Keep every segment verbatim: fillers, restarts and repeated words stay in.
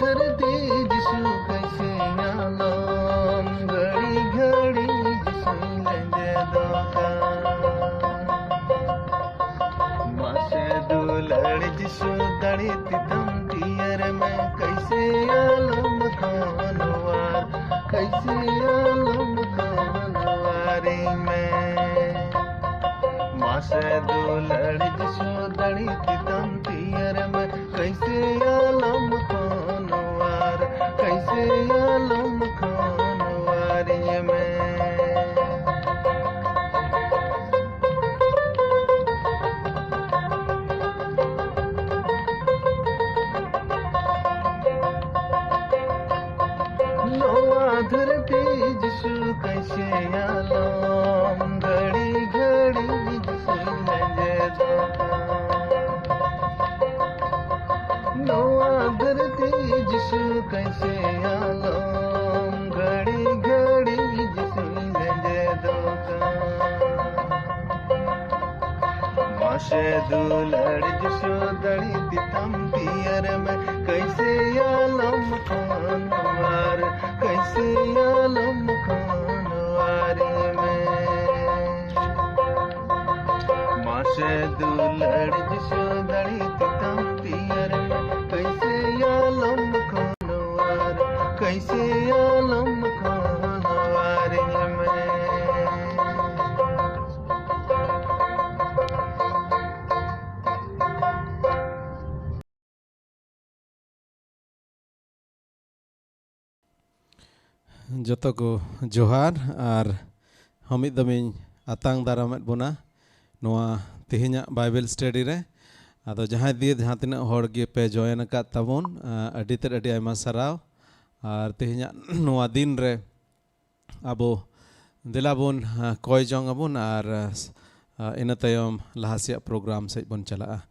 धरती यीशु कैसे आलम, घड़ी घड़ी यीशु लेंदे दोका। मासे दुलड़ यीशु दड़ी तितम दियर में, कैसे आलम खानवार, कैसे आलम खानवारी में। मासे दुलड़ यीशु दड़ी तितम दियर में, कैसे आलम खानवार, कैसे आलम खानवारी में। नोआ धरती यीशु कैसे आलम, घड़ी घड़ी यीशु लेंदे दोका। नोआ धरती यीशु कैसे आलम, घड़ी घड़ी यीशु लेंदे दोका। मासे दुलड़ यीशु दड़ी तितम दियर में, कैसे आलम खानवार, कैसे आलम खानवारी में। मासे दुलड़ यीशु दड़ी तितम दियर में, कैसे आलम खानवार, कैसे आलम खानवारी में। ᱡᱚᱛᱚ ᱠᱚ ᱡᱚᱦᱟᱨ ᱟᱨ ᱦᱚᱸ ᱢᱤᱫ ᱫᱚᱢᱤᱧ ᱟᱛᱟᱝ ᱫᱟᱨᱟᱢᱮᱫ ᱵᱚᱱᱟ ᱱᱚᱣᱟ ᱛᱮᱦᱮᱧᱟᱜ ᱵᱟᱭᱵᱮᱞ ᱥᱴᱟᱰᱤ ᱨᱮ᱾ ᱟᱫᱚ ᱡᱟᱦᱟᱸᱭ ᱫᱤᱭᱮ ᱡᱟᱦᱟᱸ ᱛᱤᱱᱟᱹᱜ ᱦᱚᱲ ᱜᱮ ᱯᱮ ᱡᱚᱭᱮᱱ ᱟᱠᱟᱫ ᱛᱟᱵᱚᱱ, ᱟ, ᱟᱹᱰᱤ ᱛᱮᱫ ᱟᱹᱰᱤ ᱟᱭᱢᱟ ᱥᱟᱨᱦᱟᱣ᱾ ᱟᱨ ᱛᱮᱦᱮᱧᱟᱜ ᱱᱚᱣᱟ ᱫᱤᱱ ᱨᱮ ᱟᱵᱚ ᱫᱮᱞᱟ ᱵᱚᱱ, ᱟ, ᱠᱚᱭ ᱡᱚᱝ ᱟᱵᱚᱱ ᱟᱨ, ᱟ, ᱤᱱᱟᱹ ᱛᱟᱭᱚᱢ ᱞᱟᱦᱟ ᱥᱮᱭᱟᱜ ᱯᱨᱳᱜᱨᱟᱢ ᱥᱮᱫ ᱵᱚᱱ ᱪᱟᱞᱟᱜᱼᱟ᱾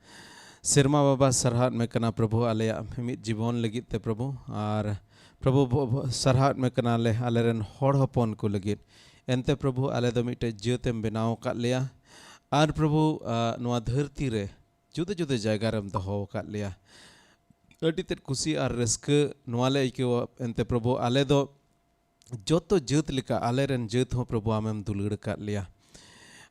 ᱥᱮᱨᱢᱟ ᱵᱟᱵᱟ, ᱥᱟᱨᱦᱟᱣᱮᱫ ᱢᱮ ᱠᱟᱱᱟ ᱯᱨᱚᱵᱷᱩ, ᱟᱞᱮᱭᱟᱜ ᱢᱤᱢᱤᱫ ᱡᱤᱵᱚᱱ ᱞᱟᱹᱜᱤᱫ ᱛᱮ ᱯᱨᱚᱵᱷᱩ, ᱟᱨ ᱯᱨᱚᱵᱷᱩ ᱵᱚ-, ᱵᱚ-, ᱥᱟᱨᱦᱟᱣᱮᱫ ᱢᱮ ᱠᱟᱱᱟᱞᱮ ᱟᱞᱮᱨᱮᱱ ᱦᱚᱲ ᱦᱚᱯᱚᱱ ᱠᱚ ᱞᱟᱹᱜᱤᱫ᱾ ᱮᱱᱛᱮ ᱯᱨᱚᱵᱷᱩ, ᱟᱞᱮ ᱫᱚ ᱢᱤᱫᱴᱮᱡ ᱡᱟᱹᱛ ᱮᱢ ᱵᱮᱱᱟᱣ ᱟᱠᱟᱫ ᱞᱮᱭᱟ, ᱟᱨ ᱯᱨᱚᱵᱷᱩ, ᱟ, ᱱᱚᱣᱟ ᱫᱷᱟᱹᱨᱛᱤ ᱨᱮ ᱡᱩᱫᱟᱹ ᱡᱩᱫᱟᱹ ᱡᱟᱭᱜᱟ ᱨᱮᱢ ᱫᱚᱦᱚ ᱟᱠᱟᱫ ᱞᱮᱭᱟ᱾ ᱟᱹᱰᱤ ᱛᱮᱫ ᱠᱩᱥᱤ ᱟᱨ ᱨᱟᱹᱥᱠᱟᱹ ᱱᱚᱣᱟ ᱞᱮ ᱟᱹᱭᱠᱟᱹᱣᱟ᱾ ᱮᱱᱛᱮ ᱯᱨᱚᱵᱷᱩ, ᱟᱞᱮ ᱫᱚ ᱡᱚᱛᱚ ᱡᱟᱹᱛ ᱞᱮᱠᱟ ᱟᱞᱮ ᱨᱮᱱ ᱡᱟᱹᱛ ᱦᱚᱸ ᱯᱨᱚᱵᱷᱩ ᱟᱢᱮᱢ ᱫᱩᱞᱟᱹᱲ ᱟᱠᱟᱫ ᱞᱮᱭᱟ᱾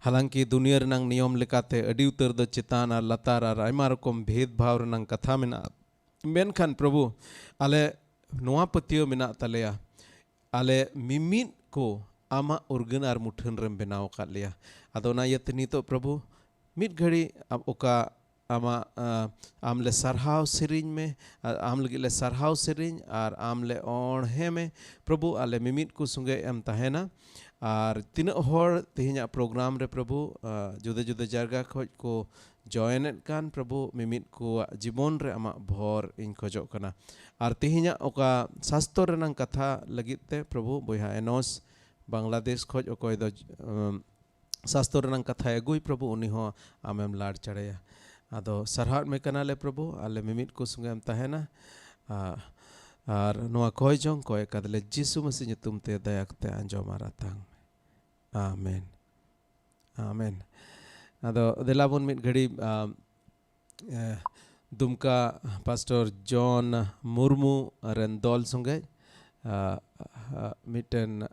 ᱦᱟᱞᱟᱝᱠᱤ ᱫᱩᱱᱤᱭᱟᱹ ᱨᱮᱱᱟᱝ ᱱᱤᱭᱚᱢ ᱞᱮᱠᱟᱛᱮ ᱟᱹᱰᱤ ᱩᱛᱟᱹᱨ ᱫᱚ ᱪᱮᱛᱟᱱ ᱟᱨ ᱞᱟᱛᱟᱨ ᱟᱨ ᱟᱭᱢᱟ ᱨᱚᱠᱚᱢ ᱵᱷᱮᱫᱽ ᱵᱷᱟᱣ ᱨᱮᱱᱟᱝ ᱠᱟᱛᱷᱟ ᱢᱮᱱᱟᱜᱼᱟ, ᱢᱮᱱᱠᱷᱟᱱ ᱯᱨᱚᱵᱷᱩ, ᱟᱞᱮ ᱱᱚᱣᱟ ᱯᱟᱹᱛᱭᱟᱹᱣ ᱢᱮᱱᱟᱜ ᱛᱟᱞᱮᱭᱟ, ᱟᱞᱮ ᱢᱤᱢᱤᱫ ᱠᱚ ᱟᱢᱟᱜ ᱩᱨᱜᱟᱹᱱ ᱟᱨ ᱢᱩᱴᱷᱟᱹᱱ ᱨᱮᱢ ᱵᱮᱱᱟᱣ ᱟᱠᱟᱫ ᱞᱮᱭᱟ᱾ ᱟᱫᱚ ᱚᱱᱟ ᱤᱭᱟᱹᱛᱮ ᱱᱤᱛᱚᱜ ᱯᱨᱚᱵᱷᱩ, ᱢᱤᱫ ᱜᱷᱟᱹᱲᱤ ᱟᱢ ᱚᱠᱟ ᱟᱢᱟᱜ, ᱟ, ᱟᱢ ᱞᱮ ᱥᱟᱨᱦᱟᱣ ᱥᱮᱨᱮᱧ ᱢᱮ, ᱟ-, ᱟᱢ ᱞᱟᱹᱜᱤᱫ ᱞᱮ ᱥᱟᱨᱦᱟᱣ ᱥᱮᱨᱮᱧ ᱟᱨ ᱟᱢ ᱞᱮ ᱚᱬᱦᱮ ᱢᱮ᱾ ᱯᱨᱚᱵᱷᱩ, ᱟᱞᱮ ᱢᱤᱢᱤᱫ ᱠᱚ ᱥᱚᱸᱜᱮ ᱮᱢ ᱛᱟᱦᱮᱱᱟ᱾ ᱟᱨ ᱛᱤᱱᱟᱹᱜ ᱦᱚᱲ ᱛᱮᱦᱮᱧᱟᱜ ᱯᱨᱳᱜᱨᱟᱢ ᱨᱮ ᱯᱨᱚᱵᱷᱩ, ᱟ, ᱡᱩᱫᱟᱹ ᱡᱩᱫᱟᱹ ᱡᱟᱭᱜᱟ ᱠᱷᱚᱡ ᱠᱚ ᱡᱚᱭᱮᱱᱮᱫ ᱠᱟᱱ, ᱯᱨᱚᱵᱷᱩ, ᱢᱤᱢᱤᱫ ᱠᱚᱣᱟᱜ ᱡᱤᱵᱚᱱ ᱨᱮ ᱟᱢᱟᱜ ᱵᱷᱚᱨ ᱤᱧ ᱠᱷᱚᱡᱚᱜ ᱠᱟᱱᱟ᱾ ᱟᱨ ᱛᱮᱦᱮᱧᱟᱜ ᱚᱠᱟ ᱥᱟᱥᱛᱚᱨ ᱨᱮᱱᱟᱝ ᱠᱟᱛᱷᱟ ᱞᱟᱹᱜᱤᱫ ᱛᱮ ᱯᱨᱚᱵᱷᱩ, ᱵᱚᱭᱦᱟ ᱮᱱᱚᱥ ᱵᱟᱝᱞᱟᱫᱮᱥ ᱠᱷᱚᱡ ᱚᱠᱚᱭ ᱫᱚ, ᱟᱢ, ᱥᱟᱥᱛᱚᱨ ᱨᱮᱱᱟᱝ ᱠᱟᱛᱷᱟᱭ ᱟᱹᱜᱩᱭ, ᱯᱨᱚᱵᱷᱩ, ᱩᱱᱤ ᱦᱚᱸ ᱟᱢᱮᱢ ᱞᱟᱲ ᱪᱟᱲᱮᱭᱟ᱾ ᱟᱫᱚ ᱥᱟᱨᱦᱟᱣᱮᱫ ᱢᱮ ᱠᱟᱱᱟᱞᱮ ᱯᱨᱚᱵᱷᱩ, ᱟᱞᱮ ᱢᱤᱢᱤᱫ ᱠᱚ ᱥᱚᱸᱜᱮᱢ ᱛᱟᱦᱮᱱᱟ᱾ ᱟ-, ᱟᱨ ᱱᱚᱣᱟ ᱠᱚᱭ ᱡᱚᱝ ᱠᱚᱭ ᱠᱟᱫᱞᱮ ᱡᱤᱥᱩ ᱢᱟᱹᱥᱤ ᱧᱩᱛᱩᱢ ᱛᱮ ᱫᱟᱭᱟ ᱠᱟᱛᱮ ᱟᱸᱡᱚᱢ ᱟᱨ ᱟᱛᱟᱝ ᱢᱮ᱾ ᱟᱢᱮᱱ᱾ ᱟᱢᱮᱱ᱾ ᱟᱫᱚ ᱫᱮᱞᱟ ᱵᱚᱱ ᱢᱤᱫ ᱜᱷᱟᱹᱲᱤ, ᱟ, ᱮ, ᱫᱩᱢᱠᱟ ᱯᱟᱥᱴᱚᱨ ᱡᱚᱱ ᱢᱩᱨᱢᱩ ᱨᱮᱱ ᱫᱚᱞ ᱥᱚᱸᱜᱮ, ᱟ, ᱟ, ᱢᱤᱫᱴᱮᱱ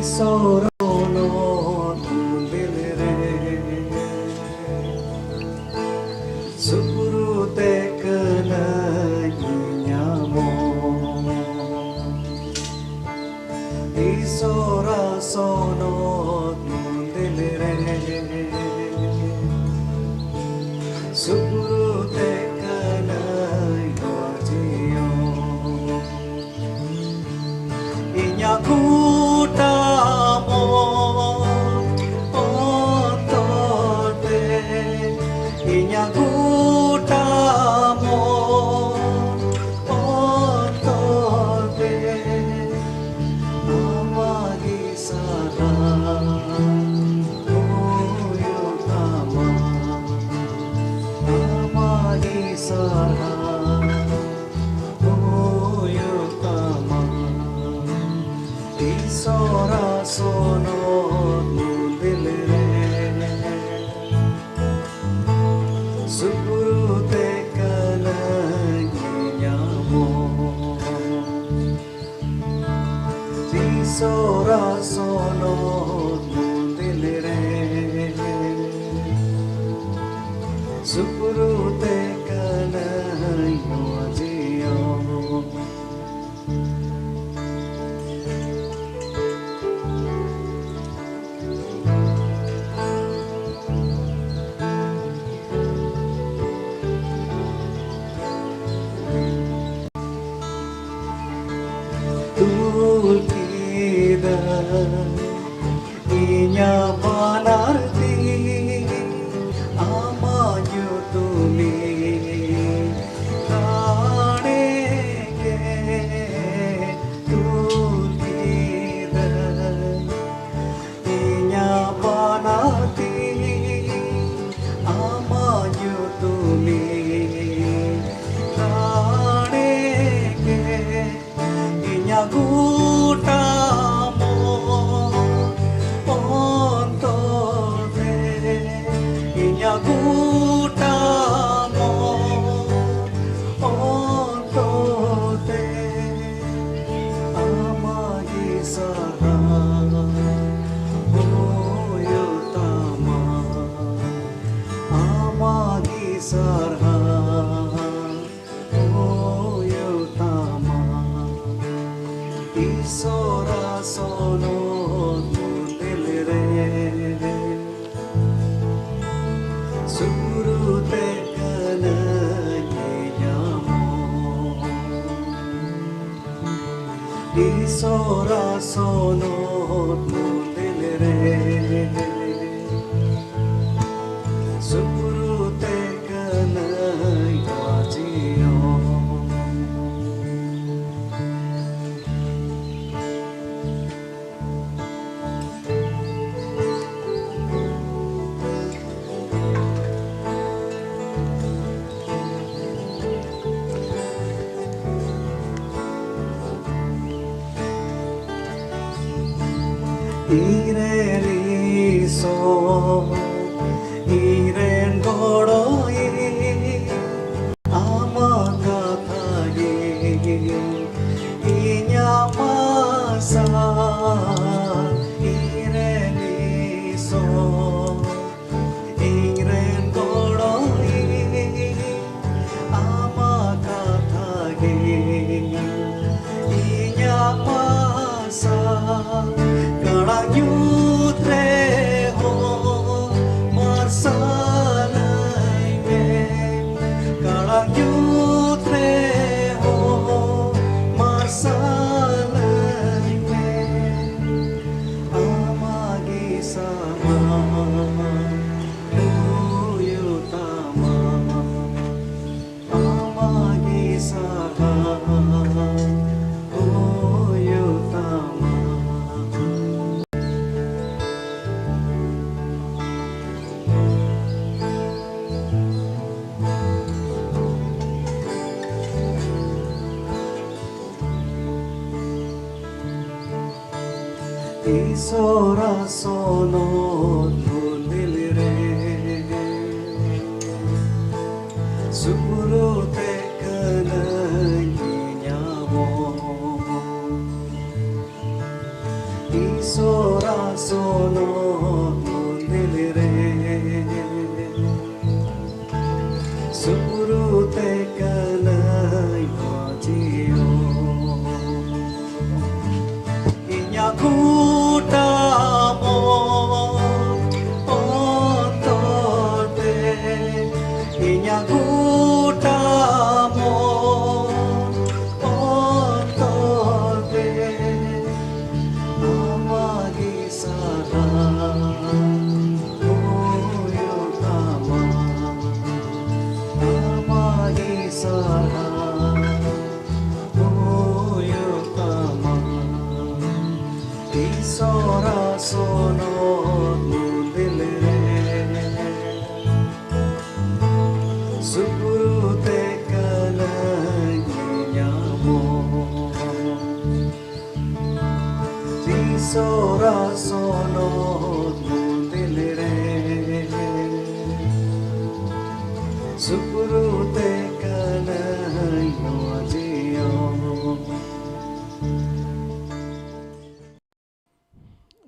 ᱤᱥᱚᱨ ᱱᱚᱣᱟ ᱢᱚᱱᱫᱤᱨ ᱨᱮ ᱥᱩᱯᱩᱨᱩ ᱛᱮ ᱠᱟᱹᱱᱟᱹᱧ ᱧᱟᱢᱚᱜ᱾ ᱤᱥᱚᱨᱟ ᱥᱚᱱᱚᱛ ᱢᱚᱱᱫᱤᱨ ᱨᱮ ᱥᱩᱯᱩᱨᱩ ᱛᱮ ᱠᱟᱹᱱᱟᱹᱧ ᱱᱚᱣᱟ ᱡᱤᱭᱚᱱ᱾ ᱥᱚᱨᱟ ᱥᱚᱱᱚᱛ ᱢᱚᱱᱫᱤᱞ ᱨᱮ ᱥᱩᱯᱨᱩ ᱛᱮ ᱠᱟᱱᱟᱧ ᱧᱟᱢᱚᱜ᱾ ᱥᱚᱨᱟ ᱥᱚᱱᱚᱛ ᱢᱚᱱᱫᱤᱞ ᱨᱮ ᱥᱩᱯᱨᱩ ᱛᱮ ᱠᱟᱱᱟᱧ ᱱᱚᱣᱟ ᱡᱤᱭᱚᱱ᱾ ᱛᱩᱞ ᱠᱮᱫᱟ ᱤᱧᱟᱜ ᱵᱟᱱᱟᱨ ᱛᱤ ᱟᱢᱟᱜ ᱧᱩᱛᱩᱢᱤᱧ ᱨᱟᱲᱮ ᱜᱮ᱾ ᱛᱩᱞ ᱠᱮᱫᱟ ᱤᱧᱟᱜ ᱵᱟᱱᱟᱨ ᱛᱤ ᱟᱢᱟᱜ ᱧᱩᱛᱩᱢᱤᱧ ᱨᱟᱲᱮ ᱜᱮ᱾ ᱤᱧᱟᱜ ᱜᱚᱴᱟ ᱢᱚᱱ ᱚᱱᱛᱚᱨ ᱛᱮ, ᱤᱧᱟᱜ ᱜᱚᱴᱟ ᱢᱚᱱ ᱚᱱᱛᱚᱨ ᱛᱮ, ᱟᱢᱟᱜ ᱜᱮ ᱥᱟᱨᱦᱟᱣ ᱦᱩᱭᱩᱜ ᱛᱟᱢᱟ, ᱟᱢᱟᱜ ᱜᱮ ᱥᱟᱨᱦᱟᱣ ᱦᱩᱭᱩᱜ ᱛᱟᱢᱟ᱾ ᱤᱥᱚᱨᱟ ᱥᱚᱱᱚᱛ ᱢᱚᱱᱫᱤᱞ ᱨᱮ ᱥᱩᱨᱩ ᱛᱮ ᱠᱟᱱᱟᱧ ᱧᱟᱢᱚᱜ᱾ ᱤᱥᱚᱨᱟ ᱥᱚᱱᱚᱛ ᱢᱚᱱᱫᱤᱞ ᱨᱮ ᱥᱩᱯᱨᱩ ᱛᱮ ᱠᱟᱱᱟᱧ ᱱᱚᱣᱟ ᱡᱤᱭᱚᱱ᱾ ᱤᱧᱨᱮᱱ ᱤᱥᱚᱨ, ᱤᱧᱨᱮᱱ ᱜᱚᱲᱚᱭᱤᱡ, ᱟᱢᱟᱜ ᱠᱟᱛᱷᱟ ᱜᱮ ᱤᱧᱟᱜ ᱟᱥᱟ᱾ ᱤᱧᱨᱮᱱ ᱤᱥᱚᱨ, ᱤᱧᱨᱮᱱ ᱜᱚᱲᱚᱭᱤᱡ, ᱟᱢᱟᱜ ᱠᱟᱛᱷᱟ ᱜᱮ ᱤᱧᱟᱜ ᱟᱥᱟ᱾ ᱠᱟᱲᱟᱝ ᱧᱩᱛ ᱨᱮᱦᱚᱸ ᱢᱟᱨᱥᱟᱞᱟᱹᱧ ᱢᱮ, ᱠᱟᱲᱟᱝ ᱧᱩᱛ ᱨᱮᱦᱚᱸ ᱢᱟᱨᱥᱟᱞᱟᱹᱧ ᱢᱮ᱾ ᱟᱢᱟᱜ ᱜᱮ ᱥᱟᱦᱟᱨ ᱦᱩᱭᱩᱜ ᱛᱟᱢᱟ, ᱟᱢᱟᱜ ᱜᱮ ᱥᱟᱦᱟᱨ ᱦᱩᱭᱩᱜ ᱛᱟᱢᱟ᱾ ᱤᱥᱚᱨᱟᱜ ᱥᱚᱱᱚᱛ ᱢᱚᱱᱫᱤᱞ ᱨᱮ ᱥᱩᱯᱩᱨᱩ ᱛᱮ ᱠᱟᱹᱱᱟᱹᱧ ᱤᱧ ᱟᱵᱚ᱾ ᱤᱥᱚᱨᱟᱜ ᱥᱚᱱᱚᱛ ᱢᱚᱱᱫᱤᱞ ᱨᱮ ᱥᱩᱯᱩᱨᱩ ᱛᱮ ᱠᱟᱹᱱᱟᱹᱧ ᱢᱟᱹᱡᱷᱤ ᱦᱚᱲ᱾ ᱤᱧᱟᱜ ᱜᱚᱴᱟ ᱢᱚᱱ ᱚᱱᱛᱚᱨ ᱛᱮ, ᱤᱧᱟᱜ ᱜᱚᱴᱟ ᱢᱚᱱ ᱚᱱᱛᱚᱨ ᱛᱮ, ᱟᱢᱟᱜ ᱜᱮ ᱥᱟᱨᱦᱟᱣ ᱦᱩᱭᱩᱜ ᱛᱟᱢᱟ, ᱟᱢᱟᱜ ᱜᱮ ᱥᱟᱨᱦᱟᱣ ᱦᱩᱭᱩᱜ ᱛᱟᱢᱟ᱾ ᱤᱥᱚᱨᱟᱜ ᱥᱚᱱᱚᱛ ᱢᱚᱱᱫᱤᱞ ᱨᱮ ᱥᱩᱯᱩᱨᱩ ᱛᱮ ᱠᱟᱹᱱᱟᱹᱧ ᱧᱟᱢᱚᱜ᱾ ᱛᱤᱥ ᱥᱚᱨᱟ ᱥᱚᱱᱚᱛ ᱢᱚᱱᱫᱤᱞ ᱨᱮ ᱥᱩᱯᱨᱩ ᱛᱮ ᱠᱟᱹᱱᱟᱹᱧ ᱱᱚᱣᱟ ᱡᱤᱭᱚᱱ᱾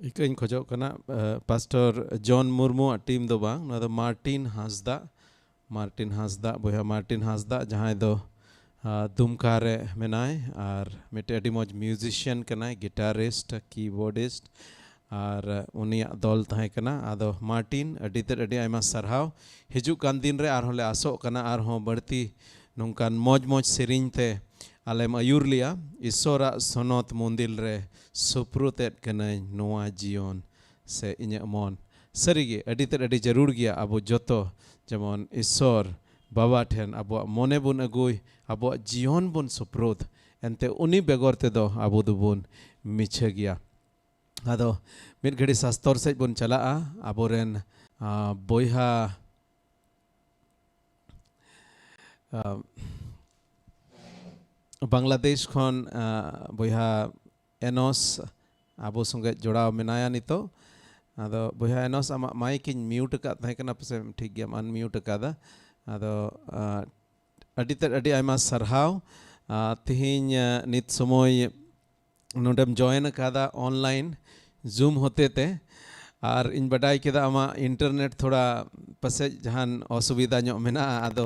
ᱤᱠᱟᱹᱧ ᱠᱷᱚᱡᱚᱜ ᱠᱟᱱᱟ, ᱯᱟᱥᱴᱚᱨ ᱡᱚᱱ ᱢᱩᱨᱢᱩᱣᱟᱜ ᱴᱤᱢ ᱫᱚ ᱵᱟᱝ, ᱱᱚᱣᱟ ᱫᱚ ᱢᱟᱨᱴᱤᱱ ᱦᱟᱸᱥᱫᱟ᱾ ᱢᱟᱨᱴᱤᱱ ᱦᱟᱸᱥᱫᱟ, ᱵᱚᱭᱦᱟ ᱢᱟᱨᱴᱤᱱ ᱦᱟᱸᱥᱫᱟ, ᱡᱟᱦᱟᱸᱭ ᱫᱚ ᱫᱩᱢᱠᱟ ᱨᱮ ᱢᱮᱱᱟᱭ ᱟᱨ ᱢᱤᱫᱴᱮᱡ ᱟᱹᱰᱤ ᱢᱚᱡᱽ ᱢᱤᱭᱩᱡᱤᱥᱤᱭᱟᱱ ᱠᱟᱱᱟᱭ, ᱜᱤᱴᱟᱨᱤᱥᱴ, ᱠᱤᱵᱳᱨᱰᱤᱥᱴ, ᱟᱨ ᱩᱱᱤᱭᱟᱜ ᱫᱚᱞ ᱛᱟᱦᱮᱸ ᱠᱟᱱᱟ᱾ ᱟᱫᱚ ᱢᱟᱨᱴᱤᱱ, ᱟᱹᱰᱤ ᱛᱮᱫ ᱟᱹᱰᱤ ᱟᱭᱢᱟ ᱥᱟᱨᱦᱟᱣ᱾ ᱦᱤᱡᱩᱜ ᱠᱟᱱ ᱫᱤᱱ ᱨᱮ ᱟᱨᱦᱚᱸ ᱞᱮ ᱟᱥᱚᱜ ᱠᱟᱱᱟ ᱟᱨᱦᱚᱸ ᱵᱟᱹᱲᱛᱤ ᱱᱚᱝᱠᱟᱱ ᱢᱚᱡᱽ ᱢᱚᱡᱽ ᱥᱮᱨᱮᱧ ᱛᱮ ᱟᱞᱮᱢ ᱟᱹᱭᱩᱨ ᱞᱮᱭᱟ᱾ ᱤᱥᱚᱨᱟᱜ ᱥᱚᱱᱚᱛ ᱢᱚᱱᱫᱤᱞ ᱨᱮ ᱥᱩᱯᱨᱩᱛ ᱮᱫ ᱠᱟᱹᱱᱟᱹᱧ ᱱᱚᱣᱟ ᱡᱤᱭᱚᱱ ᱥᱮ ᱤᱧᱟᱹᱜ ᱢᱚᱱ᱾ ᱥᱟᱹᱨᱤᱜᱮ ᱟᱹᱰᱤ ᱛᱮᱫ ᱟᱹᱰᱤ ᱡᱟᱹᱨᱩᱲ ᱜᱮᱭᱟ ᱟᱵᱚ ᱡᱚᱛᱚ ᱡᱮᱢᱚᱱ ᱤᱥᱚᱨ ᱵᱟᱵᱟ ᱴᱷᱮᱱ ᱟᱵᱚᱣᱟᱜ ᱢᱚᱱᱮ ᱵᱚᱱ ᱟᱹᱜᱩᱭ, ᱟᱵᱚᱣᱟᱜ ᱡᱤᱭᱚᱱ ᱵᱚᱱ ᱥᱩᱯᱨᱩᱛ᱾ ᱮᱱᱛᱮ ᱩᱱᱤ ᱵᱮᱜᱚᱨ ᱛᱮᱫᱚ ᱟᱵᱚ ᱫᱚᱵᱚᱱ ᱢᱤᱪᱷᱟᱹ ᱜᱮᱭᱟ᱾ ᱟᱫᱚ ᱢᱤᱫ ᱜᱷᱟᱹᱲᱤ ᱥᱟᱥᱛᱚᱨ ᱥᱮᱫ ᱵᱚᱱ ᱪᱟᱞᱟᱜᱼᱟ᱾ ᱟᱵᱚᱨᱮᱱ ᱵᱚᱭᱦᱟ ᱵᱟᱝᱞᱟᱫᱮᱥ ᱠᱷᱚᱱ ᱵᱚᱭᱦᱟ ᱮᱱᱚᱥ ᱟᱵᱚ ᱥᱚᱸᱜᱮ ᱡᱚᱲᱟᱣ ᱢᱮᱱᱟᱭᱟ ᱱᱤᱛᱚᱜ᱾ ᱟᱫᱚ ᱵᱚᱭᱦᱟ ᱮᱱᱚᱥ, ᱟᱢᱟᱜ ᱢᱟᱭᱤᱠ ᱤᱧ ᱢᱤᱭᱩᱴ ᱟᱠᱟᱫ ᱛᱟᱦᱮᱸ ᱠᱟᱱᱟ, ᱯᱟᱥᱮᱡ ᱴᱷᱤᱠ ᱜᱮᱭᱟᱢ ᱟᱱᱢᱤᱭᱩᱴ ᱟᱠᱟᱫᱟ᱾ ᱟᱫᱚ ᱟᱹᱰᱤ ᱛᱮᱫ ᱟᱹᱰᱤ ᱟᱭᱢᱟ ᱥᱟᱨᱦᱟᱣ᱾ ᱛᱮᱦᱮᱧ ᱱᱤᱛ ᱥᱚᱢᱚᱭ ᱱᱚᱰᱮᱢ ᱡᱚᱭᱮᱱ ᱟᱠᱟᱫᱟ ᱚᱱᱞᱟᱭᱤᱱ ᱡᱩᱢ ᱦᱚᱛᱮ ᱛᱮ᱾ ᱟᱨ ᱤᱧ ᱵᱟᱰᱟᱭ ᱠᱮᱫᱟ ᱟᱢᱟᱜ ᱤᱱᱴᱟᱨᱱᱮᱴ ᱛᱷᱚᱲᱟ ᱯᱟᱥᱮᱡ ᱡᱟᱦᱟᱱ ᱚᱥᱩᱵᱤᱫᱷᱟ ᱧᱚᱜ ᱢᱮᱱᱟᱜᱼᱟ, ᱟᱫᱚ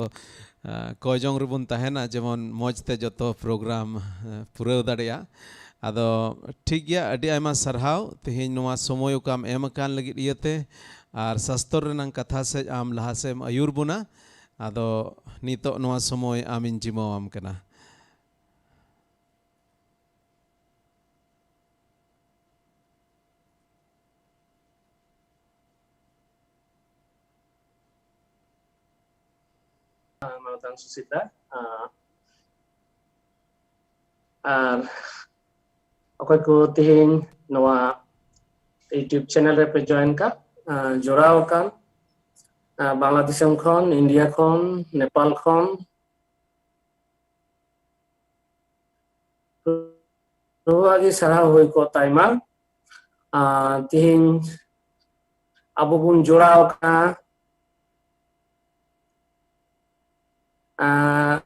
ᱠᱚᱭ ᱡᱚᱝ ᱨᱮᱵᱚᱱ ᱛᱟᱦᱮᱱᱟ ᱡᱮᱢᱚᱱ ᱢᱚᱡᱽ ᱛᱮ ᱡᱚᱛᱚ ᱯᱨᱳᱜᱨᱟᱢ ᱯᱩᱨᱟᱹᱣ ᱫᱟᱲᱮᱭᱟᱜ᱾ ᱟᱫᱚ ᱴᱷᱤᱠ ᱜᱮᱭᱟ, ᱟᱹᱰᱤ ᱟᱭᱢᱟ ᱥᱟᱨᱦᱟᱣ ᱛᱮᱦᱮᱧ ᱱᱚᱣᱟ ᱥᱚᱢᱚᱭ ᱚᱠᱟᱢ ᱮᱢ ᱟᱠᱟᱱ ᱞᱟᱹᱜᱤᱫ ᱤᱭᱟᱹᱛᱮ, ᱟᱨ ᱥᱟᱥᱛᱚᱨ ᱨᱮᱱᱟᱝ ᱠᱟᱛᱷᱟ ᱥᱮᱫ ᱟᱢ ᱞᱟᱦᱟ ᱥᱮᱫ ᱮᱢ ᱟᱹᱭᱩᱨ ᱵᱚᱱᱟ᱾ ᱟᱫᱚ ᱱᱤᱛᱚᱜ ᱱᱚᱣᱟ ᱥᱚᱢᱚᱭ ᱟᱢᱤᱧ ᱡᱤᱢᱟᱹᱣᱟᱢ ᱠᱟᱱᱟ᱾ ᱢᱟᱱᱚᱛᱟᱱ ᱥᱩᱥᱤᱛᱟ, ᱟᱨ ᱚᱠᱚᱭ ᱠᱚ ᱛᱮᱦᱮᱧ ᱱᱚᱣᱟ YouTube ᱪᱮᱱᱮᱞ ᱨᱮᱯᱮ ᱡᱚᱭᱮᱱ ᱠᱟᱜ, ᱡᱚᱲᱟᱣ ᱟᱠᱟᱱ, ᱵᱟᱝᱞᱟ ᱫᱤᱥᱚᱢ ᱠᱷᱚᱱ, ᱤᱱᱰᱤᱭᱟ ᱠᱷᱚᱱ, ᱱᱮᱯᱟᱞ ᱠᱷᱚᱱ, ᱱᱚᱣᱟ ᱜᱮ ᱥᱟᱨᱦᱟᱣ ᱦᱩᱭ ᱠᱚᱜ ᱛᱟᱭᱢᱟ᱾ ᱟᱨ ᱛᱮᱦᱮᱧ ᱟᱵᱚ ᱵᱚᱱ ᱡᱚᱲᱟᱣ ᱟᱠᱟᱱᱟ, ᱟᱨ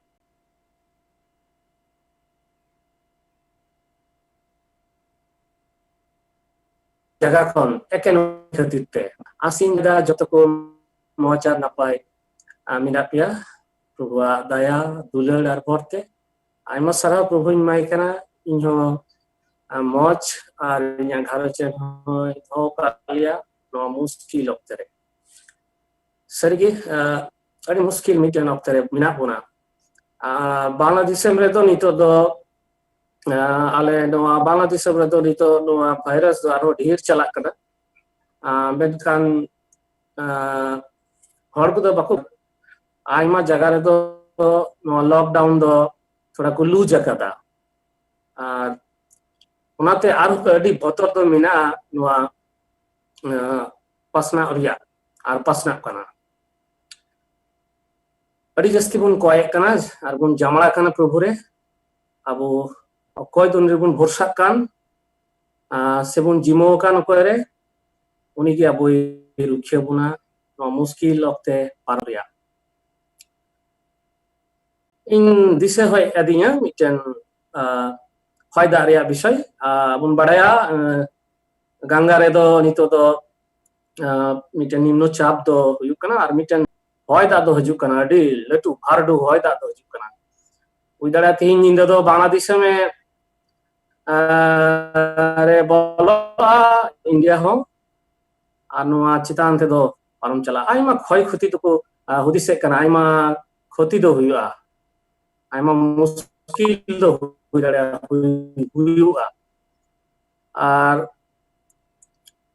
ᱡᱟᱭᱜᱟ ᱠᱷᱚᱱ ᱮᱠᱮᱱ ᱠᱷᱟᱹᱛᱤᱨ ᱛᱮ ᱟᱥᱤᱧ ᱞᱮᱫᱟ ᱡᱚᱛᱚ ᱠᱚ ᱢᱚᱡᱽ ᱟᱨ ᱱᱟᱯᱟᱭ, ᱟᱨ ᱢᱮᱱᱟᱜ ᱯᱮᱭᱟ ᱯᱨᱚᱵᱷᱩᱣᱟᱜ ᱫᱟᱭᱟ ᱫᱩᱞᱟᱹᱲ ᱟᱨ ᱵᱷᱚᱨ ᱛᱮ᱾ ᱟᱭᱢᱟ ᱥᱟᱨᱦᱟᱣ ᱯᱨᱚᱵᱷᱩᱧ ᱮᱢᱟᱭ ᱠᱟᱱᱟ, ᱤᱧᱦᱚᱸ, ᱟᱨ ᱢᱚᱡᱽ ᱟᱨ ᱤᱧᱟᱹᱜ ᱜᱷᱟᱨᱚᱸᱡᱽ ᱨᱮᱱ ᱦᱚᱸᱭ ᱫᱚᱦᱚ ᱠᱟᱜ ᱞᱮᱭᱟ ᱱᱚᱣᱟ ᱢᱩᱥᱠᱤᱞ ᱚᱠᱛᱮ ᱨᱮ᱾ ᱥᱟᱹᱨᱤᱜᱮ, ᱟᱨ ᱟᱹᱰᱤ ᱢᱩᱥᱠᱤᱞ ᱢᱤᱫᱴᱮᱱ ᱚᱠᱛᱮ ᱨᱮ ᱢᱮᱱᱟᱜ ᱵᱚᱱᱟ᱾ ᱟᱨ ᱵᱟᱝᱞᱟ ᱫᱤᱥᱚᱢ ᱨᱮᱫᱚ ᱱᱤᱛᱚᱜ ᱫᱚ, ᱟᱨ ᱟᱞᱮ ᱱᱚᱣᱟ ᱵᱟᱝᱞᱟ ᱫᱤᱥᱚᱢ ᱨᱮᱫᱚ ᱱᱤᱛᱚᱜ ᱱᱚᱣᱟ ᱵᱷᱟᱭᱨᱟᱥ ᱫᱚ ᱟᱨᱦᱚᱸ ᱰᱷᱮᱨ ᱪᱟᱞᱟᱜ ᱠᱟᱱᱟ᱾ ᱟᱨ ᱢᱮᱱᱠᱷᱟᱱ, ᱟᱨ ᱦᱚᱲ ᱠᱚᱫᱚ ᱵᱟᱠᱚ, ᱟᱭᱢᱟ ᱡᱟᱭᱜᱟ ᱨᱮᱫᱚ ᱱᱚᱣᱟ ᱞᱚᱠᱰᱟᱣᱩᱱ ᱫᱚ ᱛᱷᱚᱲᱟ ᱠᱚ ᱞᱩᱡᱽ ᱟᱠᱟᱫᱟ᱾ ᱟᱨ ᱚᱱᱟᱛᱮ ᱟᱨᱦᱚᱸ ᱟᱹᱰᱤ ᱵᱚᱛᱚᱨ ᱫᱚ ᱢᱮᱱᱟᱜᱼᱟ ᱱᱚᱣᱟ, ᱟᱸ, ᱯᱟᱥᱱᱟᱣ ᱨᱮᱭᱟᱜ, ᱟᱨ ᱯᱟᱥᱱᱟᱜ ᱠᱟᱱᱟ᱾ ᱟᱹᱰᱤ ᱡᱟᱹᱥᱛᱤ ᱵᱚᱱ ᱠᱚᱭᱮᱜ ᱠᱟᱱᱟ ᱟᱨ ᱵᱚᱱ ᱡᱟᱢᱲᱟ ᱠᱟᱱᱟ ᱯᱨᱚᱵᱷᱩ ᱨᱮ᱾ ᱟᱵᱚ ᱚᱠᱚᱭ ᱫᱚ ᱩᱱᱤ ᱨᱮᱵᱚᱱ ᱵᱷᱚᱨᱥᱟᱜ ᱠᱟᱱ, ᱟᱨ ᱥᱮᱵᱚᱱ ᱡᱤᱢᱟᱹᱣ ᱟᱠᱟᱱ ᱚᱠᱚᱭ ᱨᱮ, ᱩᱱᱤ ᱜᱮ ᱟᱵᱚᱭ ᱨᱩᱠᱷᱤᱭᱟᱹ ᱵᱚᱱᱟ ᱱᱚᱣᱟ ᱢᱩᱥᱠᱤᱞ ᱚᱠᱛᱮ ᱯᱟᱨᱚᱢ ᱨᱮᱭᱟᱜ᱾ ᱤᱧ ᱫᱤᱥᱟᱹ ᱦᱮᱡ ᱟᱹᱫᱤᱧᱟ ᱢᱤᱫᱴᱮᱱ, ᱟᱸ, ᱦᱚᱭ ᱫᱟᱜ ᱨᱮᱭᱟᱜ ᱵᱤᱥᱚᱭ᱾ ᱟᱸ, ᱵᱚᱱ ᱵᱟᱲᱟᱭᱟ, ᱟᱸ, ᱜᱟᱝᱜᱟ ᱨᱮᱫᱚ ᱱᱤᱛᱚᱜ ᱫᱚ, ᱟᱸ, ᱢᱤᱫᱴᱮᱱ ᱱᱤᱢᱱᱚ ᱪᱟᱯ ᱫᱚ ᱦᱩᱭᱩᱜ ᱠᱟᱱᱟ ᱟᱨ ᱢᱤᱫᱴᱮᱱ ᱦᱚᱭ ᱫᱟᱜ ᱫᱚ ᱦᱤᱡᱩᱜ ᱠᱟᱱᱟ, ᱟᱹᱰᱤ ᱞᱟᱹᱴᱩ ᱵᱷᱟᱨᱰᱩ ᱦᱚᱭ ᱫᱟᱜ ᱫᱚ ᱦᱤᱡᱩᱜ ᱠᱟᱱᱟ᱾ ᱦᱩᱭ ᱫᱟᱲᱮᱭᱟᱜᱼᱟ ᱛᱮᱦᱮᱧ ᱧᱤᱫᱟᱹ ᱫᱚ ᱵᱟᱝᱞᱟᱫᱮᱥ ᱮ, ᱟᱸ, ᱨᱮ ᱵᱚᱞᱚᱜᱼᱟ, ᱤᱱᱰᱤᱭᱟ ᱦᱚᱸ, ᱟᱨ ᱱᱚᱣᱟ ᱪᱮᱛᱟᱱ ᱛᱮᱫᱚ ᱯᱟᱨᱚᱢ ᱪᱟᱞᱟᱜᱼᱟ᱾ ᱟᱭᱢᱟ ᱠᱷᱚᱭ ᱠᱷᱚᱛᱤ ᱫᱚᱠᱚ, ᱟᱸ, ᱦᱩᱫᱤᱥᱮᱫ ᱠᱟᱱᱟ, ᱟᱭᱢᱟ ᱠᱷᱚᱛᱤ ᱫᱚ ᱦᱩᱭᱩᱜᱼᱟ, ᱟᱭᱢᱟ ᱢᱩᱥᱠᱤᱞ ᱫᱚ ᱦᱩᱭ ᱫᱟᱲᱮᱭᱟᱜᱼᱟ, ᱦᱩᱭ-, ᱦᱩᱭᱩᱜᱼᱟ᱾ ᱟᱨ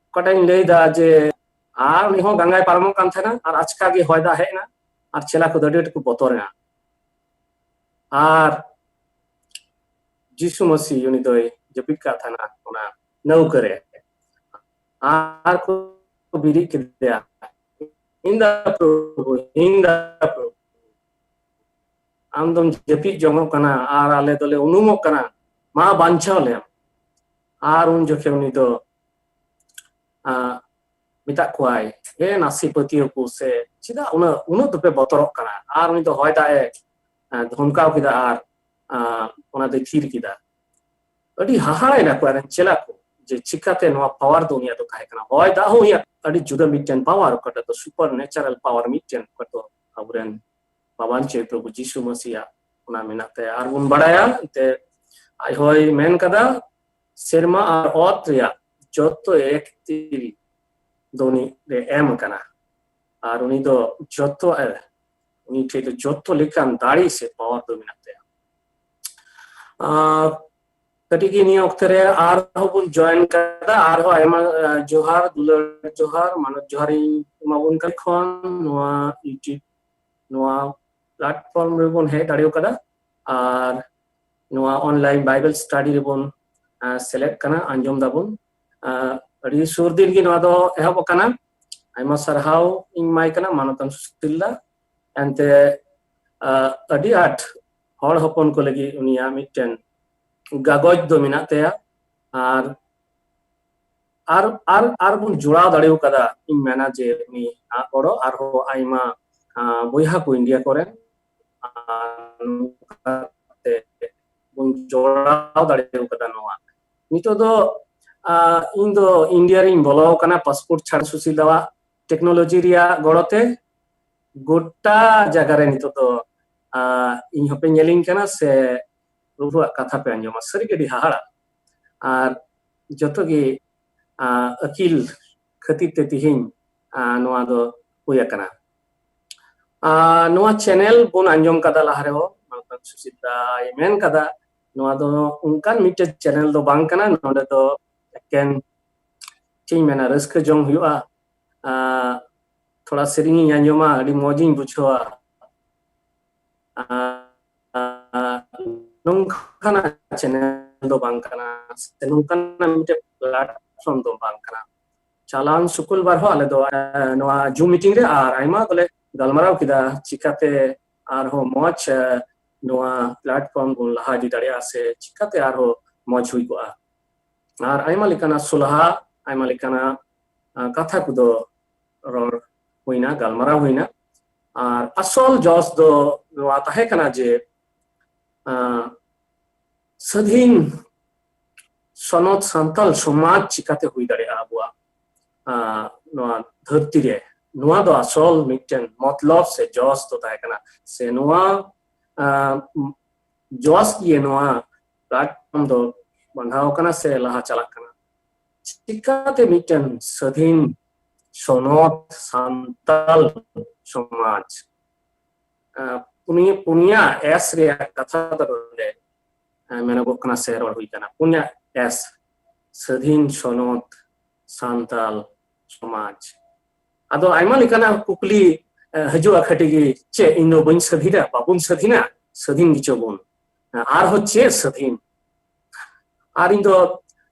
ᱚᱠᱟᱴᱟᱜ ᱤᱧ ᱞᱟᱹᱭᱫᱟ ᱡᱮ, ᱟᱨ ᱩᱱᱤ ᱦᱚᱸ ᱜᱟᱝᱜᱟᱭ ᱯᱟᱨᱚᱢᱚᱜ ᱠᱟᱱ ᱛᱟᱦᱮᱱᱟ, ᱟᱨ ᱟᱪᱠᱟ ᱜᱮ ᱦᱚᱭ ᱫᱟᱜ ᱦᱮᱡ ᱮᱱᱟ, ᱟᱨ ᱪᱮᱞᱟ ᱠᱚᱫᱚ ᱟᱹᱰᱤ ᱟᱸᱴ ᱠᱚ ᱵᱚᱛᱚᱨ ᱮᱱᱟ᱾ ᱟᱨ ᱡᱤᱥᱩ ᱢᱟᱹᱥᱤ ᱩᱱᱤ ᱫᱚᱭ ᱡᱟᱹᱯᱤᱫ ᱠᱟᱜ ᱛᱟᱦᱮᱱᱟ ᱚᱱᱟ ᱱᱟᱹᱣᱠᱟᱹ ᱨᱮ, ᱟᱨ ᱠᱚ ᱵᱮᱨᱮᱫ ᱠᱮᱫᱮᱭᱟ, "ᱤᱧ ᱫᱟ ᱯᱨᱚᱵᱷᱩ, ᱤᱧ ᱫᱟ ᱯᱨᱚᱵᱷᱩ, ᱟᱢ ᱫᱚᱢ ᱡᱟᱹᱯᱤᱫ ᱡᱚᱝᱚᱜ ᱠᱟᱱᱟ ᱟᱨ ᱟᱞᱮ ᱫᱚᱞᱮ ᱩᱱᱩᱢᱚᱜ ᱠᱟᱱᱟ, ᱢᱟ ᱵᱟᱧᱪᱟᱣ ᱞᱮᱢ᱾" ᱟᱨ ᱩᱱ ᱡᱚᱠᱷᱮ ᱩᱱᱤ ᱫᱚ ᱟᱸ, ᱢᱮᱛᱟᱜ ᱠᱚᱣᱟᱭ, "ᱮ ᱱᱟᱥᱮ ᱯᱟᱹᱛᱭᱟᱹᱣ ᱠᱚ, ᱥᱮ ᱪᱮᱫᱟᱜ ᱩᱱᱟᱹᱜ, ᱩᱱᱟᱹᱜ ᱫᱚᱯᱮ ᱵᱚᱛᱚᱨᱚᱜ ᱠᱟᱱᱟ?" ᱟᱨ ᱩᱱᱤ ᱫᱚ ᱦᱚᱭ ᱫᱟᱜ ᱮ, ᱟᱸ, ᱫᱷᱚᱢᱠᱟᱣ ᱠᱮᱫᱟ ᱟᱨ, ᱟᱸ, ᱚᱱᱟ ᱫᱚᱭ ᱛᱷᱤᱨ ᱠᱮᱫᱟ᱾ ᱟᱹᱰᱤ ᱦᱟᱦᱟᱲᱟᱭᱮᱱᱟ ᱠᱚ ᱟᱡ ᱨᱮᱱ ᱪᱮᱞᱟ ᱠᱚ, ᱡᱮ ᱪᱤᱠᱟᱛᱮ ᱱᱚᱣᱟ power ᱫᱚ ᱩᱱᱤᱭᱟᱜ ᱫᱚ ᱛᱟᱦᱮᱸ ᱠᱟᱱᱟ᱾ ᱦᱚᱭ ᱫᱟᱜ ᱦᱚᱸ ᱩᱱᱤᱭᱟᱜ ᱟᱹᱰᱤ ᱡᱩᱫᱟᱹ ᱢᱤᱫᱴᱮᱱ power, ᱚᱠᱟᱴᱟᱜ ᱫᱚ supernatural power ᱢᱤᱫᱴᱮᱱ, ᱚᱠᱟ ᱫᱚ ᱟᱵᱚᱨᱮᱱ ᱵᱟᱵᱟᱱ ᱪᱮ ᱯᱨᱚᱵᱷᱩ ᱡᱤᱥᱩ ᱢᱟᱹᱥᱤᱭᱟᱜ ᱚᱱᱟ ᱢᱮᱱᱟᱜ ᱛᱟᱭᱟ᱾ ᱟᱨ ᱵᱚᱱ ᱵᱟᱲᱟᱭᱟ ᱮᱱᱛᱮ, ᱟᱡ ᱦᱚᱸᱭ ᱢᱮᱱ ᱠᱟᱫᱟ, "ᱥᱮᱨᱢᱟ ᱟᱨ ᱚᱛ ᱨᱮᱭᱟᱜ ᱡᱚᱛᱚ ᱮᱠᱛᱤ ᱫᱚ ᱩᱱᱤ ᱨᱮ ᱮᱢ ᱠᱟᱱᱟ, ᱟᱨ ᱩᱱᱤ ᱫᱚ ᱡᱚᱛᱚ, ᱮ, ᱩᱱᱤ ᱴᱷᱮᱱ ᱫᱚ ᱡᱚᱛᱚ ᱞᱮᱠᱟᱱ ᱫᱟᱲᱮ ᱥᱮ power ᱫᱚ ᱢᱮᱱᱟᱜ ᱛᱟᱭᱟ᱾" ᱟᱨ ᱠᱟᱹᱴᱤᱡ ᱜᱮ ᱱᱤᱭᱟᱹ ᱚᱠᱛᱮ ᱨᱮ ᱟᱨᱦᱚᱸ ᱵᱚᱱ join ᱠᱟᱫᱟ, ᱟᱨᱦᱚᱸ ᱟᱭᱢᱟ, ᱮ, ᱡᱚᱦᱟᱨ, ᱫᱩᱞᱟᱹᱲ ᱡᱚᱦᱟᱨ, ᱢᱟᱱᱚᱛ ᱡᱚᱦᱟᱨ ᱤᱧ ᱮᱢᱟᱵᱚᱱ ᱠᱟᱱ ᱠᱷᱚᱱ ᱱᱚᱣᱟ YouTube, ᱱᱚᱣᱟ platform ᱨᱮᱵᱚᱱ ᱦᱮᱡ ᱫᱟᱲᱮ ᱠᱟᱫᱟ᱾ ᱟᱨ ᱱᱚᱣᱟ online Bible study ᱨᱮᱵᱚᱱ, ᱟ, ᱥᱮᱞᱮᱫ ᱠᱟᱱᱟ, ᱟᱸᱡᱚᱢ ᱫᱟᱵᱚᱱ᱾ ᱟ, ᱟᱹᱰᱤ ᱥᱩᱨ ᱫᱤᱱ ᱜᱮ ᱱᱚᱣᱟ ᱫᱚ ᱮᱦᱚᱵ ᱟᱠᱟᱱᱟ᱾ ᱟᱭᱢᱟ ᱥᱟᱨᱦᱟᱣ ᱤᱧ ᱮᱢᱟᱭ ᱠᱟᱱᱟ ᱢᱟᱱᱚᱛᱟᱱ ᱥᱩᱥᱤᱞ ᱫᱟ᱾ ᱮᱱᱛᱮ, ᱟ, ᱟᱹᱰᱤ ᱟᱸᱴ ᱦᱚᱲ ᱦᱚᱯᱚᱱ ᱠᱚ ᱞᱟᱹᱜᱤᱫ ᱩᱱᱤᱭᱟᱜ ᱢᱤᱫᱴᱮᱱ ᱜᱟᱜᱚᱡᱽ ᱫᱚ ᱢᱮᱱᱟᱜ ᱛᱟᱭᱟ᱾ ᱟᱨ, ᱟᱨ, ᱟᱨ, ᱟᱨ ᱵᱚᱱ ᱡᱚᱲᱟᱣ ᱫᱟᱲᱮ ᱠᱟᱫᱟ, ᱤᱧ ᱢᱮᱱᱟ ᱡᱮ ᱩᱱᱤᱭᱟᱜ ᱜᱚᱲᱚ ᱟᱨᱦᱚᱸ ᱟᱭᱢᱟ, ᱟ, ᱵᱚᱭᱦᱟ ᱠᱚ ᱤᱱᱰᱤᱭᱟ ᱠᱚᱨᱮ, ᱟᱨ ᱱᱚᱝᱠᱟᱛᱮ ᱵᱚᱱ ᱡᱚᱲᱟᱣ ᱫᱟᱲᱮ ᱠᱟᱫᱟ ᱱᱚᱣᱟ᱾ ᱱᱤᱛᱚᱜ ᱫᱚ, ᱟ, ᱤᱧ ᱫᱚ ᱤᱱᱰᱤᱭᱟ ᱨᱤᱧ ᱵᱚᱞᱚ ᱟᱠᱟᱱᱟ passport ᱪᱷᱟᱲᱟ᱾ ᱥᱩᱥᱤᱞ ᱫᱟᱣᱟᱜ technology ᱨᱮᱭᱟᱜ ᱜᱚᱲᱚ ᱛᱮ ᱜᱚᱴᱟ ᱡᱟᱭᱜᱟ ᱨᱮ ᱱᱤᱛᱚᱜ ᱫᱚ, ᱟ, ᱤᱧ ᱦᱚᱸᱯᱮ ᱧᱮᱞᱤᱧ ᱠᱟᱱᱟ ᱥᱮ ᱯᱨᱚᱵᱷᱩᱣᱟᱜ ᱠᱟᱛᱷᱟ ᱯᱮ ᱟᱸᱡᱚᱢᱟ᱾ ᱥᱟᱹᱨᱤᱜᱮ ᱟᱹᱰᱤ ᱦᱟᱦᱟᱲᱟ᱾ ᱟᱨ ᱡᱚᱛᱚ ᱜᱮ, ᱟ, ᱟᱹᱠᱤᱞ ᱠᱷᱟᱹᱛᱤᱨ ᱛᱮ ᱛᱮᱦᱮᱧ, ᱟ, ᱱᱚᱣᱟ ᱫᱚ ᱦᱩᱭ ᱟᱠᱟᱱᱟ᱾ ᱟ, ᱱᱚᱣᱟ channel ᱵᱚᱱ ᱟᱸᱡᱚᱢ ᱠᱟᱫᱟ ᱞᱟᱦᱟ ᱨᱮᱦᱚᱸ, ᱢᱟᱱᱚᱛᱟᱱ ᱥᱩᱥᱤᱞ ᱫᱟᱭ ᱢᱮᱱ ᱠᱟᱫᱟ, ᱱᱚᱣᱟ ᱫᱚ ᱚᱱᱠᱟᱱ ᱢᱤᱫᱴᱮᱡ channel ᱫᱚ ᱵᱟᱝ ᱠᱟᱱᱟ᱾ ᱱᱚᱰᱮ ᱫᱚ ᱮᱠᱮᱱ, ᱪᱮᱫ ᱤᱧ ᱢᱮᱱᱟ, ᱨᱟᱹᱥᱠᱟᱹ ᱡᱚᱝ ᱦᱩᱭᱩᱜᱼᱟ᱾ ᱟ, ᱛᱷᱚᱲᱟ ᱥᱮᱨᱮᱧ ᱤᱧ ᱟᱸᱡᱚᱢᱟ, ᱟᱹᱰᱤ ᱢᱚᱡᱽ ᱤᱧ ᱵᱩᱡᱷᱟᱹᱣᱟ᱾ ᱟ, ᱟ, ᱱᱚᱝᱠᱟᱱᱟᱜ channel ᱫᱚ ᱵᱟᱝ ᱠᱟᱱᱟ, ᱥᱮ ᱱᱚᱝᱠᱟᱱᱟᱜ ᱢᱤᱫᱴᱮᱡ platform ᱫᱚ ᱵᱟᱝ ᱠᱟᱱᱟ᱾ ᱪᱟᱞᱟᱣᱮᱱ ᱥᱩᱠᱩᱞ ᱵᱟᱨ ᱦᱚᱸ ᱟᱞᱮ ᱫᱚ, ᱟ, ᱱᱚᱣᱟ Zoom meeting ᱨᱮ ᱟᱨ ᱟᱭᱢᱟ ᱫᱚᱞᱮ ᱜᱟᱞᱢᱟᱨᱟᱣ ᱠᱮᱫᱟ, ᱪᱤᱠᱟᱛᱮ ᱟᱨᱦᱚᱸ ᱢᱚᱡᱽ, ᱟ, ᱱᱚᱣᱟ platform ᱵᱚᱱ ᱞᱟᱦᱟ ᱤᱫᱤ ᱫᱟᱲᱮᱭᱟᱜᱼᱟ, ᱥᱮ ᱪᱤᱠᱟᱛᱮ ᱟᱨᱦᱚᱸ ᱢᱚᱡᱽ ᱦᱩᱭ ᱠᱚᱜᱼᱟ᱾ ᱟᱨ ᱟᱭᱢᱟ ᱞᱮᱠᱟᱱᱟᱜ ᱥᱚᱞᱦᱟ, ᱟᱭᱢᱟ ᱞᱮᱠᱟᱱᱟᱜ, ᱠᱟᱛᱷᱟ ᱠᱚᱫᱚ ᱨᱚᱲ ᱦᱩᱭᱱᱟ, ᱜᱟᱞᱢᱟᱨᱟᱣ ᱦᱩᱭᱱᱟ᱾ ᱟᱨ ᱟᱥᱚᱞ ᱡᱚᱥ ᱫᱚ ᱱᱚᱣᱟ ᱛᱟᱦᱮᱸ ᱠᱟᱱᱟ ᱡᱮ ᱥᱟᱹᱫᱷᱤᱱ ᱥᱚᱱᱚᱛ ᱥᱟᱱᱛᱟᱞ ᱥᱚᱢᱟᱡᱽ ᱪᱤᱠᱟᱛᱮ ᱦᱩᱭ ᱫᱟᱲᱮᱭᱟᱜᱼᱟ ᱟᱵᱚᱣᱟᱜ ᱱᱚᱣᱟ ᱫᱷᱟᱹᱨᱛᱤ ᱨᱮ, ᱱᱚᱣᱟ ᱫᱚ ᱟᱥᱚᱞ ᱢᱤᱫᱴᱮᱱ ᱢᱚᱛᱞᱚᱵ ᱥᱮ ᱡᱚᱥ ᱫᱚ ᱛᱟᱦᱮᱸ ᱠᱟᱱᱟ᱾ ᱥᱮ ᱱᱚᱣᱟ ᱡᱚᱥ ᱜᱮ ᱱᱚᱣᱟ ᱯᱞᱟᱴᱯᱷᱚᱨᱢ ᱫᱚ ᱵᱟᱸᱫᱷᱟᱣ ᱠᱟᱱᱟ ᱥᱮ ᱞᱟᱦᱟ ᱪᱟᱞᱟᱜ ᱠᱟᱱᱟ᱾ ᱪᱤᱠᱟᱛᱮ ᱢᱤᱫᱴᱮᱱ ᱥᱟᱹᱫᱷᱤᱱ ᱥᱚᱱᱚᱛ ᱥᱟᱱᱛᱟᱞ ᱥᱚᱢᱟᱡᱽ, ᱯᱩᱱᱭᱟᱹ ᱯᱩᱱᱭᱟ ᱮᱥ ᱨᱮᱭᱟᱜ ᱠᱟᱛᱷᱟ ᱫᱚ ᱱᱚᱰᱮ ᱢᱮᱱᱚᱜᱚᱜ ᱠᱟᱱᱟ ᱥᱮ ᱨᱚᱲ ᱦᱩᱭ ᱠᱟᱱᱟ, ᱯᱩᱱᱭᱟ ᱮᱥ, ᱥᱟᱹᱫᱷᱤᱱ ᱥᱚᱱᱚᱛ ᱥᱟᱱᱛᱟᱞ ᱥᱚᱢᱟᱡᱽ᱾ ᱟᱫᱚ ᱟᱭᱢᱟ ᱞᱮᱠᱟᱱᱟᱜ ᱠᱩᱠᱞᱤ ᱦᱤᱡᱩᱜᱼᱟ ᱠᱷᱟᱹᱴᱤ ᱜᱮ, ᱪᱮᱫ ᱤᱧ ᱫᱚ ᱵᱟᱹᱧ ᱥᱟᱹᱫᱷᱤᱱᱟ? ᱵᱟᱵᱚᱱ ᱥᱟᱹᱫᱷᱤᱱᱟ, ᱥᱟᱹᱫᱷᱤᱱ ᱜᱮᱪᱚ ᱵᱚᱱ, ᱟᱨᱦᱚᱸ ᱪᱮᱫ ᱥᱟᱹᱫᱷᱤᱱ? ᱟᱨ ᱤᱧ ᱫᱚ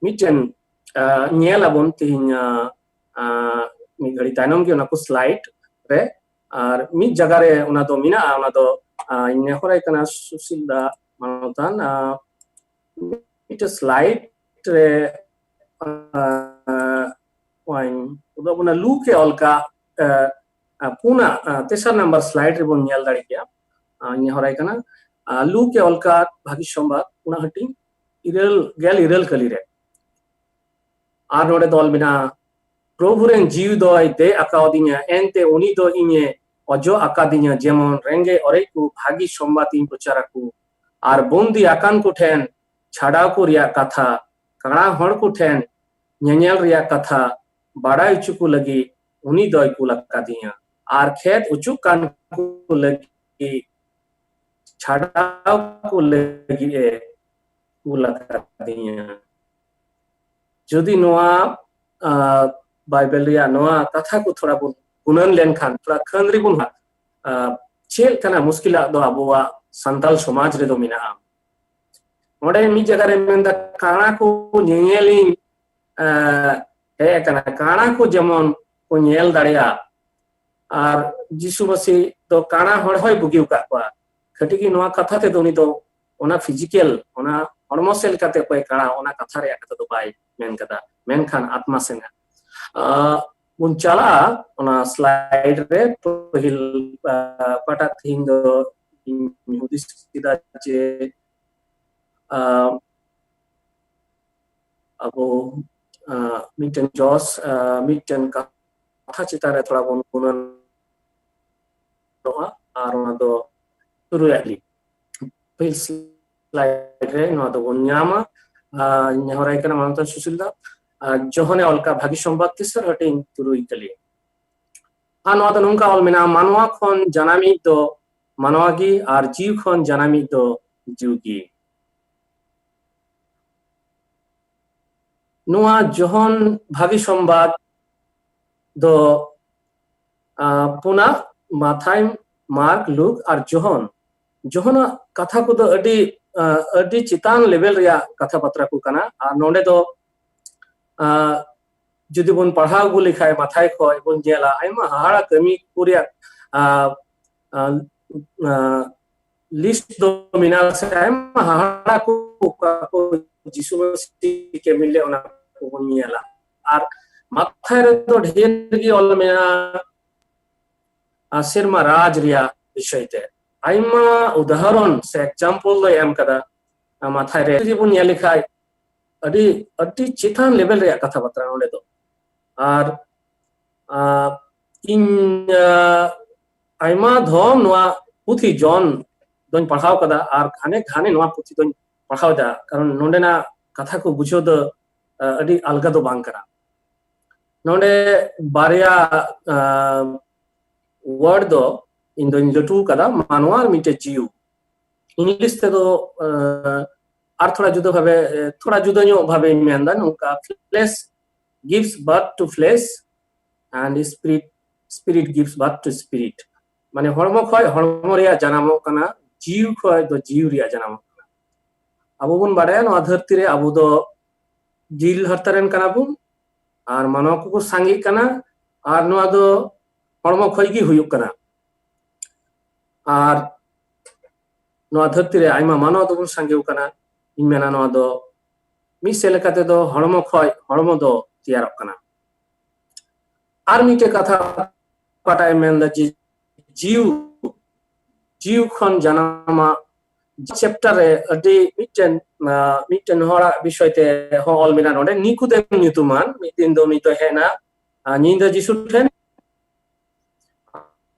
ᱢᱤᱫᱴᱮᱱ ᱧᱮᱞ ᱟᱵᱚᱱ ᱛᱮᱦᱮᱧ ᱢᱤᱫ ᱜᱷᱟᱹᱲᱤ ᱛᱟᱭᱱᱚᱢ ᱜᱮ ᱚᱱᱟ ᱠᱚ ᱥᱞᱟᱭᱤᱰ ᱨᱮ, ᱟᱨ ᱢᱤᱫ ᱡᱟᱭᱜᱟ ᱨᱮ ᱚᱱᱟ ᱫᱚ ᱢᱮᱱᱟᱜᱼᱟ, ᱚᱱᱟ ᱫᱚ ᱤᱧ ᱱᱮᱦᱚᱨᱟᱭ ᱠᱟᱱᱟ ᱥᱩᱥᱤᱞ ᱫᱟ ᱢᱟᱱᱚᱛᱟᱱ, ᱢᱤᱫᱴᱮᱱ ᱥᱞᱟᱭᱤᱰ ᱨᱮ ᱚᱱᱟ ᱞᱩᱠ ᱮ ᱚᱞ ᱠᱟᱜ, ᱯᱩᱱᱟ ᱛᱮᱥᱟᱨ ᱱᱟᱢᱵᱟᱨ ᱥᱞᱟᱭᱤᱰ ᱨᱮᱵᱚᱱ ᱧᱮᱞ ᱫᱟᱲᱮ ᱠᱮᱭᱟ᱾ ᱤᱧ ᱱᱮᱦᱚᱨᱟᱭ ᱠᱟᱱᱟ, ᱞᱩᱠ ᱮ ᱚᱞ ᱠᱟᱜ ᱵᱷᱟᱹᱜᱤ ᱥᱚᱢᱵᱟᱫ, ᱚᱱᱟ ᱦᱟᱹᱴᱤᱧ ᱤᱨᱟᱹᱞ ᱜᱮᱞ ᱤᱨᱟᱹᱞ ᱠᱟᱹᱞᱤ ᱨᱮ᱾ ᱟᱨ ᱱᱚᱰᱮ ᱫᱚ ᱚᱞ ᱢᱮᱱᱟᱜᱼᱟ, ᱯᱨᱚᱵᱷᱩ ᱨᱮᱱ ᱡᱤᱣᱤ ᱫᱚᱭ ᱫᱮᱡ ᱟᱠᱟᱣᱫᱤᱧᱟ, ᱮᱱᱛᱮ ᱩᱱᱤ ᱫᱚ ᱤᱧᱮ ᱚᱡᱚᱜ ᱟᱠᱟᱫᱤᱧᱟ, ᱡᱮᱢᱚᱱ ᱨᱮᱸᱜᱮᱡ ᱚᱨᱮᱡ ᱠᱚ ᱵᱷᱟᱹᱜᱤ ᱥᱚᱢᱵᱟᱫ ᱤᱧ ᱯᱨᱚᱪᱟᱨ ᱟᱠᱚ, ᱟᱨ ᱵᱚᱱᱫᱤ ᱟᱠᱟᱱ ᱠᱚ ᱴᱷᱮᱱ ᱪᱷᱟᱰᱟᱣ ᱠᱚ ᱨᱮᱭᱟᱜ ᱠᱟᱛᱷᱟ, ᱠᱟᱬᱟ ᱦᱚᱲ ᱠᱚ ᱴᱷᱮᱱ ᱧᱮᱧᱮᱞ ᱨᱮᱭᱟᱜ ᱠᱟᱛᱷᱟ ᱵᱟᱲᱟᱭ ᱦᱚᱪᱚ ᱠᱚ ᱞᱟᱹᱜᱤᱫ ᱩᱱᱤ ᱫᱚᱭ ᱠᱩᱞ ᱟᱠᱟᱫᱤᱧᱟ, ᱟᱨ ᱠᱷᱮᱛ ᱚᱪᱚᱜ ᱠᱟᱱ ᱠᱚ ᱞᱟᱹᱜᱤᱫ ᱪᱷᱟᱰᱟᱣ ᱠᱚ ᱞᱟᱹᱜᱤᱫ ᱮ ᱠᱩᱞ ᱟᱠᱟᱫᱤᱧᱟ᱾ ᱡᱩᱫᱤ ᱱᱚᱣᱟ ᱵᱟᱭᱵᱮᱞ ᱨᱮᱭᱟᱜ ᱱᱚᱣᱟ ᱠᱟᱛᱷᱟ ᱠᱚ ᱛᱷᱚᱲᱟ ᱵᱚᱱ ᱜᱩᱱᱟᱹᱱ ᱞᱮᱱᱠᱷᱟᱱ, ᱛᱷᱚᱲᱟ ᱠᱷᱟᱹᱱ ᱨᱮᱵᱚᱱ ᱪᱮᱫ ᱞᱮᱠᱟᱱᱟᱜ ᱢᱩᱥᱠᱤᱞᱟᱜ ᱫᱚ ᱟᱵᱚᱣᱟᱜ ᱥᱟᱱᱛᱟᱞ ᱥᱚᱢᱟᱡᱽ ᱨᱮᱫᱚ ᱢᱮᱱᱟᱜᱼᱟ᱾ ᱚᱸᱰᱮ ᱢᱤᱫ ᱡᱟᱭᱜᱟ ᱨᱮ ᱢᱮᱱᱫᱟ, ᱠᱟᱬᱟ ᱠᱚ ᱧᱮᱧᱮᱞᱤᱧ ᱦᱮᱡ ᱟᱠᱟᱱᱟ, ᱠᱟᱬᱟ ᱠᱚ ᱡᱮᱢᱚᱱ ᱠᱚ ᱧᱮᱞ ᱫᱟᱲᱮᱭᱟᱜ᱾ ᱟᱨ ᱡᱤᱥᱩ ᱢᱟᱹᱥᱤ ᱫᱚ ᱠᱟᱬᱟ ᱦᱚᱲ ᱦᱚᱸᱭ ᱵᱩᱜᱤ ᱟᱠᱟᱫ ᱠᱚᱣᱟ᱾ ᱠᱷᱟᱹᱴᱤ ᱜᱮ ᱱᱚᱣᱟ ᱠᱟᱛᱷᱟ ᱛᱮᱫᱚ ᱩᱱᱤ ᱫᱚ ᱚᱱᱟ ᱯᱷᱤᱡᱤᱠᱮᱞ, ᱚᱱᱟ ᱦᱚᱲᱢᱚ ᱥᱮᱫ ᱞᱮᱠᱟᱛᱮ ᱚᱠᱚᱭ ᱠᱟᱬᱟ, ᱚᱱᱟ ᱠᱟᱛᱷᱟ ᱨᱮᱭᱟᱜ ᱠᱟᱛᱷᱟ ᱫᱚ ᱵᱟᱭ ᱢᱮᱱ ᱠᱟᱫᱟ, ᱢᱮᱱᱠᱷᱟᱱ ᱟᱛᱢᱟ ᱥᱮᱱᱟᱜ᱾ ᱟᱨ ᱵᱚᱱ ᱪᱟᱞᱟᱜᱼᱟ ᱚᱱᱟ slide ᱨᱮ᱾ ᱯᱟᱹᱦᱤᱞ, ᱟᱨ, ᱚᱠᱟᱴᱟᱜ ᱛᱮᱦᱮᱧ ᱫᱚ ᱤᱧ ᱦᱩᱫᱤᱥ ᱠᱮᱫᱟ ᱡᱮ, ᱟᱨ, ᱟᱵᱚ, ᱟᱨ, ᱢᱤᱫᱴᱮᱱ ᱡᱚᱥ, ᱟᱨ, ᱢᱤᱫᱴᱮᱱ ᱠᱟᱛᱷᱟ ᱪᱮᱛᱟᱱ ᱨᱮ ᱛᱷᱚᱲᱟ ᱵᱚᱱ ᱜᱩᱱᱟᱹᱱᱚᱜᱼᱟ ᱟᱨ ᱚᱱᱟ ᱫᱚ ᱛᱩᱨᱩᱭᱟᱜ ᱞᱤ ᱯᱟᱹᱦᱤᱞ slide ᱨᱮ ᱱᱚᱣᱟ ᱫᱚᱵᱚᱱ ᱧᱟᱢᱟ᱾ ᱟᱨ ᱱᱮᱦᱚᱨᱟᱭ ᱠᱟᱱᱟ ᱢᱟᱱᱚᱛᱟᱱ ᱥᱩᱥᱤᱞ ᱫᱟ, ᱟᱨ ᱡᱚᱦᱚᱱᱮ ᱚᱞ ᱠᱟᱜ ᱵᱷᱟᱹᱜᱤ ᱥᱚᱢᱵᱟᱫ ᱛᱮᱥᱟᱨ ᱦᱟᱹᱴᱤᱧ ᱛᱩᱨᱩᱭ ᱠᱟᱹᱞᱤ᱾ ᱟᱨ ᱱᱚᱣᱟ ᱫᱚ ᱱᱚᱝᱠᱟ ᱚᱞ ᱢᱮᱱᱟᱜᱼᱟ, ᱢᱟᱱᱣᱟ ᱠᱷᱚᱱ ᱡᱟᱱᱟᱢᱤᱡ ᱫᱚ ᱢᱟᱱᱣᱟ ᱜᱮ ᱟᱨ ᱡᱤᱣᱤ ᱠᱷᱚᱱ ᱡᱟᱱᱟᱢᱤᱡ ᱫᱚ ᱡᱤᱣᱤ ᱜᱮ᱾ ᱱᱚᱣᱟ ᱡᱚᱦᱚᱱ ᱵᱷᱟᱹᱜᱤ ᱥᱚᱢᱵᱟᱫ ᱫᱚ, ᱟᱸ, ᱯᱩᱱᱟ, ᱢᱟᱛᱷᱟᱭ, ᱢᱟᱨᱠ, ᱞᱩᱠ ᱟᱨ ᱡᱚᱦᱚᱱ᱾ ᱡᱚᱦᱚᱱᱟᱜ ᱠᱟᱛᱷᱟ ᱠᱚᱫᱚ ᱟᱹᱰᱤ, ᱟᱸ, ᱟᱹᱰᱤ ᱪᱮᱛᱟᱱ level ᱨᱮᱭᱟᱜ ᱠᱟᱛᱷᱟ ᱵᱟᱛᱨᱟ ᱠᱚ ᱠᱟᱱᱟ᱾ ᱟᱨ ᱱᱚᱰᱮ ᱫᱚ, ᱟᱸ, ᱡᱩᱫᱤ ᱵᱚᱱ ᱯᱟᱲᱦᱟᱣ ᱟᱹᱜᱩ ᱞᱮᱠᱷᱟᱡ ᱢᱟᱛᱷᱟᱭ ᱠᱷᱚᱡ ᱵᱚᱱ ᱧᱮᱞᱟ ᱟᱭᱢᱟ ᱦᱟᱦᱟᱲᱟ ᱠᱟᱹᱢᱤ ᱠᱚ ᱨᱮᱭᱟᱜ, ᱟᱸ, ᱟᱸ, ᱟᱸ, list ᱫᱚ ᱢᱮᱱᱟᱜᱼᱟ, ᱥᱮ ᱟᱭᱢᱟ ᱦᱟᱦᱟᱲᱟ ᱠᱚ ᱚᱠᱟ ᱠᱚ ᱡᱤᱥᱩ ᱢᱟᱹᱥᱤ ᱠᱟᱹᱢᱤ ᱞᱮᱫ ᱚᱱᱟ ᱠᱚᱵᱚᱱ ᱧᱮᱞᱟ᱾ ᱟᱨ ᱢᱟᱛᱷᱟᱭ ᱨᱮᱫᱚ ᱰᱷᱮᱨ ᱜᱮ ᱚᱞ ᱢᱮᱱᱟᱜᱼᱟ, ᱟᱨ ᱥᱮᱨᱢᱟ ᱨᱟᱡᱽ ᱨᱮᱭᱟᱜ ᱵᱤᱥᱚᱭ ᱛᱮ ᱟᱭᱢᱟ ᱩᱫᱟᱦᱚᱨᱚᱱ ᱥᱮ example ᱫᱚᱭ ᱮᱢ ᱠᱟᱫᱟ᱾ ᱟᱨ ᱢᱟᱛᱷᱟᱭ ᱨᱮ ᱡᱩᱫᱤ ᱵᱚᱱ ᱧᱮᱞ ᱞᱮᱠᱷᱟᱡ ᱟᱹᱰᱤ, ᱟᱹᱰᱤ ᱪᱮᱛᱟᱱ level ᱨᱮᱭᱟᱜ ᱠᱟᱛᱷᱟ ᱵᱟᱛᱨᱟ ᱱᱚᱰᱮ ᱫᱚ᱾ ᱟᱨ, ᱟᱨ ᱤᱧ, ᱟᱨ ᱟᱭᱢᱟ ᱫᱷᱚᱢ ᱱᱚᱣᱟ ᱯᱩᱛᱷᱤ ᱡᱚᱱ ᱫᱚᱧ ᱯᱟᱲᱦᱟᱣ ᱠᱟᱫᱟ ᱟᱨ ᱜᱷᱟᱱᱮ ᱜᱷᱟᱱᱮ ᱱᱚᱣᱟ ᱯᱩᱛᱷᱤ ᱫᱚᱧ ᱯᱟᱲᱦᱟᱣ ᱮᱫᱟ, ᱠᱟᱨᱚᱱ ᱱᱚᱰᱮᱱᱟᱜ ᱠᱟᱛᱷᱟ ᱠᱚ ᱵᱩᱡᱷᱟᱹᱣ ᱫᱚ, ᱟᱨ, ᱟᱹᱰᱤ ᱟᱞᱜᱟ ᱫᱚ ᱵᱟᱝ ᱠᱟᱱᱟ᱾ ᱱᱚᱰᱮ ᱵᱟᱨᱭᱟ, ᱟᱨ, word ᱫᱚ ᱤᱧ ᱫᱚᱧ ᱞᱟᱹᱴᱩ ᱠᱟᱫᱟ, ᱢᱟᱱᱣᱟ ᱟᱨ ᱢᱤᱫᱴᱮᱡ ᱡᱤᱣ᱾ English ᱛᱮᱫᱚ, ᱟᱨ, ᱟᱨ ᱛᱷᱚᱲᱟ ᱡᱩᱫᱟᱹ ᱵᱷᱟᱵᱮ, ᱛᱷᱚᱲᱟ ᱡᱩᱫᱟᱹ ᱧᱚᱜ ᱵᱷᱟᱵᱮᱧ ᱢᱮᱱᱫᱟ, ᱱᱚᱝᱠᱟ, flesh gives birth to flesh and spirit, spirit gives birth to spirit. ᱢᱟᱱᱮ ᱦᱚᱲᱢᱚ ᱠᱷᱚᱡ ᱦᱚᱲᱢᱚ ᱨᱮᱭᱟᱜ ᱡᱟᱱᱟᱢᱚᱜ ᱠᱟᱱᱟ, ᱡᱤᱣᱤ ᱠᱷᱚᱡ ᱫᱚ ᱡᱤᱣᱤ ᱨᱮᱭᱟᱜ ᱡᱟᱱᱟᱢᱚᱜ ᱠᱟᱱᱟ᱾ ᱟᱵᱚ ᱵᱚᱱ ᱵᱟᱰᱟᱭᱟ ᱱᱚᱣᱟ ᱫᱷᱟᱹᱨᱛᱤ ᱨᱮ ᱟᱵᱚ ᱫᱚ ᱡᱤᱞ ᱦᱟᱨᱛᱟ ᱨᱮᱱ ᱠᱟᱱᱟ ᱵᱚᱱ, ᱟᱨ ᱢᱟᱱᱣᱟ ᱠᱚᱠᱚ ᱥᱟᱸᱜᱮᱜ ᱠᱟᱱᱟ, ᱟᱨ ᱱᱚᱣᱟ ᱫᱚ ᱦᱚᱲᱢᱚ ᱠᱷᱚᱡ ᱜᱮ ᱦᱩᱭᱩᱜ ᱠᱟᱱᱟ᱾ ᱟᱨ ᱱᱚᱣᱟ ᱫᱷᱟᱹᱨᱛᱤ ᱨᱮ ᱟᱭᱢᱟ ᱢᱟᱱᱣᱟ ᱫᱚᱵᱚᱱ ᱥᱟᱸᱜᱮ ᱟᱠᱟᱱᱟ᱾ ᱤᱧ ᱢᱮᱱᱟ ᱱᱚᱣᱟ ᱫᱚ ᱢᱤᱫ ᱥᱮᱫ ᱞᱮᱠᱟ ᱛᱮᱫᱚ ᱦᱚᱲᱢᱚ ᱠᱷᱚᱡ ᱦᱚᱲᱢᱚ ᱫᱚ ᱛᱮᱭᱟᱨᱚᱜ ᱠᱟᱱᱟ᱾ ᱟᱨ ᱢᱤᱫᱴᱮᱡ ᱠᱟᱛᱷᱟ ᱚᱠᱟᱴᱟᱜ ᱮ ᱢᱮᱱᱫᱟ ᱡᱮ ᱡᱤᱣ ᱡᱤᱣ ᱠᱷᱚᱱ ᱡᱟᱱᱟᱢᱟ ᱪᱮᱯᱴᱟᱨ ᱨᱮ ᱟᱹᱰᱤ ᱢᱤᱫᱴᱮᱱ ᱢᱤᱫᱴᱮᱱ ᱦᱚᱲᱟᱜ ᱵᱤᱥᱚᱭ ᱛᱮ ᱦᱚᱸ ᱚᱞ ᱢᱮᱱᱟᱜᱼᱟ ᱱᱚᱰᱮ᱾ ᱱᱤᱠᱩᱫᱮᱢ ᱧᱩᱛᱩᱢᱟᱱ ᱢᱤᱫ ᱫᱤᱱ ᱫᱚ ᱩᱱᱤ ᱫᱚ ᱦᱮᱡ ᱮᱱᱟ ᱧᱤᱫᱟᱹ ᱡᱤᱥᱩ ᱴᱷᱮᱱ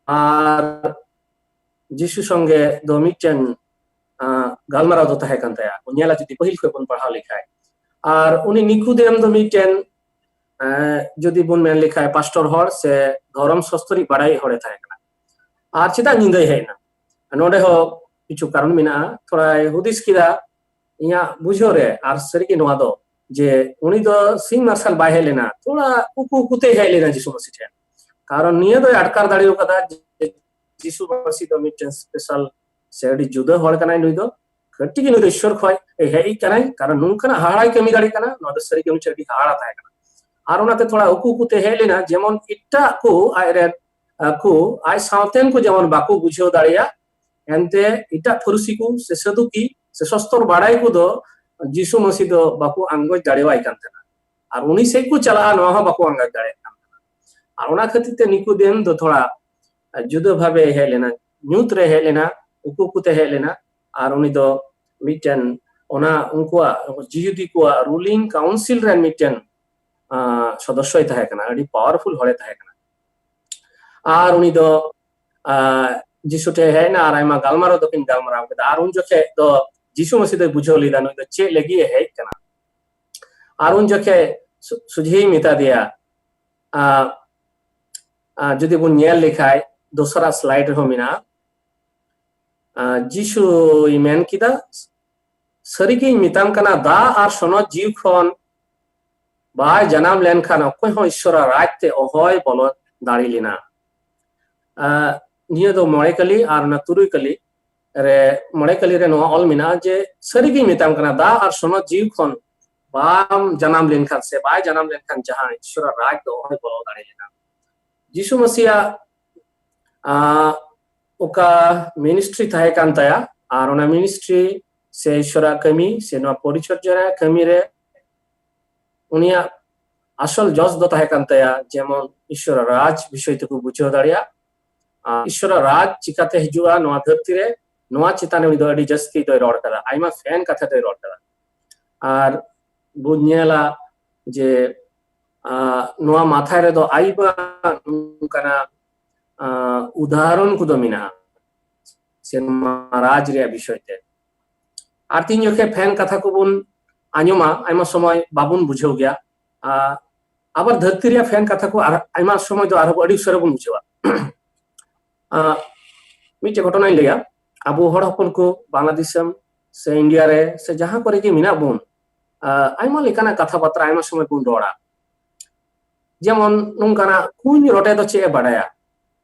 ᱟᱨ ᱡᱤᱥᱩ ᱥᱚᱸᱜᱮ ᱫᱚ ᱢᱤᱫᱴᱮᱱ ᱜᱟᱞᱢᱟᱨᱟᱣ ᱫᱚ ᱛᱟᱦᱮᱸ ᱠᱟᱱ ᱛᱟᱭᱟ᱾ ᱧᱮᱞᱟ ᱡᱩᱫᱤ ᱯᱟᱹᱦᱤᱞ ᱠᱷᱚᱱ ᱵᱚᱱ ᱯᱟᱲᱦᱟᱣ ᱞᱮᱠᱷᱟᱡ, ᱟᱨ ᱩᱱᱤ ᱱᱤᱠᱩᱫᱮᱢ ᱫᱚ ᱢᱤᱫᱴᱮᱱ ᱡᱩᱫᱤ ᱵᱚᱱ ᱢᱮᱱ ᱞᱮᱠᱷᱟᱡ ᱯᱟᱥᱴᱚᱨ ᱦᱚᱲ ᱥᱮ ᱫᱷᱚᱨᱚᱢ ᱥᱚᱥᱛᱚᱨᱤ ᱵᱟᱲᱟᱭ ᱦᱚᱲᱮ ᱛᱟᱦᱮᱸ ᱠᱟᱱᱟ᱾ ᱟᱨ ᱪᱮᱫᱟᱜ ᱧᱤᱫᱟᱹᱭ ᱦᱮᱡ ᱮᱱᱟ? ᱱᱚᱰᱮ ᱦᱚᱸ ᱠᱤᱪᱷᱩ ᱠᱟᱨᱚᱱ ᱢᱮᱱᱟᱜᱼᱟ᱾ ᱛᱷᱚᱲᱟᱭ ᱦᱩᱫᱤᱥ ᱠᱮᱫᱟ, ᱤᱧᱟᱹᱜ ᱵᱩᱡᱷᱟᱹᱣ ᱨᱮ ᱟᱨ ᱥᱟᱹᱨᱤᱜᱮ ᱱᱚᱣᱟ ᱫᱚ ᱡᱮ ᱩᱱᱤ ᱫᱚ ᱥᱤᱧ ᱢᱟᱨᱥᱟᱞ ᱵᱟᱭ ᱦᱮᱡ ᱞᱮᱱᱟ, ᱛᱷᱚᱲᱟ ᱩᱠᱩ ᱩᱠᱩᱛᱮᱭ ᱦᱮᱡ ᱞᱮᱱᱟ ᱡᱤᱥᱩ ᱢᱟᱹᱥᱤ ᱴᱷᱮᱱ᱾ ᱠᱟᱨᱚᱱ ᱱᱤᱭᱟᱹ ᱫᱚᱭ ᱟᱴᱠᱟᱨ ᱫᱟᱲᱮ ᱠᱟᱫᱟ ᱡᱮ ᱡᱤᱥᱩ ᱢᱟᱹᱥᱤ ᱫᱚ ᱢᱤᱫᱴᱮᱱ ᱥᱯᱮᱥᱟᱞ ᱥᱮ ᱟᱹᱰᱤ ᱡᱩᱫᱟᱹ ᱦᱚᱲ ᱠᱟᱱᱟᱭ ᱱᱩᱭ ᱫᱚ᱾ ᱠᱟᱹᱴᱤᱡ ᱜᱮ ᱱᱩᱭ ᱫᱚ ᱤᱥᱥᱚᱨ ᱠᱷᱚᱱ ᱦᱮᱡ ᱠᱟᱱᱟᱭ, ᱠᱟᱨᱚᱱ ᱱᱚᱝᱠᱟᱱᱟᱜ ᱦᱟᱦᱟᱲᱟᱭ ᱠᱟᱹᱢᱤ ᱫᱟᱲᱮᱭᱟᱜ ᱠᱟᱱᱟ, ᱱᱚᱣᱟ ᱫᱚ ᱥᱟᱹᱨᱤ ᱜᱮ ᱢᱤᱫᱴᱮᱱ ᱟᱹᱰᱤ ᱦᱟᱦᱟᱲᱟ ᱛᱟᱦᱮᱸ ᱠᱟᱱᱟ᱾ ᱟᱨ ᱚᱱᱟᱛᱮ ᱛᱷᱚᱲᱟ ᱩᱠᱩ ᱩᱠᱩᱛᱮ ᱦᱮᱡ ᱞᱮᱱᱟ, ᱡᱮᱢᱚᱱ ᱮᱴᱟᱜ ᱠᱚ ᱟᱡᱨᱮᱱ ᱠᱚ ᱟᱡ ᱥᱟᱶᱛᱮᱱ ᱠᱚ ᱡᱮᱢᱚᱱ ᱵᱟᱠᱚ ᱵᱩᱡᱷᱟᱹᱣ ᱫᱟᱲᱮᱭᱟᱜ, ᱮᱱᱛᱮ ᱮᱴᱟᱜ ᱯᱷᱟᱹᱨᱩᱥᱤ ᱠᱚ ᱥᱮ ᱥᱟᱹᱫᱩᱠᱤ ᱥᱮ ᱥᱚᱥᱛᱚᱨ ᱵᱟᱲᱟᱭ ᱠᱚᱫᱚ ᱡᱤᱥᱩ ᱢᱟᱹᱥᱤ ᱫᱚ ᱵᱟᱠᱚ ᱟᱸᱜᱚᱪ ᱫᱟᱲᱮᱣᱟᱭ ᱠᱟᱱ ᱛᱟᱦᱮᱱᱟ᱾ ᱟᱨ ᱩᱱᱤ ᱥᱮᱫ ᱠᱚ ᱪᱟᱞᱟᱜᱼᱟ, ᱱᱚᱣᱟ ᱦᱚᱸ ᱵᱟᱠᱚ ᱟᱸᱜᱚᱪ ᱫᱟᱲᱮᱭᱟᱜ ᱠᱟᱱ ᱛᱟᱦᱮᱱᱟ᱾ ᱟᱨ ᱚᱱᱟ ᱠᱷᱟᱹᱛᱤᱨ ᱛᱮ ᱱᱤᱠᱩᱫᱮᱢ ᱫᱚ ᱛᱷᱚᱲᱟ ᱡᱩᱫᱟᱹ ᱵᱷᱟᱵᱮ ᱦᱮᱡ ᱞᱮᱱᱟ, ᱧᱩᱛ ᱨᱮ ᱦᱮᱡ ᱞᱮᱱᱟ, ᱩᱠᱩ ᱩᱠᱩᱛᱮ ᱦᱮᱡ ᱞᱮᱱᱟ᱾ ᱟᱨ ᱩᱱᱤ ᱫᱚ ᱢᱤᱫᱴᱮᱱ ᱚᱱᱟ ᱩᱱᱠᱩᱣᱟᱜ ᱡᱤᱦᱩᱫᱤ ᱠᱚᱣᱟᱜ ᱨᱩᱞᱤᱝ ᱠᱟᱣᱩᱱᱥᱤᱞ ᱨᱮᱱ ᱢᱤᱫᱴᱮᱱ ᱥᱚᱫᱚᱥᱥᱚᱭ ᱛᱟᱦᱮᱸ ᱠᱟᱱᱟ, ᱟᱹᱰᱤ ᱯᱟᱣᱟᱨᱯᱷᱩᱞ ᱦᱚᱲᱮ ᱛᱟᱦᱮᱸ ᱠᱟᱱᱟ᱾ ᱟᱨ ᱩᱱᱤ ᱫᱚ ᱡᱤᱥᱩ ᱴᱷᱮᱱ ᱦᱮᱡ ᱮᱱᱟ ᱟᱨ ᱟᱭᱢᱟ ᱜᱟᱞᱢᱟᱨᱟᱣ ᱫᱚᱠᱤᱱ ᱜᱟᱞᱢᱟᱨᱟᱣ ᱠᱮᱫᱟ᱾ ᱟᱨ ᱩᱱ ᱡᱚᱠᱷᱮᱡ ᱫᱚ ᱡᱤᱥᱩ ᱢᱟᱹᱥᱤ ᱫᱚᱭ ᱵᱩᱡᱷᱟᱹᱣ ᱞᱮᱫᱟ ᱱᱩᱭ ᱫᱚ ᱪᱮᱫ ᱞᱟᱹᱜᱤᱫ ᱮ ᱦᱮᱡ ᱠᱟᱱᱟ᱾ ᱟᱨ ᱩᱱ ᱡᱚᱠᱷᱮᱡ ᱥᱚᱡᱷᱮᱭ ᱢᱮᱛᱟ ᱫᱮᱭᱟ, ᱡᱩᱫᱤ ᱵᱚᱱ ᱧᱮᱞ ᱞᱮᱠᱷᱟᱡ ᱫᱚᱥᱨᱟ ᱥᱞᱟᱭᱤᱰ ᱨᱮᱦᱚᱸ ᱢᱮᱱᱟᱜᱼᱟ, ᱡᱤᱥᱩᱭ ᱢᱮᱱ ᱠᱮᱫᱟ, ᱥᱟᱹᱨᱤᱜᱤᱧ ᱢᱮᱛᱟᱢ ᱠᱟᱱᱟ, ᱫᱟᱜ ᱟᱨ ᱥᱚᱱᱚᱛ ᱡᱤᱣᱤ ᱠᱷᱚᱱ ᱵᱟᱭ ᱡᱟᱱᱟᱢ ᱞᱮᱱᱠᱷᱟᱱ ᱚᱠᱚᱭ ᱦᱚᱸ ᱤᱥᱥᱚᱨᱟᱜ ᱨᱟᱡᱽ ᱛᱮ ᱚᱦᱚᱭ ᱵᱚᱞᱚ ᱫᱟᱲᱮ ᱞᱮᱱᱟ᱾ ᱱᱤᱭᱟᱹ ᱫᱚ ᱢᱚᱬᱮ ᱠᱟᱹᱞᱤ ᱟᱨ ᱚᱱᱟ ᱛᱩᱨᱩᱭ ᱠᱟᱹᱞᱤ ᱨᱮ, ᱢᱚᱬᱮ ᱠᱟᱹᱞᱤ ᱨᱮ ᱱᱚᱣᱟ ᱚᱞ ᱢᱮᱱᱟᱜᱼᱟ ᱡᱮ, ᱥᱟᱹᱨᱤᱜᱤᱧ ᱢᱮᱛᱟᱢ ᱠᱟᱱᱟ, ᱫᱟᱜ ᱟᱨ ᱥᱚᱱᱚᱛ ᱡᱤᱣᱤ ᱠᱷᱚᱱ ᱵᱟᱢ ᱡᱟᱱᱟᱢ ᱞᱮᱱᱠᱷᱟᱱ ᱥᱮ ᱵᱟᱭ ᱡᱟᱱᱟᱢ ᱞᱮᱱᱠᱷᱟᱱ ᱡᱟᱦᱟᱸ ᱤᱥᱥᱚᱨᱟᱜ ᱨᱟᱡᱽ ᱫᱚ ᱚᱦᱚᱭ ᱵᱚᱞᱚ ᱫᱟᱲᱮ ᱞᱮᱱᱟ᱾ ᱡᱤᱥᱩ ᱢᱟᱹᱥᱤᱭᱟᱜ ᱚᱠᱟ ᱢᱤᱱᱤᱥᱴᱨᱤ ᱛᱟᱦᱮᱸ ᱠᱟᱱ ᱛᱟᱭᱟ, ᱟᱨ ᱚᱱᱟ ᱢᱤᱱᱤᱥᱴᱨᱤ ᱥᱮ ᱤᱥᱥᱚᱨᱟᱜ ᱠᱟᱹᱢᱤ ᱥᱮ ᱱᱚᱣᱟ ᱯᱚᱨᱤᱪᱚᱨᱡᱟ ᱨᱮᱭᱟᱜ ᱠᱟᱹᱢᱤ ᱨᱮ ᱩᱱᱤᱭᱟᱜ ᱟᱥᱚᱞ ᱡᱚᱥ ᱫᱚ ᱛᱟᱦᱮᱸ ᱠᱟᱱ ᱛᱟᱭᱟ ᱡᱮᱢᱚᱱ ᱤᱥᱚᱨ ᱨᱟᱡᱽ ᱵᱤᱥᱚᱭ ᱛᱮᱠᱚ ᱵᱩᱡᱷᱟᱹᱣ ᱫᱟᱲᱮᱭᱟᱜ᱾ ᱟᱨ ᱤᱥᱚᱨ ᱨᱟᱡᱽ ᱪᱤᱠᱟᱛᱮ ᱦᱤᱡᱩᱜᱼᱟ ᱱᱚᱣᱟ ᱫᱷᱟᱹᱨᱛᱤ ᱨᱮ, ᱱᱚᱣᱟ ᱪᱮᱛᱟᱱ ᱨᱮ ᱩᱱᱤ ᱫᱚ ᱟᱹᱰᱤ ᱡᱟᱹᱥᱛᱤ ᱫᱚᱭ ᱨᱚᱲ ᱠᱟᱫᱟ, ᱟᱭᱢᱟ ᱯᱷᱮᱱ ᱠᱟᱛᱷᱟ ᱫᱚᱭ ᱨᱚᱲ ᱠᱟᱫᱟ᱾ ᱟᱨ ᱵᱚᱱ ᱧᱮᱞᱟ ᱡᱮ ᱱᱚᱣᱟ ᱢᱟᱛᱷᱟᱭ ᱨᱮᱫᱚ ᱟᱭᱢᱟ ᱱᱚᱝᱠᱟᱱᱟᱜ ᱩᱫᱟᱦᱚᱨᱚᱱ ᱠᱚᱫᱚ ᱢᱮᱱᱟᱜᱼᱟ ᱥᱮᱨᱢᱟ ᱨᱟᱡᱽ ᱨᱮᱭᱟᱜ ᱵᱤᱥᱚᱭ ᱛᱮ᱾ ᱟᱨ ᱛᱤᱱ ᱡᱚᱠᱷᱮᱡ ᱯᱷᱮᱱ ᱠᱟᱛᱷᱟ ᱠᱚᱵᱚᱱ ᱟᱸᱡᱚᱢᱟ, ᱟᱭᱢᱟ ᱥᱚᱢᱚᱭ ᱵᱟᱵᱚᱱ ᱵᱩᱡᱷᱟᱹᱣ ᱜᱮᱭᱟ᱾ ᱟᱵᱟᱨ ᱫᱷᱟᱹᱨᱛᱤ ᱨᱮᱭᱟᱜ ᱯᱷᱮᱱ ᱠᱟᱛᱷᱟ ᱠᱚ ᱟᱭᱢᱟ ᱥᱚᱢᱚᱭ ᱫᱚ ᱟᱨᱦᱚᱸ ᱟᱹᱰᱤ ᱩᱥᱟᱹᱨᱟ ᱵᱚᱱ ᱵᱩᱡᱷᱟᱹᱣᱟ᱾ ᱢᱤᱫᱴᱮᱡ ᱜᱷᱚᱴᱚᱱᱟᱧ ᱞᱟᱹᱭᱟ᱾ ᱟᱵᱚ ᱦᱚᱲ ᱦᱚᱯᱚᱱ ᱠᱚ ᱵᱟᱝᱞᱟᱫᱮᱥ ᱥᱮ ᱤᱱᱰᱤᱭᱟ ᱨᱮ ᱥᱮ ᱡᱟᱦᱟᱸ ᱠᱚᱨᱮ ᱜᱮ ᱢᱮᱱᱟᱜ ᱵᱚᱱ, ᱟᱭᱢᱟ ᱞᱮᱠᱟᱱᱟᱜ ᱠᱟᱛᱷᱟ ᱵᱟᱛᱨᱟ ᱟᱭᱢᱟ ᱥᱚᱢᱚᱭ ᱵᱚᱱ ᱨᱚᱲᱟ᱾ ᱡᱮᱢᱚᱱ ᱱᱚᱝᱠᱟᱱᱟᱜ, ᱠᱩᱧ ᱨᱚᱴᱮ ᱫᱚ ᱪᱮᱫ ᱮ ᱵᱟᱲᱟᱭᱟ?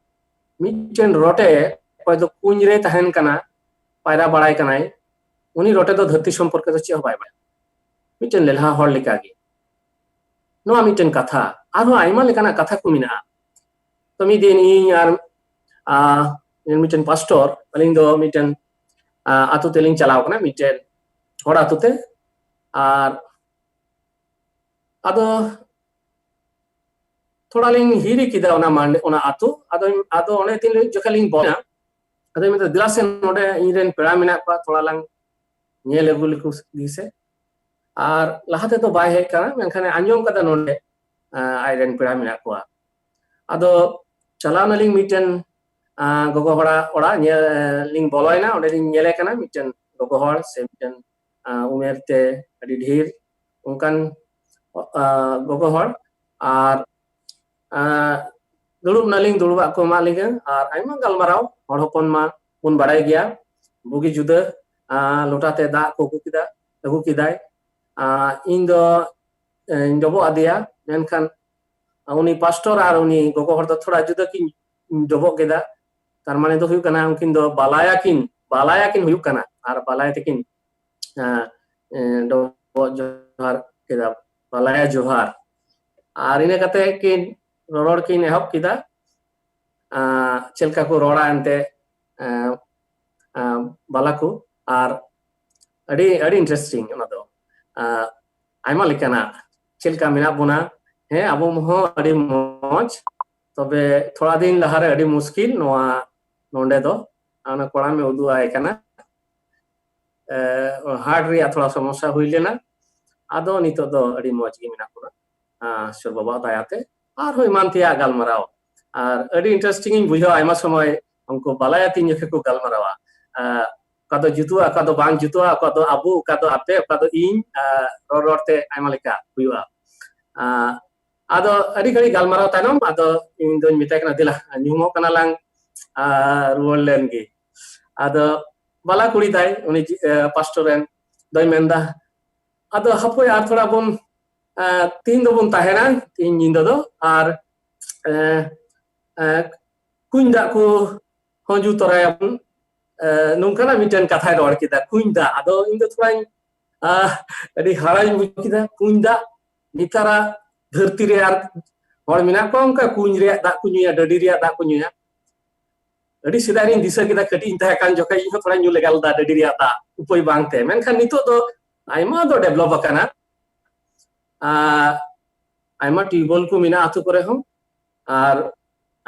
ᱢᱤᱫᱴᱮᱱ ᱨᱚᱴᱮ ᱚᱠᱚᱭ ᱫᱚ ᱠᱩᱧ ᱨᱮ ᱛᱟᱦᱮᱱ ᱠᱟᱱᱟ, ᱯᱟᱭᱨᱟ ᱵᱟᱲᱟᱭ ᱠᱟᱱᱟᱭ, ᱩᱱᱤ ᱨᱚᱴᱮ ᱫᱚ ᱫᱷᱟᱹᱨᱛᱤ ᱥᱚᱢᱯᱚᱨᱠᱮ ᱫᱚ ᱪᱮᱫ ᱦᱚᱸ ᱵᱟᱭ ᱵᱟᱲᱟᱭᱟ, ᱢᱤᱫᱴᱮᱱ ᱞᱮᱞᱦᱟ ᱦᱚᱲ ᱞᱮᱠᱟᱜᱮ᱾ ᱱᱚᱣᱟ ᱢᱤᱫᱴᱮᱱ ᱠᱟᱛᱷᱟ᱾ ᱟᱨᱦᱚᱸ ᱟᱭᱢᱟ ᱞᱮᱠᱟᱱᱟᱜ ᱠᱟᱛᱷᱟ ᱠᱚ ᱢᱮᱱᱟᱜᱼᱟ᱾ ᱛᱚ ᱢᱤᱫ ᱫᱤᱱ ᱤᱧ ᱟᱨ ᱢᱤᱫᱴᱮᱱ ᱯᱟᱥᱴᱚᱨ, ᱟᱹᱞᱤᱧ ᱫᱚ ᱢᱤᱫᱴᱮᱱ ᱟᱛᱳ ᱛᱮᱞᱤᱧ ᱪᱟᱞᱟᱣ ᱠᱟᱱᱟ ᱢᱤᱫᱴᱮᱱ ᱦᱚᱲ ᱟᱛᱳ ᱛᱮ᱾ ᱟᱨ ᱟᱫᱚ ᱛᱷᱚᱲᱟ ᱞᱤᱧ ᱦᱤᱨᱤ ᱠᱮᱫᱟ ᱚᱱᱟ ᱢᱟᱱ-, ᱚᱱᱟ ᱟᱛᱳ᱾ ᱟᱫᱚ, ᱟᱫᱚ ᱚᱱᱮ ᱛᱤᱱ ᱡᱚᱠᱷᱚᱱ ᱞᱤᱧ ᱵᱚᱞᱚᱭᱮᱱᱟ, ᱟᱫᱚᱧ ᱢᱮᱱᱫᱟ, "ᱫᱮᱞᱟ ᱥᱮ, ᱱᱚᱰᱮ ᱤᱧ ᱨᱮᱱ ᱯᱮᱲᱟ ᱢᱮᱱᱟᱜ ᱠᱚᱣᱟ, ᱛᱷᱚᱲᱟ ᱞᱟᱝ ᱧᱮᱞ ᱟᱹᱜᱩ ᱞᱮᱠᱚ ᱜᱮ ᱥᱮ᱾" ᱟᱨ ᱞᱟᱦᱟ ᱛᱮᱫᱚ ᱵᱟᱭ ᱦᱮᱡ ᱠᱟᱱᱟ, ᱢᱮᱱᱠᱷᱟᱱ ᱟᱸᱡᱚᱢ ᱠᱟᱫᱟ ᱱᱚᱰᱮ, ᱟᱡ ᱨᱮᱱ ᱯᱮᱲᱟ ᱢᱮᱱᱟᱜ ᱠᱚᱣᱟ᱾ ᱟᱫᱚ ᱪᱟᱞᱟᱣ ᱱᱟᱞᱤᱧ ᱢᱤᱫᱴᱮᱱ ᱜᱚᱜᱚ ᱦᱚᱲᱟᱜ ᱚᱲᱟᱜ ᱧᱮᱞ ᱞᱤᱧ ᱵᱚᱞᱚᱭᱮᱱᱟ᱾ ᱚᱸᱰᱮ ᱞᱤᱧ ᱧᱮᱞᱮ ᱠᱟᱱᱟ ᱢᱤᱫᱴᱮᱱ ᱜᱚᱜᱚ ᱦᱚᱲ ᱥᱮ ᱢᱤᱫᱴᱮᱱ ᱩᱢᱮᱨ ᱛᱮ ᱟᱹᱰᱤ ᱰᱷᱮᱨ ᱚᱱᱠᱟᱱ ᱜᱚᱜᱚ ᱦᱚᱲ᱾ ᱟᱨ ᱫᱩᱲᱩᱵ ᱱᱟᱞᱤᱧ, ᱫᱩᱲᱩᱵᱟᱜ ᱠᱚ ᱮᱢᱟᱜ ᱞᱤᱧᱟᱹ᱾ ᱟᱨ ᱟᱭᱢᱟ ᱜᱟᱞᱢᱟᱨᱟᱣ, ᱦᱚᱲ ᱦᱚᱯᱚᱱ ᱢᱟ ᱵᱚᱱ ᱵᱟᱲᱟᱭ ᱜᱮᱭᱟ, ᱵᱩᱜᱤ ᱡᱩᱫᱟᱹ᱾ ᱞᱚᱴᱟ ᱛᱮ ᱫᱟᱜ ᱠᱚ ᱟᱹᱜᱩ ᱠᱮᱫᱟ, ᱟᱹᱜᱩ ᱠᱮᱫᱟᱭ᱾ ᱤᱧ ᱫᱚ ᱤᱧ ᱰᱚᱵᱚᱜ ᱟᱫᱮᱭᱟ, ᱢᱮᱱᱠᱷᱟᱱ ᱩᱱᱤ ᱯᱟᱥᱴᱚᱨ ᱟᱨ ᱩᱱᱤ ᱜᱚᱜᱚ ᱦᱚᱲ ᱫᱚ ᱛᱷᱚᱲᱟ ᱡᱩᱫᱟᱹ ᱠᱤᱱ ᱰᱚᱵᱚᱜ ᱠᱮᱫᱟ᱾ ᱛᱟᱨ ᱢᱟᱱᱮ ᱫᱚ ᱦᱩᱭᱩᱜ ᱠᱟᱱᱟ ᱩᱱᱠᱤᱱ ᱫᱚ ᱵᱟᱞᱟᱭᱟ ᱠᱤᱱ, ᱵᱟᱞᱟᱭᱟ ᱠᱤᱱ ᱦᱩᱭᱩᱜ ᱠᱟᱱᱟ ᱟᱨ ᱵᱟᱞᱟᱭᱟ ᱛᱟᱹᱠᱤᱱ ᱰᱚᱵᱚᱜ ᱡᱚᱦᱟᱨ ᱠᱮᱫᱟ, ᱵᱟᱞᱟᱭᱟ ᱡᱚᱦᱟᱨ᱾ ᱟᱨ ᱤᱱᱟᱹ ᱠᱟᱛᱮ ᱠᱤᱱ ᱨᱚᱨᱚᱲ ᱠᱤᱱ ᱮᱦᱚᱵ ᱠᱮᱫᱟ᱾ ᱪᱮᱫ ᱞᱮᱠᱟ ᱠᱚ ᱨᱚᱲᱟ ᱮᱱᱛᱮ ᱵᱟᱞᱟ ᱠᱚ᱾ ᱟᱨ ᱟᱹᱰᱤ, ᱟᱹᱰᱤ interesting ᱚᱱᱟ ᱫᱚ᱾ ᱟᱭᱢᱟ ᱞᱮᱠᱟᱱᱟᱜ ᱪᱮᱫ ᱞᱮᱠᱟ ᱢᱮᱱᱟᱜ ᱵᱚᱱᱟ, ᱦᱮᱸ, ᱟᱵᱚ ᱦᱚᱸ ᱟᱹᱰᱤ ᱢᱚᱡᱽ᱾ ᱛᱚᱵᱮ ᱛᱷᱚᱲᱟ ᱫᱤᱱ ᱞᱟᱦᱟᱨᱮ ᱟᱹᱰᱤ ᱢᱩᱥᱠᱤᱞ ᱱᱚᱣᱟ ᱱᱚᱰᱮ ᱫᱚ, ᱚᱱᱟ ᱠᱚᱲᱟᱢ ᱮ ᱩᱫᱩᱜ ᱟᱭ ᱠᱟᱱᱟ᱾ ᱮ, heart ᱨᱮᱭᱟᱜ ᱛᱷᱚᱲᱟ ᱥᱚᱢᱚᱥᱥᱟ ᱦᱩᱭ ᱞᱮᱱᱟ᱾ ᱟᱫᱚ ᱱᱤᱛᱚᱜ ᱫᱚ ᱟᱹᱰᱤ ᱢᱚᱡᱽ ᱜᱮ ᱢᱮᱱᱟᱜ ᱵᱚᱱᱟ, ᱟ, ᱥᱚᱨ ᱵᱟᱵᱟᱣᱟᱜ ᱫᱟᱭᱟᱛᱮ᱾ ᱟᱨᱦᱚᱸ ᱮᱢᱟᱱ ᱛᱮᱭᱟᱜ ᱜᱟᱞᱢᱟᱨᱟᱣ᱾ ᱟᱨ ᱟᱹᱰᱤ interesting ᱤᱧ ᱵᱩᱡᱷᱟᱹᱣᱟ, ᱟᱭᱢᱟ ᱥᱚᱢᱚᱭ ᱩᱱᱠᱩ ᱵᱟᱞᱟᱭᱟ ᱛᱤᱧ ᱡᱚᱠᱷᱮᱡ ᱠᱚ ᱜᱟᱞᱢᱟᱨᱟᱣᱟ᱾ ᱟ, ᱚᱠᱟ ᱫᱚ ᱡᱩᱛᱩᱜᱼᱟ, ᱚᱠᱟ ᱫᱚ ᱵᱟᱝ ᱡᱩᱛᱩᱜᱼᱟ, ᱚᱠᱟ ᱫᱚ ᱟᱵᱚ, ᱚᱠᱟ ᱫᱚ ᱟᱯᱮ, ᱚᱠᱟ ᱫᱚ ᱤᱧ, ᱟ, ᱨᱚᱲ ᱨᱚᱲ ᱛᱮ ᱟᱭᱢᱟ ᱞᱮᱠᱟ ᱦᱩᱭᱩᱜᱼᱟ᱾ ᱟ, ᱟᱫᱚ ᱟᱹᱰᱤ ᱜᱷᱟᱹᱲᱤᱡ ᱜᱟᱞᱢᱟᱨᱟᱣ ᱛᱟᱭᱱᱚᱢ, ᱟᱫᱚ ᱤᱧ ᱫᱚᱧ ᱢᱮᱛᱟᱭ ᱠᱟᱱᱟ, "ᱫᱮᱞᱟ, ᱧᱩᱦᱩᱢᱚᱜ ᱠᱟᱱᱟ ᱞᱟᱝ, ᱟ, ᱨᱩᱣᱟᱹᱲ ᱞᱮᱱ ᱜᱮ᱾" ᱟᱫᱚ ᱵᱟᱞᱟ ᱠᱩᱲᱤ ᱛᱟᱭ, ᱩᱱᱤ ᱡᱤ-, ᱮ, pastor ᱨᱮᱱ, ᱫᱚᱭ ᱢᱮᱱᱫᱟ, "ᱟᱫᱚ ᱦᱟᱯᱳᱭ, ᱟᱨ ᱛᱷᱚᱲᱟ ᱵᱚᱱ, ᱟ, ᱛᱤᱦᱤᱧ ᱫᱚᱵᱚᱱ ᱛᱟᱦᱮᱱᱟ, ᱛᱤᱦᱤᱧ ᱧᱤᱫᱟᱹ ᱫᱚ, ᱟᱨ, ᱮ, ᱮ, ᱠᱩᱧ ᱫᱟᱜ ᱠᱚ ᱦᱚᱸ ᱧᱩ ᱛᱚᱨᱟᱭᱟᱵᱚᱱ᱾" ᱮ, ᱱᱚᱝᱠᱟᱱᱟᱜ ᱢᱤᱫᱴᱮᱱ ᱠᱟᱛᱷᱟᱭ ᱨᱚᱲ ᱠᱮᱫᱟ, ᱠᱩᱧ ᱫᱟᱜ᱾ ᱟᱫᱚ ᱤᱧ ᱫᱚ ᱛᱷᱚᱲᱟᱧ, ᱟ, ᱟᱹᱰᱤ ᱦᱟᱲᱟᱧ ᱵᱩᱡᱷᱟᱹᱣ ᱠᱮᱫᱟ, ᱠᱩᱧ ᱫᱟᱜ᱾ ᱱᱮᱛᱟᱨᱟᱜ ᱫᱷᱟᱹᱨᱛᱤ ᱨᱮ ᱟᱨ ᱦᱚᱲ ᱢᱮᱱᱟᱜ ᱠᱚᱣᱟ ᱚᱱᱠᱟ ᱠᱩᱧ ᱨᱮᱭᱟᱜ ᱫᱟᱜ ᱠᱚ ᱧᱩᱭᱟ, ᱰᱟᱹᱰᱤ ᱨᱮᱭᱟᱜ ᱫᱟᱜ ᱠᱚ ᱧᱩᱭᱟ? ᱟᱹᱰᱤ ᱥᱮᱫᱟᱭ ᱨᱤᱧ ᱫᱤᱥᱟᱹ ᱠᱮᱫᱟ, ᱠᱟᱹᱴᱤᱡ ᱤᱧ ᱛᱟᱦᱮᱸ ᱠᱟᱱ ᱡᱚᱠᱷᱮᱡ ᱤᱧ ᱦᱚᱸ ᱛᱷᱚᱲᱟᱧ ᱧᱩ ᱞᱮᱜᱟ ᱞᱮᱫᱟ ᱰᱟᱹᱰᱤ ᱨᱮᱭᱟᱜ ᱫᱟᱜ, ᱩᱯᱟᱹᱭ ᱵᱟᱝᱛᱮ᱾ ᱢᱮᱱᱠᱷᱟᱱ ᱱᱤᱛᱚᱜ ᱫᱚ ᱟᱭᱢᱟ ᱫᱚ develop ᱟᱠᱟᱱᱟ᱾ ᱟᱨ ᱟᱭᱢᱟ tubewell ᱠᱚ ᱢᱮᱱᱟᱜᱼᱟ ᱟᱹᱛᱩ ᱠᱚᱨᱮ ᱦᱚᱸ, ᱟᱨ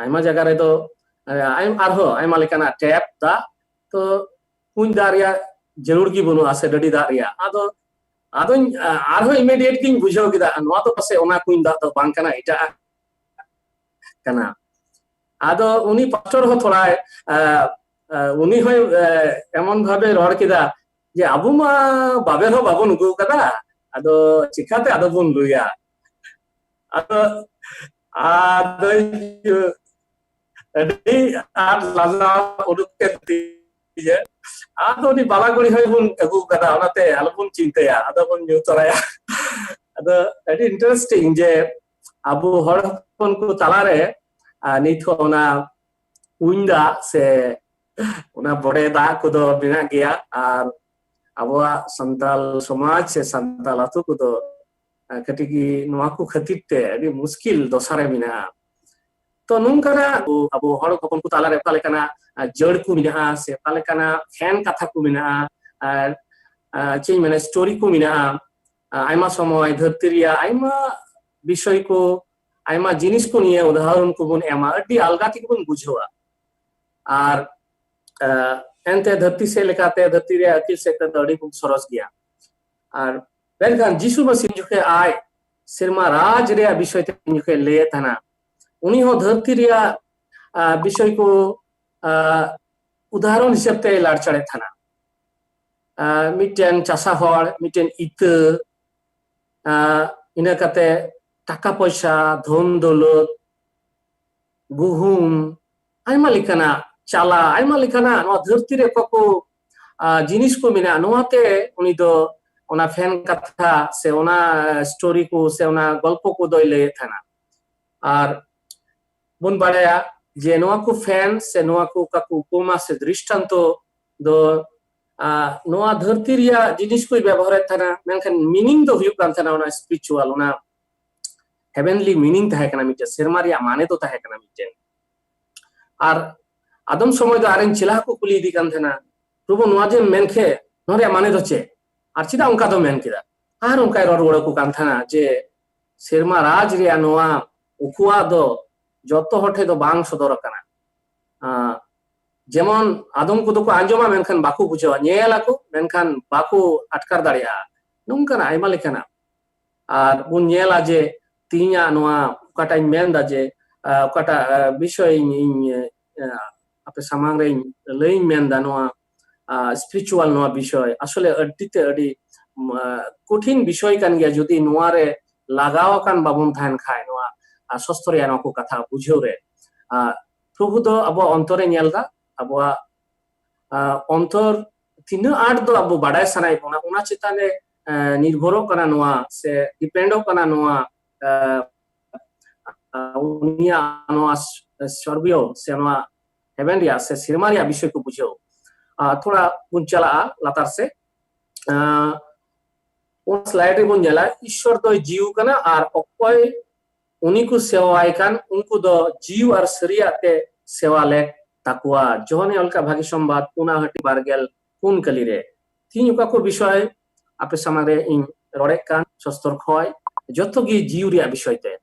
ᱟᱭᱢᱟ ᱡᱟᱭᱜᱟ ᱨᱮᱫᱚ, ᱮ, ᱟᱭ-, ᱟᱨᱦᱚᱸ ᱟᱭᱢᱟ ᱞᱮᱠᱟᱱᱟᱜ tap ᱫᱟᱜ, ᱛᱚ ᱠᱩᱧ ᱫᱟᱜ ᱨᱮᱭᱟᱜ ᱡᱟᱹᱨᱩᱲ ᱜᱮ ᱵᱟᱹᱱᱩᱜᱼᱟ, ᱥᱮ ᱰᱟᱹᱰᱤ ᱫᱟᱜ ᱨᱮᱭᱟᱜ᱾ ᱟᱫᱚ, ᱟᱫᱚᱧ, ᱟ-, ᱟᱨᱦᱚᱸ immediate ᱜᱤᱧ ᱵᱩᱡᱷᱟᱹᱣ ᱠᱮᱫᱟ, ᱱᱚᱣᱟ ᱫᱚ ᱯᱟᱥᱮᱡ ᱚᱱᱟ ᱠᱩᱧ ᱫᱟᱜ ᱫᱚ ᱵᱟᱝ ᱠᱟᱱᱟ, ᱮᱴᱟᱜ ᱠᱟᱱᱟ᱾ ᱟᱫᱚ ᱩᱱᱤ pastor ᱦᱚᱸ ᱛᱷᱚᱲᱟᱭ, ᱟ, ᱟ, ᱩᱱᱤ ᱦᱚᱸᱭ, ᱟ, ᱮᱢᱚᱱ ᱵᱷᱟᱵᱮ ᱨᱚᱲ ᱠᱮᱫᱟ ᱡᱮ, "ᱟᱵᱚ ᱢᱟ ᱵᱟᱵᱮᱨ ᱦᱚᱸ ᱵᱟᱵᱚᱱ ᱟᱹᱜᱩ ᱠᱟᱫᱟ, ᱟᱫᱚ ᱪᱤᱠᱟᱛᱮ ᱟᱫᱚ ᱵᱚᱱ ᱞᱩᱭᱟ?" ᱟᱫᱚ, ᱟᱫᱚ ᱟᱹᱰᱤ ᱟᱸᱴ ᱞᱟᱡᱟᱣ ᱩᱰᱩᱠ ᱠᱮᱫ ᱛᱤᱧᱟᱹ᱾ ᱟᱫᱚ ᱩᱱᱤ ᱵᱟᱞᱟ ᱠᱩᱲᱤ ᱦᱚᱸ ᱵᱚᱱ ᱟᱹᱜᱩ ᱠᱟᱫᱟ, ᱚᱱᱟᱛᱮ ᱟᱞᱚᱵᱚᱱ ᱪᱤᱱᱛᱟᱹᱭᱟ, ᱟᱫᱚ ᱵᱚᱱ ᱧᱩ ᱛᱚᱨᱟᱭᱟ᱾ ᱟᱫᱚ ᱟᱹᱰᱤ interesting ᱡᱮ ᱟᱵᱚ ᱦᱚᱲ ᱦᱚᱯᱚᱱ ᱠᱚ ᱛᱟᱞᱟᱨᱮ, ᱟᱨ ᱱᱤᱛ ᱦᱚᱸ ᱚᱱᱟ ᱠᱩᱧ ᱫᱟᱜ ᱥᱮ ᱚᱱᱟ ᱵᱚᱰᱮ ᱫᱟᱜ ᱠᱚᱫᱚ ᱢᱮᱱᱟᱜ ᱜᱮᱭᱟ᱾ ᱟᱨ ᱟᱵᱚᱣᱟᱜ ᱥᱟᱱᱛᱟᱞ ᱥᱚᱢᱟᱡᱽ ᱥᱮ ᱥᱟᱱᱛᱟᱞ ᱟᱹᱛᱩ ᱠᱚᱫᱚ, ᱟ, ᱠᱟᱹᱴᱤᱡ ᱜᱮ ᱱᱚᱣᱟ ᱠᱚ ᱠᱷᱟᱹᱛᱤᱨ ᱛᱮ ᱟᱹᱰᱤ ᱢᱩᱥᱠᱤᱞ ᱫᱚᱥᱟ ᱨᱮ ᱢᱮᱱᱟᱜᱼᱟ᱾ ᱛᱚ ᱱᱚᱝᱠᱟᱱᱟᱜ ᱟᱵᱚ, ᱟᱵᱚ ᱦᱚᱲ ᱦᱚᱯᱚᱱ ᱠᱚ ᱛᱟᱞᱟᱨᱮ ᱚᱠᱟ ᱞᱮᱠᱟᱱᱟᱜ, ᱟ, ᱡᱟᱹᱲ ᱠᱚ ᱢᱮᱱᱟᱜᱼᱟ ᱥᱮ ᱚᱠᱟ ᱞᱮᱠᱟᱱᱟᱜ ᱯᱷᱮᱱ ᱠᱟᱛᱷᱟ ᱠᱚ ᱢᱮᱱᱟᱜᱼᱟ, ᱟᱨ, ᱟ, ᱪᱮᱫ ᱤᱧ ᱢᱮᱱᱟ, story ᱠᱚ ᱢᱮᱱᱟᱜᱼᱟ, ᱟ, ᱟᱭᱢᱟ ᱥᱚᱢᱚᱭ ᱫᱷᱟᱹᱨᱛᱤ ᱨᱮᱭᱟᱜ ᱟᱭᱢᱟ ᱵᱤᱥᱚᱭ ᱠᱚ, ᱟᱭᱢᱟ ᱡᱤᱱᱤᱥ ᱠᱚ ᱱᱤᱭᱮ ᱩᱫᱟᱦᱚᱨᱚᱱ ᱠᱚᱵᱚᱱ ᱮᱢᱟ, ᱟᱹᱰᱤ ᱟᱞᱜᱟ ᱛᱮᱜᱮ ᱵᱚᱱ ᱵᱩᱡᱷᱟᱹᱣᱟ᱾ ᱟᱨ ᱮᱱᱛᱮ ᱫᱷᱟᱹᱨᱛᱤ ᱥᱮᱫ ᱞᱮᱠᱟᱛᱮ, ᱫᱷᱟᱹᱨᱛᱤ ᱨᱮᱭᱟᱜ ᱟᱹᱠᱤᱞ ᱥᱮᱫ ᱛᱮᱫᱚ ᱟᱹᱰᱤ ᱵᱚᱱ ᱥᱚᱨᱚᱥ ᱜᱮᱭᱟ᱾ ᱟᱨ ᱢᱮᱱᱠᱷᱟᱱ ᱡᱤᱥᱩ ᱢᱟᱹᱥᱤ ᱡᱚᱠᱷᱮᱡ ᱟᱡ ᱥᱮᱨᱢᱟ ᱨᱟᱡᱽ ᱨᱮᱭᱟᱜ ᱵᱤᱥᱚᱭ ᱛᱮ ᱡᱚᱠᱷᱮᱡ ᱞᱟᱹᱭᱮᱫ ᱛᱟᱦᱮᱱᱟ, ᱩᱱᱤ ᱦᱚᱸ ᱫᱷᱟᱹᱨᱛᱤ ᱨᱮᱭᱟᱜ ᱵᱤᱥᱚᱭ ᱠᱚ ᱩᱫᱟᱦᱚᱨᱚᱱ ᱦᱤᱥᱟᱹᱵ ᱛᱮ ᱞᱟᱲᱪᱟᱲᱮᱫ ᱛᱟᱦᱮᱱᱟ᱾ ᱢᱤᱫᱴᱮᱱ ᱪᱟᱥᱟ ᱦᱚᱲ, ᱢᱤᱫᱴᱮᱱ ᱤᱛᱟᱹ, ᱤᱱᱟᱹ ᱠᱟᱛᱮ ᱴᱟᱠᱟ ᱯᱚᱭᱥᱟ, ᱫᱷᱚᱱ ᱫᱚᱞᱚᱛ, ᱜᱩᱦᱩᱢ, ᱟᱭᱢᱟ ᱞᱮᱠᱟᱱᱟᱜ ᱪᱟᱞᱟ, ᱟᱭᱢᱟ ᱞᱮᱠᱟᱱᱟᱜ ᱱᱚᱣᱟ ᱫᱷᱟᱹᱨᱛᱤ ᱨᱮ ᱚᱠᱟ ᱠᱚ ᱡᱤᱱᱤᱥ ᱠᱚ ᱢᱮᱱᱟᱜᱼᱟ, ᱱᱚᱣᱟᱛᱮ ᱩᱱᱤ ᱫᱚ ᱚᱱᱟ ᱯᱷᱮᱱ ᱠᱟᱛᱷᱟ ᱥᱮ ᱚᱱᱟ ᱥᱴᱳᱨᱤ ᱠᱚ ᱥᱮ ᱚᱱᱟ ᱜᱚᱞᱯᱚ ᱠᱚ ᱫᱚᱭ ᱞᱟᱹᱭᱮᱫ ᱛᱟᱦᱮᱱᱟ᱾ ᱟᱨ ᱵᱚᱱ ᱵᱟᱲᱟᱭᱟ ᱡᱮ ᱱᱚᱣᱟ ᱠᱚ ᱯᱷᱮᱱ ᱥᱮ ᱱᱚᱣᱟ ᱠᱚ ᱚᱠᱟ ᱠᱚ ᱩᱯᱚᱢᱟ ᱥᱮ ᱫᱨᱤᱥᱴᱟᱱᱛᱚ ᱫᱚ ᱱᱚᱣᱟ ᱫᱷᱟᱹᱨᱛᱤ ᱨᱮᱭᱟᱜ ᱡᱤᱱᱤᱥ ᱠᱚᱭ ᱵᱮᱵᱚᱦᱟᱨᱮᱫ ᱛᱟᱦᱮᱱᱟ, ᱢᱮᱱᱠᱷᱟᱱ ᱢᱤᱱᱤᱝ ᱫᱚ ᱦᱩᱭᱩᱜ ᱠᱟᱱ ᱛᱟᱦᱮᱱᱟ ᱚᱱᱟ ᱥᱯᱤᱨᱤᱪᱩᱣᱟᱞ, ᱚᱱᱟ ᱦᱮᱵᱮᱱᱞᱤ ᱢᱤᱱᱤᱝ ᱛᱟᱦᱮᱸ ᱠᱟᱱᱟ ᱢᱤᱫᱴᱮᱱ, ᱥᱮᱨᱢᱟ ᱨᱮᱭᱟᱜ ᱢᱟᱱᱮ ᱫᱚ ᱛᱟᱦᱮᱸ ᱠᱟᱱᱟ ᱢᱤᱫᱴᱮᱱ᱾ ᱟᱨ ᱟᱫᱚᱢ ᱥᱚᱢᱚᱭ ᱫᱚ ᱟᱨᱮᱱ ᱪᱮᱞᱟ ᱦᱚᱸᱠᱚ ᱠᱩᱞᱤ ᱤᱫᱤ ᱠᱟᱱ ᱛᱟᱦᱮᱱᱟ, "ᱯᱨᱚᱵᱷᱩ, ᱱᱚᱣᱟ ᱡᱮᱢ ᱢᱮᱱ ᱠᱮᱫ, ᱱᱚᱣᱟ ᱨᱮᱭᱟᱜ ᱢᱟᱱᱮ ᱫᱚ ᱪᱮᱫ? ᱟᱨ ᱪᱮᱫᱟᱜ ᱚᱱᱠᱟ ᱫᱚ ᱢᱮᱱ ᱠᱮᱫᱟ?" ᱟᱨ ᱚᱱᱠᱟᱭ ᱨᱚᱲ ᱨᱩᱣᱟᱹᱲ ᱟᱠᱚ ᱠᱟᱱ ᱛᱟᱦᱮᱱᱟ ᱡᱮ ᱥᱮᱨᱢᱟ ᱨᱟᱡᱽ ᱨᱮᱭᱟᱜ ᱱᱚᱣᱟ ᱩᱠᱩᱣᱟᱜ ᱫᱚ ᱡᱚᱛᱚ ᱦᱚᱲ ᱴᱷᱮᱱ ᱫᱚ ᱵᱟᱝ ᱥᱚᱫᱚᱨ ᱟᱠᱟᱱᱟ᱾ ᱡᱮᱢᱚᱱ ᱟᱫᱚᱢ ᱠᱚᱫᱚ ᱠᱚ ᱟᱸᱡᱚᱢᱟ, ᱢᱮᱱᱠᱷᱟᱱ ᱵᱟᱠᱚ ᱵᱩᱡᱷᱟᱹᱣᱟ, ᱧᱮᱞ ᱟᱠᱚ, ᱢᱮᱱᱠᱷᱟᱱ ᱵᱟᱠᱚ ᱟᱴᱠᱟᱨ ᱫᱟᱲᱮᱭᱟᱜᱼᱟ, ᱱᱚᱝᱠᱟᱱᱟᱜ ᱟᱭᱢᱟ ᱞᱮᱠᱟᱱᱟᱜ᱾ ᱟᱨ ᱵᱚᱱ ᱧᱮᱞᱟ ᱡᱮ ᱛᱮᱦᱮᱧᱟᱜ ᱱᱚᱣᱟ ᱚᱠᱟᱴᱟᱜ ᱤᱧ ᱢᱮᱱᱫᱟ ᱡᱮ ᱚᱠᱟᱴᱟᱜ ᱵᱤᱥᱚᱭ ᱤᱧ ᱟᱯᱮ ᱥᱟᱢᱟᱝ ᱨᱮᱧ ᱞᱟᱹᱭ ᱤᱧ ᱢᱮᱱᱫᱟ, ᱱᱚᱣᱟ ᱥᱯᱤᱨᱤᱪᱩᱣᱟᱞ ᱱᱚᱣᱟ ᱵᱤᱥᱚᱭ ᱟᱥᱚᱞᱮ ᱟᱹᱰᱤ ᱛᱮ ᱟᱹᱰᱤ ᱠᱚᱴᱷᱤᱱ ᱵᱤᱥᱚᱭ ᱠᱟᱱ ᱜᱮᱭᱟ᱾ ᱡᱩᱫᱤ ᱱᱚᱣᱟ ᱨᱮ ᱞᱟᱜᱟᱣ ᱟᱠᱟᱱ ᱵᱟᱵᱚᱱ ᱛᱟᱦᱮᱱ ᱠᱷᱟᱡ, ᱱᱚᱣᱟ ᱥᱚᱥᱛᱚ ᱨᱮᱭᱟᱜ ᱱᱚᱣᱟ ᱠᱚ ᱠᱟᱛᱷᱟ ᱵᱩᱡᱷᱟᱹᱣ ᱨᱮ, ᱯᱨᱚᱵᱷᱩ ᱫᱚ ᱟᱵᱚᱣᱟᱜ ᱚᱱᱛᱚᱨᱮ ᱧᱮᱞ ᱮᱫᱟ, ᱟᱵᱚᱣᱟᱜ ᱚᱱᱛᱚᱨ ᱛᱤᱱᱟᱹᱜ ᱟᱸᱴ ᱫᱚ ᱟᱵᱚ ᱵᱟᱰᱟᱭ ᱥᱟᱱᱟᱭᱮᱫ ᱵᱚᱱᱟ, ᱚᱱᱟ ᱪᱮᱛᱟᱱ ᱨᱮ ᱱᱤᱨᱵᱷᱚᱨᱚᱜ ᱠᱟᱱᱟ ᱱᱚᱣᱟ, ᱥᱮ ᱰᱤᱯᱮᱱᱰᱚᱜ ᱠᱟᱱᱟ ᱱᱚᱣᱟ, ᱩᱱᱤᱭᱟᱜ ᱱᱚᱣᱟ ᱥᱚᱨᱵᱤᱭᱚ ᱥᱮ ᱱᱚᱣᱟ ᱦᱮᱵᱮᱱ ᱨᱮᱭᱟᱜ ᱥᱮ ᱥᱮᱨᱢᱟ ᱨᱮᱭᱟᱜ ᱵᱤᱥᱚᱭ ᱠᱚ ᱵᱩᱡᱷᱟᱹᱣ᱾ ᱛᱷᱚᱲᱟ ᱵᱚᱱ ᱪᱟᱞᱟᱜᱼᱟ ᱞᱟᱛᱟᱨ ᱥᱮ, ᱚᱱᱟ ᱥᱞᱟᱭᱤᱰ ᱨᱮᱵᱚᱱ ᱧᱮᱞᱟ, ᱤᱥᱥᱚᱨ ᱫᱚᱭ ᱡᱤᱣᱤ ᱠᱟᱱᱟ ᱟᱨ ᱚᱠᱚᱭ ᱩᱱᱤ ᱠᱚ ᱥᱮᱣᱟᱭ ᱠᱟᱱ, ᱩᱱᱠᱩ ᱫᱚ ᱡᱤᱣᱤ ᱟᱨ ᱥᱟᱹᱨᱤᱭᱟᱜ ᱛᱮ ᱥᱮᱣᱟ ᱞᱮᱠ ᱛᱟᱠᱚᱣᱟ᱾ ᱡᱚᱦᱚᱱᱮ ᱚᱞ ᱠᱟᱜ ᱵᱷᱟᱹᱜᱤ ᱥᱚᱢᱵᱟᱫ, ᱯᱩᱱᱟ ᱦᱟᱹᱴᱤ ᱵᱟᱨᱜᱮᱞ ᱯᱩᱱ ᱠᱟᱹᱞᱤ ᱨᱮ᱾ ᱛᱤᱦᱤᱧ ᱚᱠᱟ ᱠᱚ ᱵᱤᱥᱚᱭ ᱟᱯᱮ ᱥᱟᱢᱟᱝ ᱨᱮ ᱤᱧ ᱨᱚᱲᱮᱫ ᱠᱟᱱ ᱥᱚᱥᱛᱚᱨ ᱠᱷᱚᱡ, ᱡᱚᱛᱚ ᱜᱮ ᱡᱤᱣᱤ ᱨᱮᱭᱟᱜ ᱵᱤᱥᱚᱭ ᱛᱮ᱾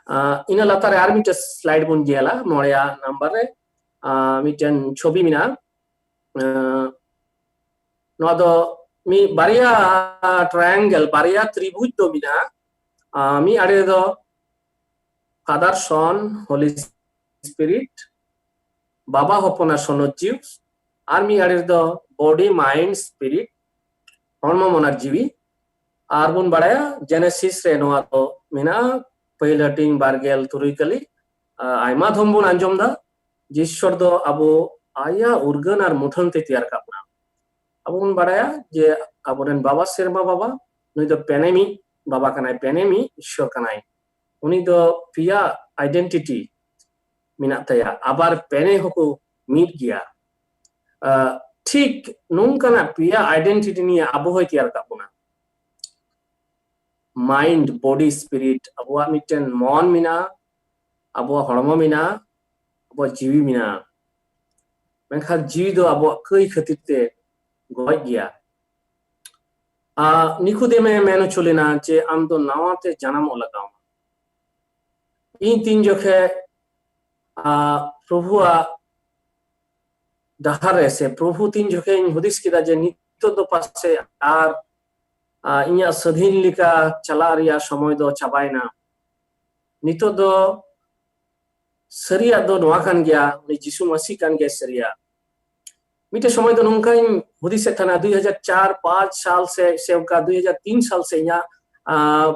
ᱟᱸ, ᱤᱱᱟᱹ ᱞᱟᱛᱟᱨ ᱨᱮ ᱟᱨ ᱢᱤᱫᱴᱮᱱ slide ᱵᱚᱱ ᱧᱮᱞᱟ, ᱢᱚᱬᱮᱭᱟᱜ ᱱᱟᱢᱵᱟᱨ ᱨᱮ, ᱟᱸ, ᱢᱤᱫᱴᱮᱱ ᱪᱷᱚᱵᱤ ᱢᱮᱱᱟᱜᱼᱟ᱾ ᱟᱸ, ᱱᱚᱣᱟ ᱫᱚ ᱢᱤᱫ ᱵᱟᱨᱭᱟ triangle, ᱵᱟᱨᱭᱟ ᱛᱨᱤᱵᱷᱩᱡᱽ ᱫᱚ ᱢᱮᱱᱟᱜᱼᱟ᱾ ᱟᱸ, ᱢᱤᱫ ᱟᱲᱮ ᱨᱮᱫᱚ Father, Son, Holy Spirit, ᱵᱟᱵᱟ, ᱦᱚᱯᱚᱱ ᱟᱨ ᱥᱚᱱᱚᱛ ᱡᱤᱣ, ᱟᱨ ᱢᱤᱫ ᱟᱲᱮ ᱨᱮᱫᱚ body, mind, spirit, ᱦᱚᱲᱢᱚ, ᱢᱚᱱ ᱟᱨ ᱡᱤᱣᱤ᱾ ᱟᱨ ᱵᱚᱱ ᱵᱟᱲᱟᱭᱟ Genesis ᱨᱮ ᱱᱚᱣᱟ ᱫᱚ ᱢᱮᱱᱟᱜᱼᱟ, ᱯᱟᱹᱦᱤᱞ ᱦᱟᱹᱴᱤᱧ ᱵᱟᱨᱜᱮᱞ ᱛᱩᱨᱩᱭ ᱠᱟᱹᱞᱤ᱾ ᱟᱭᱢᱟ ᱫᱷᱚᱢ ᱵᱚᱱ ᱟᱸᱡᱚᱢ ᱫᱟ ᱡᱮ ᱤᱥᱥᱚᱨ ᱫᱚ ᱟᱵᱚ ᱟᱭᱟᱜ ᱩᱨᱜᱟᱹᱱ ᱟᱨ ᱢᱩᱴᱷᱟᱹᱱ ᱛᱮ ᱛᱮᱭᱟᱨ ᱟᱠᱟᱫ ᱵᱚᱱᱟ᱾ ᱟᱵᱚ ᱵᱚᱱ ᱵᱟᱲᱟᱭᱟ ᱡᱮ ᱟᱵᱚᱨᱮᱱ ᱵᱟᱵᱟ, ᱥᱮᱨᱢᱟ ᱵᱟᱵᱟ, ᱱᱩᱭ ᱫᱚ ᱯᱮᱱᱮᱢᱤᱡ ᱵᱟᱵᱟ ᱠᱟᱱᱟᱭ, ᱯᱮᱱᱮᱢᱤᱡ ᱤᱥᱥᱚᱨ ᱠᱟᱱᱟᱭ᱾ ᱩᱱᱤ ᱫᱚ ᱯᱮᱭᱟ identity ᱢᱮᱱᱟᱜ ᱛᱟᱭᱟ, ᱟᱵᱟᱨ ᱯᱮᱱᱮ ᱦᱚᱸᱠᱚ ᱢᱤᱫ ᱜᱮᱭᱟ᱾ ᱟᱸ, ᱴᱷᱤᱠ ᱱᱚᱝᱠᱟᱱᱟᱜ ᱯᱮᱭᱟ identity ᱱᱤᱭᱮ ᱟᱵᱚ ᱦᱚᱸᱭ ᱛᱮᱭᱟᱨ ᱟᱠᱟᱫ ᱵᱚᱱᱟ᱾ Mind, body, spirit, ᱟᱵᱚᱣᱟᱜ ᱢᱤᱫᱴᱮᱱ ᱢᱚᱱ ᱢᱮᱱᱟᱜᱼᱟ, ᱟᱵᱚᱣᱟᱜ ᱦᱚᱲᱢᱚ ᱢᱮᱱᱟᱜᱼᱟ, ᱟᱵᱚᱣᱟᱜ ᱡᱤᱣᱤ ᱢᱮᱱᱟᱜᱼᱟ᱾ ᱢᱮᱱᱠᱷᱟᱱ ᱡᱤᱣᱤ ᱫᱚ ᱟᱵᱚᱣᱟᱜ ᱠᱟᱹᱭ ᱠᱷᱟᱹᱛᱤᱨ ᱛᱮ ᱜᱚᱡ ᱜᱮᱭᱟ᱾ ᱟᱨ ᱱᱤᱠᱳᱫᱮᱢᱮ ᱢᱮᱱ ᱦᱚᱪᱚ ᱞᱮᱱᱟ ᱡᱮ ᱟᱢ ᱫᱚ ᱱᱟᱣᱟ ᱛᱮ ᱡᱟᱱᱟᱢᱚᱜ ᱞᱟᱜᱟᱣ ᱟᱢᱟ᱾ ᱤᱧ ᱛᱤᱱ ᱡᱚᱠᱷᱮᱡ, ᱟᱸ, ᱯᱨᱚᱵᱷᱩᱣᱟᱜ ᱰᱟᱦᱟᱨ ᱨᱮ ᱥᱮ ᱯᱨᱚᱵᱷᱩ ᱛᱤᱱ ᱡᱚᱠᱷᱮᱡ ᱤᱧ ᱦᱩᱫᱤᱥ ᱠᱮᱫᱟ ᱡᱮ ᱱᱤᱛᱚᱜ ᱫᱚ ᱯᱟᱥᱮ ᱟᱨ, ᱟᱸ, ᱤᱧᱟᱹᱜ ᱥᱟᱹᱫᱷᱤᱱ ᱞᱮᱠᱟ ᱪᱟᱞᱟᱜ ᱨᱮᱭᱟᱜ ᱥᱚᱢᱚᱭ ᱫᱚ ᱪᱟᱵᱟᱭᱮᱱᱟ, ᱱᱤᱛᱚᱜ ᱫᱚ ᱥᱟᱹᱨᱤᱭᱟᱜ ᱫᱚ ᱱᱚᱣᱟ ᱠᱟᱱ ᱜᱮᱭᱟ, ᱩᱱᱤ ᱡᱤᱥᱩ ᱢᱟᱹᱥᱤ ᱠᱟᱱ ᱜᱮᱭᱟ ᱥᱟᱹᱨᱤᱭᱟᱜ᱾ ᱢᱤᱫᱴᱮᱱ ᱥᱚᱢᱚᱭ ᱫᱚ ᱱᱚᱝᱠᱟᱧ ᱦᱩᱫᱤᱥᱮᱫ ᱛᱟᱦᱮᱱᱟ, ᱫᱩᱭ ᱦᱟᱡᱟᱨ ᱪᱟᱨ ᱯᱟᱸᱪ ᱥᱟᱞ ᱥᱮ, ᱥᱮ ᱚᱱᱠᱟ ᱫᱩᱭ ᱦᱟᱡᱟᱨ ᱛᱤᱱ ᱥᱟᱞ ᱥᱮ ᱤᱧᱟᱹᱜ, ᱟᱸ,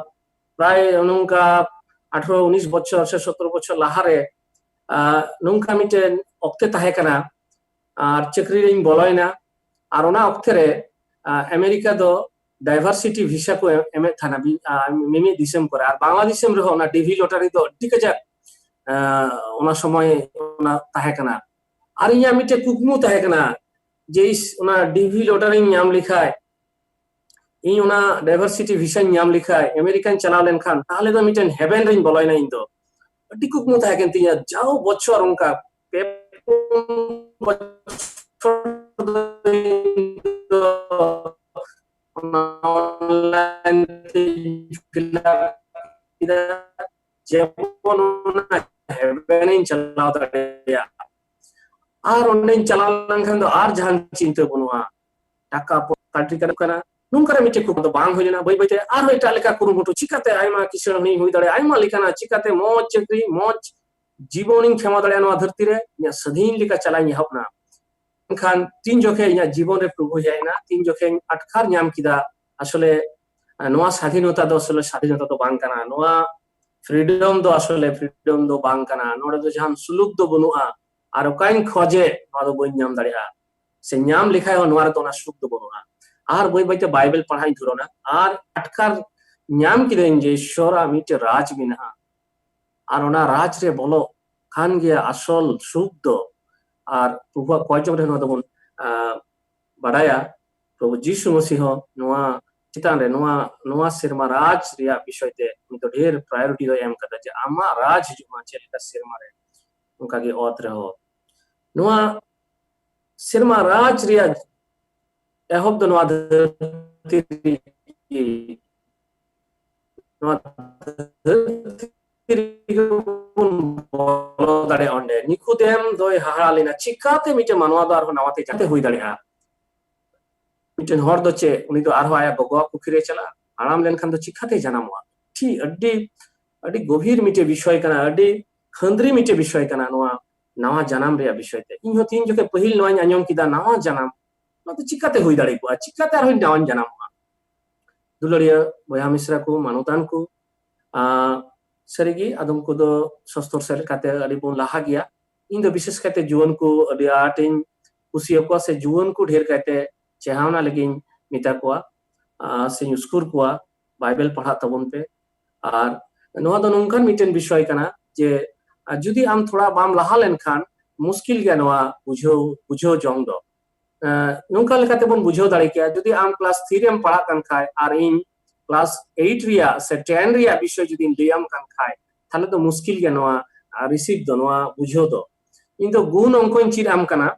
ᱯᱨᱟᱭ ᱱᱚᱝᱠᱟ ᱟᱴᱷᱨᱚ ᱩᱱᱤᱥ ᱵᱚᱪᱷᱚᱨ ᱥᱮ ᱥᱚᱛᱨᱚ ᱵᱚᱪᱷᱚᱨ ᱞᱟᱦᱟᱨᱮ, ᱟᱸ, ᱱᱚᱝᱠᱟ ᱢᱤᱫᱴᱮᱱ ᱚᱠᱛᱮ ᱛᱟᱦᱮᱸ ᱠᱟᱱᱟ, ᱟᱨ ᱪᱟᱹᱠᱨᱤ ᱨᱤᱧ ᱵᱚᱞᱚᱭᱮᱱᱟ᱾ ᱟᱨ ᱚᱱᱟ ᱚᱠᱛᱮ ᱨᱮ, ᱟᱸ, ᱟᱢᱮᱨᱤᱠᱟ ᱫᱚ diversity visa ᱠᱚ ᱮᱢ-, ᱮᱢᱮᱫ ᱛᱟᱦᱮᱱᱟ, ᱢᱤ-, ᱟᱸ, ᱢᱤᱢᱤᱫ ᱫᱤᱥᱚᱢ ᱠᱚᱨᱮ᱾ ᱟᱨ ᱵᱟᱝᱞᱟ ᱫᱤᱥᱚᱢ ᱨᱮᱦᱚᱸ ᱚᱱᱟ ᱰᱤ ᱵᱷᱤ lottery ᱫᱚ ᱟᱹᱰᱤ ᱠᱟᱡᱟᱠ, ᱟᱸ, ᱚᱱᱟ ᱥᱚᱢᱚᱭ ᱚᱱᱟ ᱛᱟᱦᱮᱸ ᱠᱟᱱᱟ᱾ ᱟᱨ ᱤᱧᱟᱹᱜ ᱢᱤᱫᱴᱮᱱ ᱠᱩᱠᱢᱩ ᱛᱟᱦᱮᱸ ᱠᱟᱱᱟ ᱡᱮ, ᱤᱥ, ᱚᱱᱟ ᱰᱤ ᱵᱷᱤ lotteryᱧ ᱧᱟᱢ ᱞᱮᱠᱷᱟᱡ, ᱤᱧ ᱚᱱᱟ diversity visaᱧ ᱧᱟᱢ ᱞᱮᱠᱷᱟᱡ, ᱟᱢᱮᱨᱤᱠᱟᱧ ᱪᱟᱞᱟᱣ ᱞᱮᱱᱠᱷᱟᱱ, ᱛᱟᱦᱞᱮ ᱫᱚ ᱢᱤᱫᱴᱮᱱ heaven ᱨᱤᱧ ᱵᱚᱞᱚᱭᱮᱱᱟ ᱤᱧ ᱫᱚ᱾ ᱟᱹᱰᱤ ᱠᱩᱠᱢᱩ ᱛᱟᱦᱮᱸ ᱠᱟᱱ ᱛᱤᱧᱟᱹ, ᱡᱟᱣ ᱵᱚᱪᱷᱚᱨ ᱚᱱᱠᱟ ᱯᱮ ᱯᱩᱱ ᱵᱚᱪᱷᱚᱨ ᱫᱚ ᱤᱧ ᱫᱚ ᱚᱱᱟ online ᱛᱮᱧ fill up ᱠᱮᱫᱟ, ᱡᱮᱢᱚᱱ ᱚᱱᱟ heaven ᱤᱧ ᱪᱟᱞᱟᱣ ᱫᱟᱲᱮᱭᱟᱜ᱾ ᱟᱨ ᱚᱸᱰᱮᱧ ᱪᱟᱞᱟᱣ ᱞᱮᱱᱠᱷᱟᱱ ᱫᱚ ᱟᱨ ᱡᱟᱦᱟᱱ ᱪᱤᱱᱛᱟᱹ ᱵᱟᱹᱱᱩᱜᱼᱟ, ᱴᱟᱠᱟ ᱯᱚ-, ᱠᱟᱹᱴᱤᱡ ᱠᱟᱹᱴᱤᱡ ᱠᱟᱱᱟ, ᱱᱚᱝᱠᱟᱱᱟᱜ ᱢᱤᱫᱴᱮᱡ ᱠᱩᱠᱢᱩ ᱫᱚ ᱵᱟᱝ ᱦᱩᱭ ᱞᱮᱱᱟ᱾ ᱵᱟᱹᱭ ᱵᱟᱹᱭᱛᱮ ᱟᱨᱦᱚᱸ ᱮᱴᱟᱜ ᱞᱮᱠᱟ ᱠᱩᱨᱩᱢᱩᱴᱩ, ᱪᱤᱠᱟᱛᱮ ᱟᱭᱢᱟ ᱠᱤᱥᱟᱹᱬ ᱦᱚᱲᱤᱧ ᱦᱩᱭ ᱫᱟᱲᱮᱭᱟᱜᱼᱟ, ᱟᱭᱢᱟ ᱞᱮᱠᱟᱱᱟᱜ, ᱪᱤᱠᱟᱛᱮ ᱢᱚᱡᱽ ᱪᱟᱹᱠᱨᱤ, ᱢᱚᱡᱽ ᱡᱤᱵᱚᱱᱤᱧ ᱠᱷᱮᱢᱟᱣ ᱫᱟᱲᱮᱭᱟᱜᱼᱟ ᱱᱚᱣᱟ ᱫᱷᱟᱹᱨᱛᱤ ᱨᱮ, ᱤᱧᱟᱹᱜ ᱥᱟᱹᱫᱷᱤᱱ ᱞᱮᱠᱟ ᱪᱟᱞᱟᱜ ᱤᱧ ᱮᱦᱚᱵ ᱮᱱᱟ᱾ ᱢᱮᱱᱠᱷᱟᱱ ᱛᱤᱱ ᱡᱚᱠᱷᱮᱡ ᱤᱧᱟᱹᱜ ᱡᱤᱵᱚᱱ ᱨᱮ ᱯᱨᱚᱵᱷᱩᱭ ᱦᱮᱡ ᱮᱱᱟ, ᱛᱤᱱ ᱡᱚᱠᱷᱮᱡ ᱤᱧ ᱟᱴᱠᱟᱨ ᱧᱟᱢ ᱠᱮᱫᱟ, ᱟᱥᱚᱞᱮ, ᱟᱸ, ᱱᱚᱣᱟ ᱥᱟᱫᱷᱤᱱᱚᱛᱟ ᱫᱚ ᱟᱥᱚᱞᱮ ᱥᱟᱫᱷᱤᱱᱚᱛᱟ ᱫᱚ ᱵᱟᱝ ᱠᱟᱱᱟ, ᱱᱚᱣᱟ freedom ᱫᱚ ᱟᱥᱚᱞᱮ freedom ᱫᱚ ᱵᱟᱝ ᱠᱟᱱᱟ, ᱱᱚᱰᱮ ᱫᱚ ᱡᱟᱦᱟᱱ ᱥᱩᱞᱩᱠ ᱫᱚ ᱵᱟᱹᱱᱩᱜᱼᱟ, ᱟᱨ ᱚᱠᱟᱧ ᱠᱷᱚᱡᱮ ᱱᱚᱣᱟ ᱫᱚ ᱵᱟᱹᱧ ᱧᱟᱢ ᱫᱟᱲᱮᱭᱟᱜᱼᱟ, ᱥᱮ ᱧᱟᱢ ᱞᱮᱠᱷᱟᱡ ᱦᱚᱸ ᱱᱚᱣᱟ ᱨᱮᱫᱚ ᱚᱱᱟ ᱥᱩᱠ ᱫᱚ ᱵᱟᱹᱱᱩᱜᱼᱟ᱾ ᱟᱨ ᱵᱟᱹᱭ ᱵᱟᱹᱭᱛᱮ ᱵᱟᱭᱵᱮᱞ ᱯᱟᱲᱦᱟᱜ ᱤᱧ ᱫᱷᱩᱨᱟᱹᱣᱱᱟ, ᱟᱨ ᱟᱴᱠᱟᱨ ᱧᱟᱢ ᱠᱤᱫᱟᱹᱧ ᱡᱮ ᱤᱥᱥᱚᱨᱟᱜ ᱢᱤᱫᱴᱮᱡ ᱨᱟᱡᱽ ᱢᱮᱱᱟᱜᱼᱟ, ᱟᱨ ᱚᱱᱟ ᱨᱟᱡᱽ ᱨᱮ ᱵᱚᱞᱚᱜ ᱠᱷᱟᱱ ᱜᱮ ᱟᱥᱚᱞ ᱥᱩᱠ ᱫᱚ᱾ ᱟᱨ ᱯᱨᱚᱵᱷᱩᱣᱟᱜ ᱠᱚᱭ ᱡᱚᱝ ᱨᱮ ᱱᱚᱣᱟ ᱫᱚᱵᱚᱱ, ᱟᱸ, ᱵᱟᱰᱟᱭᱟ, ᱯᱨᱚᱵᱷᱩ ᱡᱤᱥᱩ ᱢᱟᱹᱥᱤᱦ ᱦᱚᱸ ᱱᱚᱣᱟ ᱪᱮᱛᱟᱱ ᱨᱮ, ᱱᱚᱣᱟ, ᱱᱚᱣᱟ ᱥᱮᱨᱢᱟ ᱨᱟᱡᱽ ᱨᱮᱭᱟᱜ ᱵᱤᱥᱚᱭ ᱛᱮ ᱩᱱᱤ ᱫᱚ ᱰᱷᱮᱨ priority ᱫᱚᱭ ᱮᱢ ᱠᱟᱫᱟ, ᱡᱮ ᱟᱢᱟᱜ ᱨᱟᱡᱽ ᱦᱤᱡᱩᱜ ᱢᱟ, ᱪᱮᱫ ᱞᱮᱠᱟ ᱥᱮᱨᱢᱟ ᱨᱮ, ᱚᱱᱠᱟ ᱜᱮ ᱚᱛ ᱨᱮᱦᱚᱸ᱾ ᱱᱚᱣᱟ ᱥᱮᱨᱢᱟ ᱨᱟᱡᱽ ᱨᱮᱭᱟᱜ ᱮᱦᱚᱵ ᱫᱚ ᱱᱚᱣᱟ ᱫᱷᱟᱹᱨᱛᱤ ᱨᱮᱜᱮ, ᱱᱚᱣᱟ ᱫᱷᱟᱹᱨᱛᱤ ᱨᱮᱜᱮ ᱵᱚᱱ ᱵᱚᱞᱚ ᱫᱟᱲᱮᱭᱟᱜᱼᱟ᱾ ᱚᱸᱰᱮ ᱱᱤᱠᱳᱫᱮᱢ ᱫᱚᱭ ᱦᱟᱦᱟᱲᱟ ᱞᱮᱱᱟ, ᱪᱤᱠᱟᱛᱮ ᱢᱤᱫᱴᱮᱱ ᱢᱟᱱᱣᱟ ᱫᱚ ᱟᱨᱦᱚᱸ ᱱᱟᱣᱟ ᱛᱮ ᱡᱟᱛᱮ ᱦᱩᱭ ᱫᱟᱲᱮᱭᱟᱜᱼᱟ? ᱢᱤᱫᱴᱮᱱ ᱦᱚᱲ ᱫᱚ ᱪᱮᱫ, ᱩᱱᱤ ᱫᱚ ᱟᱨᱦᱚᱸ ᱟᱭᱟᱜ ᱜᱚᱜᱚᱣᱟᱜ ᱠᱩᱠᱷᱤ ᱨᱮ ᱪᱟᱞᱟᱜᱼᱟ? ᱦᱟᱲᱟᱢ ᱞᱮᱱᱠᱷᱟᱱ ᱫᱚ ᱪᱤᱠᱟᱛᱮ ᱡᱟᱱᱟᱢᱚᱜᱼᱟ? ᱴᱷᱤᱠ, ᱟᱹᱰᱤ, ᱟᱹᱰᱤ ᱜᱚᱵᱷᱤᱨ ᱢᱤᱫᱴᱮᱡ ᱵᱤᱥᱚᱭ ᱠᱟᱱᱟ, ᱟᱹᱰᱤ ᱠᱷᱟᱹᱱᱫᱽᱨᱤ ᱢᱤᱫᱴᱮᱡ ᱵᱤᱥᱚᱭ ᱠᱟᱱᱟ ᱱᱚᱣᱟ ᱱᱟᱣᱟ ᱡᱟᱱᱟᱢ ᱨᱮᱭᱟᱜ ᱵᱤᱥᱚᱭ ᱛᱮ᱾ ᱤᱧ ᱦᱚᱸ ᱛᱤᱱ ᱡᱚᱠᱷᱮᱡ ᱯᱟᱹᱦᱤᱞ ᱱᱚᱣᱟᱧ ᱟᱸᱡᱚᱢ ᱠᱮᱫᱟ, ᱱᱟᱣᱟ ᱡᱟᱱᱟᱢ, ᱱᱚᱣᱟ ᱫᱚ ᱪᱤᱠᱟᱛᱮ ᱦᱩᱭ ᱫᱟᱲᱮ ᱠᱚᱜᱼᱟ? ᱪᱤᱠᱟᱛᱮ ᱟᱨᱦᱚᱸ ᱱᱟᱣᱟᱧ ᱡᱟᱱᱟᱢᱚᱜᱼᱟ? ᱫᱩᱞᱟᱹᱲᱤᱭᱟᱹ ᱵᱚᱭᱦᱟ ᱢᱤᱥᱨᱟ ᱠᱚ, ᱢᱟᱱᱚᱛᱟᱱ ᱠᱚ, ᱟᱸ, ᱥᱟᱹᱨᱤᱜᱮ ᱟᱫᱚᱢ ᱠᱚᱫᱚ ᱥᱚᱥᱛᱚᱨ ᱥᱮᱫ ᱞᱮᱠᱟᱛᱮ ᱟᱹᱰᱤ ᱵᱚᱱ ᱞᱟᱦᱟ ᱜᱮᱭᱟ᱾ ᱤᱧ ᱫᱚ ᱵᱤᱥᱮᱥ ᱠᱟᱭᱛᱮ ᱡᱩᱣᱟᱹᱱ ᱠᱚ ᱟᱹᱰᱤ ᱟᱸᱴᱤᱧ ᱠᱩᱥᱤᱭᱟᱠᱚᱣᱟ, ᱥᱮ ᱡᱩᱣᱟᱹᱱ ᱠᱚ ᱰᱷᱮᱨ ᱠᱟᱭᱛᱮ ᱪᱮᱦᱟᱣᱱᱟ ᱞᱟᱹᱜᱤᱫ ᱤᱧ ᱢᱮᱛᱟ ᱠᱚᱣᱟ, ᱟᱸ, ᱥᱮᱧ ᱩᱥᱠᱩᱨ ᱠᱚᱣᱟ, ᱵᱟᱭᱵᱮᱞ ᱯᱟᱲᱦᱟᱜ ᱛᱟᱵᱚᱱ ᱯᱮ᱾ ᱟᱨ ᱱᱚᱣᱟ ᱫᱚ ᱱᱚᱝᱠᱟᱱ ᱢᱤᱫᱴᱮᱱ ᱵᱤᱥᱚᱭ ᱠᱟᱱᱟ ᱡᱮ, ᱟᱨ ᱡᱩᱫᱤ ᱟᱢ ᱛᱷᱚᱲᱟ ᱵᱟᱢ ᱞᱟᱦᱟ ᱞᱮᱱᱠᱷᱟᱱ ᱢᱩᱥᱠᱤᱞ ᱜᱮᱭᱟ ᱱᱚᱣᱟ ᱵᱩᱡᱷᱟᱹᱣ, ᱵᱩᱡᱷᱟᱹᱣ ᱡᱚᱝ ᱫᱚ᱾ ᱮᱸ, ᱱᱚᱝᱠᱟ ᱞᱮᱠᱟᱛᱮ ᱵᱚᱱ ᱵᱩᱡᱷᱟᱹᱣ ᱫᱟᱲᱮ ᱠᱮᱭᱟ, ᱡᱩᱫᱤ ᱟᱢ class three ᱨᱮᱢ ᱯᱟᱲᱦᱟᱜ ᱠᱟᱱ ᱠᱷᱟᱡ ᱟᱨ ᱤᱧ class eight ᱨᱮᱭᱟᱜ ᱥᱮ ten ᱨᱮᱭᱟᱜ ᱵᱤᱥᱚᱭ ᱡᱩᱫᱤᱧ ᱞᱟᱹᱭᱟᱢ ᱠᱟᱱ ᱠᱷᱟᱡ, ᱛᱟᱦᱞᱮ ᱫᱚ ᱢᱩᱥᱠᱤᱞ ᱜᱮᱭᱟ ᱱᱚᱣᱟ, ᱟᱸ, receive ᱫᱚ, ᱱᱚᱣᱟ ᱵᱩᱡᱷᱟᱹᱣ ᱫᱚ᱾ ᱤᱧ ᱫᱚ ᱜᱩᱱ ᱚᱝᱠᱚᱧ ᱪᱮᱫ ᱟᱢ ᱠᱟᱱᱟ,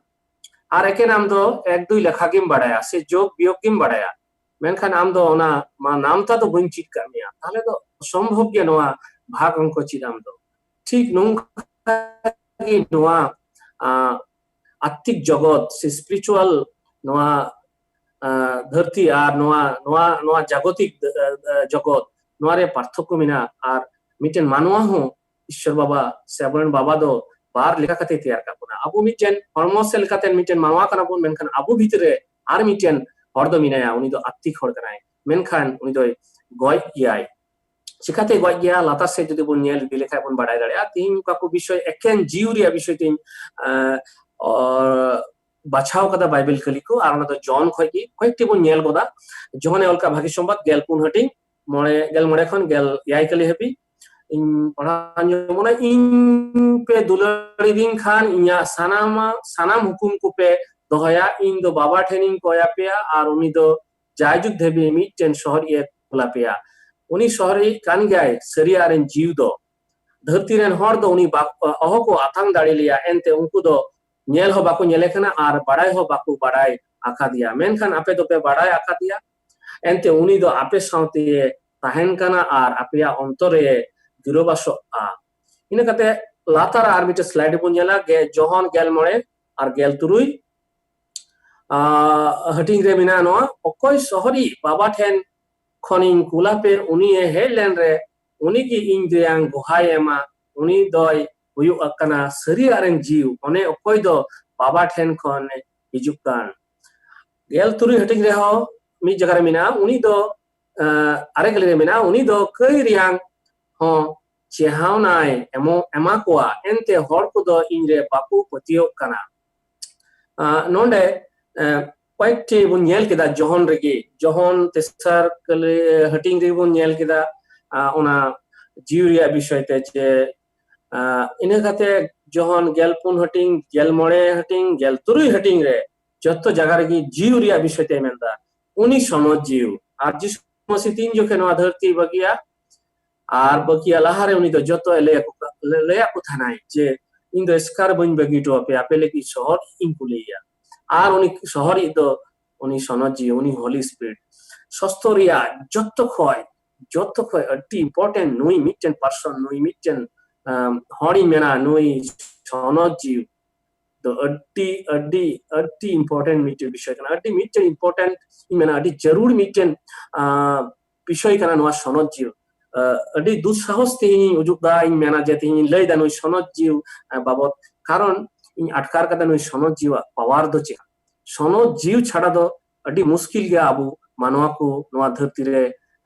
ᱟᱨ ᱮᱠᱮᱱ ᱟᱢ ᱫᱚ ᱮᱠ ᱫᱩᱭ ᱞᱮᱠᱷᱟ ᱜᱮᱢ ᱵᱟᱲᱟᱭᱟ ᱥᱮ ᱡᱳᱜᱽ ᱵᱤᱭᱳᱜᱽ ᱜᱮᱢ ᱵᱟᱲᱟᱭᱟ᱾ ᱢᱮᱱᱠᱷᱟᱱ ᱟᱢ ᱫᱚ ᱚᱱᱟ ᱢᱟ ᱱᱟᱢᱛᱟ ᱫᱚ ᱵᱟᱹᱧ ᱪᱮᱫ ᱠᱟᱜ ᱢᱮᱭᱟ, ᱛᱟᱦᱞᱮ ᱫᱚ ᱚᱥᱚᱢᱵᱷᱚᱵ ᱜᱮ ᱱᱚᱣᱟ ᱵᱷᱟᱜᱽ ᱚᱝᱠᱚ ᱪᱮᱫ ᱟᱢ ᱫᱚ᱾ ᱴᱷᱤᱠ ᱱᱚᱝᱠᱟ ᱜᱮ ᱱᱚᱣᱟ, ᱟ, ᱟᱛᱛᱤᱠ ᱡᱚᱜᱚᱛ ᱥᱮ spiritual ᱱᱚᱣᱟ, ᱟ, ᱫᱷᱟᱹᱨᱛᱤ ᱟᱨ ᱱᱚᱣᱟ, ᱱᱚᱣᱟ, ᱱᱚᱣᱟ ᱡᱟᱜᱚᱛᱤᱠ, ᱟ, ᱟ, ᱡᱚᱜᱚᱛ, ᱱᱚᱣᱟ ᱨᱮ ᱯᱟᱨᱛᱷᱚᱠᱠᱚ ᱢᱮᱱᱟᱜᱼᱟ᱾ ᱟᱨ ᱢᱤᱫᱴᱮᱱ ᱢᱟᱱᱣᱟ ᱦᱚᱸ ᱤᱥᱥᱚᱨ ᱵᱟᱵᱟ ᱥᱮ ᱟᱵᱚᱨᱮᱱ ᱵᱟᱵᱟ ᱫᱚ ᱵᱟᱨ ᱞᱮᱠᱟ ᱠᱟᱛᱮ ᱛᱮᱭᱟᱨ ᱠᱟᱜ ᱵᱚᱱᱟ᱾ ᱟᱵᱚ ᱢᱤᱫᱴᱮᱱ ᱦᱚᱲᱢᱚ ᱥᱮᱫ ᱞᱮᱠᱟᱛᱮ ᱢᱤᱫᱴᱮᱱ ᱢᱟᱱᱣᱟ ᱠᱟᱱᱟ ᱵᱚᱱ, ᱢᱮᱱᱠᱷᱟᱱ ᱟᱵᱚ ᱵᱷᱤᱛᱨᱤ ᱨᱮ ᱟᱨ ᱢᱤᱫᱴᱮᱱ ᱦᱚᱲ ᱫᱚ ᱢᱮᱱᱟᱭᱟ, ᱩᱱᱤ ᱫᱚ ᱟᱛᱛᱤᱠ ᱦᱚᱲ ᱠᱟᱱᱟᱭ, ᱢᱮᱱᱠᱷᱟᱱ ᱩᱱᱤ ᱫᱚᱭ ᱜᱚᱡ ᱜᱮᱭᱟᱭ᱾ ᱪᱤᱠᱟᱛᱮ ᱜᱚᱡ ᱜᱮᱭᱟ? ᱞᱟᱛᱟᱨ ᱥᱮᱫ ᱡᱩᱫᱤ ᱵᱚᱱ ᱧᱮᱞ ᱤᱫᱤ ᱞᱮᱠᱷᱟᱱ ᱵᱚᱱ ᱵᱟᱲᱟᱭ ᱫᱟᱲᱮᱭᱟᱜᱼᱟ᱾ ᱛᱤᱦᱤᱧ ᱚᱠᱟ ᱠᱚ ᱵᱤᱥᱚᱭ, ᱮᱠᱮᱱ ᱡᱤᱣᱤ ᱨᱮᱭᱟᱜ ᱵᱤᱥᱚᱭ ᱛᱤᱧ, ᱮᱸ, ᱚ, ᱵᱟᱪᱷᱟᱣ ᱠᱟᱫᱟ ᱵᱟᱭᱵᱮᱞ ᱠᱟᱹᱞᱤ ᱠᱚ, ᱟᱨ ᱚᱱᱟ ᱫᱚ ᱡᱚᱦᱚᱱ ᱠᱷᱚᱡ ᱜᱮ ᱠᱚᱭᱮᱠᱴᱤ ᱵᱚᱱ ᱧᱮᱞ ᱜᱚᱫᱟ᱾ ᱡᱚᱦᱚᱱᱮ ᱚᱞ ᱠᱟᱜ ᱵᱷᱟᱹᱜᱤ ᱥᱚᱢᱵᱟᱫ ᱜᱮᱞ ᱯᱩᱱ ᱦᱟᱹᱴᱤᱧ, ᱢᱚᱬᱮ, ᱜᱮᱞ ᱢᱚᱬᱮ ᱠᱷᱚᱱ ᱜᱮᱞ ᱮᱭᱟᱭ ᱠᱟᱹᱞᱤ ᱦᱟᱹᱵᱤᱡ᱾ ᱤᱧ ᱯᱟᱲᱦᱟᱣ ᱟᱸᱡᱚᱢ ᱵᱚᱱᱟ, ᱤᱧ ᱯᱮ ᱫᱩᱞᱟᱹᱲᱤᱫᱤᱧ ᱠᱷᱟᱱ ᱤᱧᱟᱹᱜ ᱥᱟᱱᱟᱢ, ᱥᱟᱱᱟᱢ ᱦᱩᱠᱩᱢ ᱠᱚᱯᱮ ᱫᱚᱦᱚᱭᱟ᱾ ᱤᱧ ᱫᱚ ᱵᱟᱵᱟ ᱴᱷᱮᱱᱤᱧ ᱠᱚᱭ ᱟᱯᱮᱭᱟ, ᱟᱨ ᱩᱱᱤ ᱫᱚ ᱡᱟᱭᱡᱩᱜᱽ ᱫᱷᱟᱹᱵᱤᱡ ᱢᱤᱫᱴᱮᱱ ᱥᱚᱦᱚᱨᱤᱡ ᱮ ᱠᱩᱞ ᱟᱯᱮᱭᱟ᱾ ᱩᱱᱤ ᱥᱚᱦᱚᱨᱤᱡ ᱠᱟᱱ ᱜᱮᱭᱟᱭ ᱥᱟᱹᱨᱤᱭᱟᱜ ᱨᱮᱱ ᱡᱤᱣ ᱫᱚ᱾ ᱫᱷᱟᱹᱨᱛᱤ ᱨᱮᱱ ᱦᱚᱲ ᱫᱚ ᱩᱱᱤ ᱵᱟ-, ᱚᱦᱚ ᱠᱚ ᱟᱛᱟᱝ ᱫᱟᱲᱮ ᱞᱮᱭᱟ, ᱮᱱᱛᱮ ᱩᱱᱠᱩ ᱫᱚ ᱧᱮᱞ ᱦᱚᱸ ᱵᱟᱠᱚ ᱧᱮᱞᱮ ᱠᱟᱱᱟ ᱟᱨ ᱵᱟᱲᱟᱭ ᱦᱚᱸ ᱵᱟᱠᱚ ᱵᱟᱲᱟᱭ ᱟᱠᱟᱫᱮᱭᱟ, ᱢᱮᱱᱠᱷᱟᱱ ᱟᱯᱮ ᱫᱚᱯᱮ ᱵᱟᱲᱟᱭ ᱟᱠᱟᱫᱮᱭᱟ, ᱮᱱᱛᱮ ᱩᱱᱤ ᱫᱚ ᱟᱯᱮ ᱥᱟᱶᱛᱮ ᱛᱟᱦᱮᱱ ᱠᱟᱱᱟ ᱟᱨ ᱟᱯᱮᱭᱟᱜ ᱚᱱᱛᱚᱨ ᱨᱮ ᱜᱤᱨᱟᱹᱵᱟᱥᱚᱜᱼᱟ᱾ ᱤᱱᱟᱹ ᱠᱟᱛᱮ ᱞᱟᱛᱟᱨ ᱟᱨ ᱢᱤᱫᱴᱮᱱ slide ᱵᱚᱱ ᱧᱮᱞᱟ, ᱜᱮ ᱡᱚᱦᱚᱱ ᱜᱮᱞ ᱢᱚᱬᱮ ᱟᱨ ᱜᱮᱞ ᱛᱩᱨᱩᱭ, ᱟᱸ, ᱦᱟᱹᱴᱤᱧ ᱨᱮ ᱢᱮᱱᱟᱜᱼᱟ ᱱᱚᱣᱟ, ᱚᱠᱚᱭ ᱥᱚᱦᱚᱨᱤᱡ ᱵᱟᱵᱟ ᱴᱷᱮᱱ ᱠᱷᱚᱱᱤᱧ ᱠᱩᱞᱟᱯᱮ, ᱩᱱᱤᱭᱮ ᱦᱮᱡ ᱞᱮᱱ ᱨᱮ ᱩᱱᱤᱜᱮ ᱤᱧ ᱨᱮᱭᱟᱝ ᱜᱚᱦᱟᱭ ᱮᱢᱟ, ᱩᱱᱤ ᱫᱚᱭ ᱦᱩᱭᱩᱜ ᱠᱟᱱᱟ ᱥᱟᱹᱨᱤᱭᱟᱜ ᱨᱮᱱ ᱡᱤᱣ, ᱚᱱᱮ ᱚᱠᱚᱭ ᱫᱚ ᱵᱟᱵᱟ ᱴᱷᱮᱱ ᱠᱷᱚᱱ ᱦᱤᱡᱩᱜ ᱠᱟᱱ᱾ ᱜᱮᱞ ᱛᱩᱨᱩᱭ ᱦᱟᱹᱴᱤᱧ ᱨᱮᱦᱚᱸ ᱢᱤᱫ ᱡᱟᱭᱜᱟ ᱨᱮ ᱢᱮᱱᱟᱜᱼᱟ, ᱩᱱᱤ ᱫᱚ, ᱟᱸ, ᱟᱨᱮ ᱠᱟᱹᱞᱤ ᱨᱮ ᱢᱮᱱᱟᱜᱼᱟ, ᱩᱱᱤ ᱫᱚ ᱠᱟᱹᱭ ᱨᱮᱭᱟᱝ ᱦᱚᱸ ᱪᱮᱦᱟᱣᱱᱟᱭ ᱮᱢᱚ-, ᱮᱢᱟ ᱠᱚᱣᱟ, ᱮᱱᱛᱮ ᱦᱚᱲ ᱠᱚᱫᱚ ᱤᱧ ᱨᱮ ᱵᱟᱠᱚ ᱯᱟᱹᱛᱭᱟᱹᱣᱚᱜ ᱠᱟᱱᱟ᱾ ᱟᱸ, ᱱᱚᱰᱮ, ᱮᱸ, ᱠᱚᱭᱮᱠᱴᱤ ᱵᱚᱱ ᱧᱮᱞ ᱠᱮᱫᱟ ᱡᱚᱦᱚᱱ ᱨᱮᱜᱮ, ᱡᱚᱦᱚᱱ ᱛᱮᱥᱟᱨ ᱠᱟᱹᱞᱤ ᱦᱟᱹᱴᱤᱧ ᱨᱮᱜᱮ ᱵᱚᱱ ᱧᱮᱞ ᱠᱮᱫᱟ, ᱟᱸ, ᱚᱱᱟ ᱡᱤᱣᱤ ᱨᱮᱭᱟᱜ ᱵᱤᱥᱚᱭ ᱛᱮ ᱡᱮ, ᱟᱸ, ᱤᱱᱟᱹ ᱠᱟᱛᱮ ᱡᱚᱦᱚᱱ ᱜᱮᱞ ᱯᱩᱱ ᱦᱟᱹᱴᱤᱧ, ᱜᱮᱞ ᱢᱚᱬᱮ ᱦᱟᱹᱴᱤᱧ, ᱜᱮᱞ ᱛᱩᱨᱩᱭ ᱦᱟᱹᱴᱤᱧ ᱨᱮ ᱡᱚᱛᱚ ᱡᱟᱭᱜᱟ ᱨᱮᱜᱮ ᱡᱤᱣᱤ ᱨᱮᱭᱟᱜ ᱵᱤᱥᱚᱭ ᱛᱮ ᱢᱮᱱᱫᱟ᱾ ᱩᱱᱤ ᱥᱚᱱᱚᱛ ᱡᱤᱣᱤ᱾ ᱟᱨ ᱡᱤᱥᱩ ᱢᱟᱹᱥᱤ ᱛᱤᱱ ᱡᱚᱠᱷᱮ ᱱᱚᱣᱟ ᱫᱷᱟᱹᱨᱛᱤ ᱵᱟᱹᱜᱤᱭᱟ, ᱟᱨ ᱵᱟᱹᱜᱤᱭᱟ ᱞᱟᱦᱟᱨᱮ ᱩᱱᱤ ᱫᱚ ᱡᱚᱛᱚᱭ ᱞᱟᱹᱭ ᱟᱠᱚ ᱠᱟ-, ᱞᱟᱹᱭ ᱟᱠᱚ ᱛᱟᱦᱮᱱᱟᱭ ᱡᱮ, "ᱤᱧ ᱫᱚ ᱮᱥᱠᱟᱨ ᱵᱟᱹᱧ ᱵᱟᱹᱜᱤ ᱦᱚᱴᱚ ᱟᱯᱮᱭᱟ, ᱟᱯᱮ ᱞᱟᱹᱜᱤᱫ ᱥᱚᱦᱚᱨ ᱤᱧ ᱠᱩᱞᱮᱭᱟ᱾" ᱟᱨ ᱩᱱᱤ ᱥᱚᱦᱚᱨᱤᱡ ᱫᱚ ᱩᱱᱤ ᱥᱚᱱᱚᱛ ᱡᱤᱣᱤ, ᱩᱱᱤ Holy Spirit᱾ ᱥᱚᱥᱛᱚ ᱨᱮᱭᱟᱜ ᱡᱚᱛᱚ ᱠᱷᱚᱡ ᱡᱚᱛᱚ ᱠᱷᱚᱡ ᱟᱹᱰᱤ important ᱱᱩᱭ ᱢᱤᱫᱴᱮᱱ person, ᱱᱩᱭ ᱢᱤᱫᱴᱮᱱ ᱦᱚᱲᱤᱧ ᱢᱮᱱᱟ, ᱱᱩᱭ ᱥᱚᱱᱚᱛ ᱡᱤᱣᱤ ᱫᱚ ᱟᱹᱰᱤ ᱟᱹᱰᱤ ᱟᱹᱰᱤ important ᱢᱤᱫᱴᱮᱱ ᱵᱤᱥᱚᱭ ᱠᱟᱱᱟ᱾ ᱟᱹᱰᱤ ᱢᱤᱫᱴᱮᱱ important ᱤᱧ ᱢᱮᱱᱟ, ᱟᱹᱰᱤ ᱡᱟᱹᱨᱩᱲ ᱢᱤᱫᱴᱮᱱ ᱵᱤᱥᱚᱭ ᱠᱟᱱᱟ ᱱᱚᱣᱟ ᱥᱚᱱᱚᱛ ᱡᱤᱣᱤ᱾ ᱟᱹᱰᱤ ᱫᱩᱥᱥᱟᱦᱚᱥ ᱛᱮᱦᱮᱧ ᱤᱧ ᱩᱫᱩᱜ ᱫᱟ, ᱤᱧ ᱢᱮᱱᱟ ᱡᱮ ᱛᱮᱦᱮᱧ ᱤᱧ ᱞᱟᱹᱭ ᱫᱟ ᱱᱩᱭ ᱥᱚᱱᱚᱛ ᱡᱤᱣᱤ ᱵᱟᱵᱚᱛ᱾ ᱠᱟᱨᱚᱱ ᱤᱧ ᱟᱴᱠᱟᱨ ᱠᱟᱫᱟ ᱱᱩᱭ ᱥᱚᱱᱚᱛ ᱡᱤᱣᱤᱭᱟᱜ power ᱫᱚ ᱪᱮᱫ᱾ ᱥᱚᱱᱚᱛ ᱡᱤᱣᱤ ᱪᱷᱟᱲᱟ ᱫᱚ ᱟᱹᱰᱤ ᱢᱩᱥᱠᱤᱞ ᱜᱮᱭᱟ ᱟᱵᱚ ᱢᱟᱱᱣᱟ ᱠᱚ ᱱᱚᱣᱟ ᱫᱷᱟᱹᱨᱛᱤ ᱨᱮ,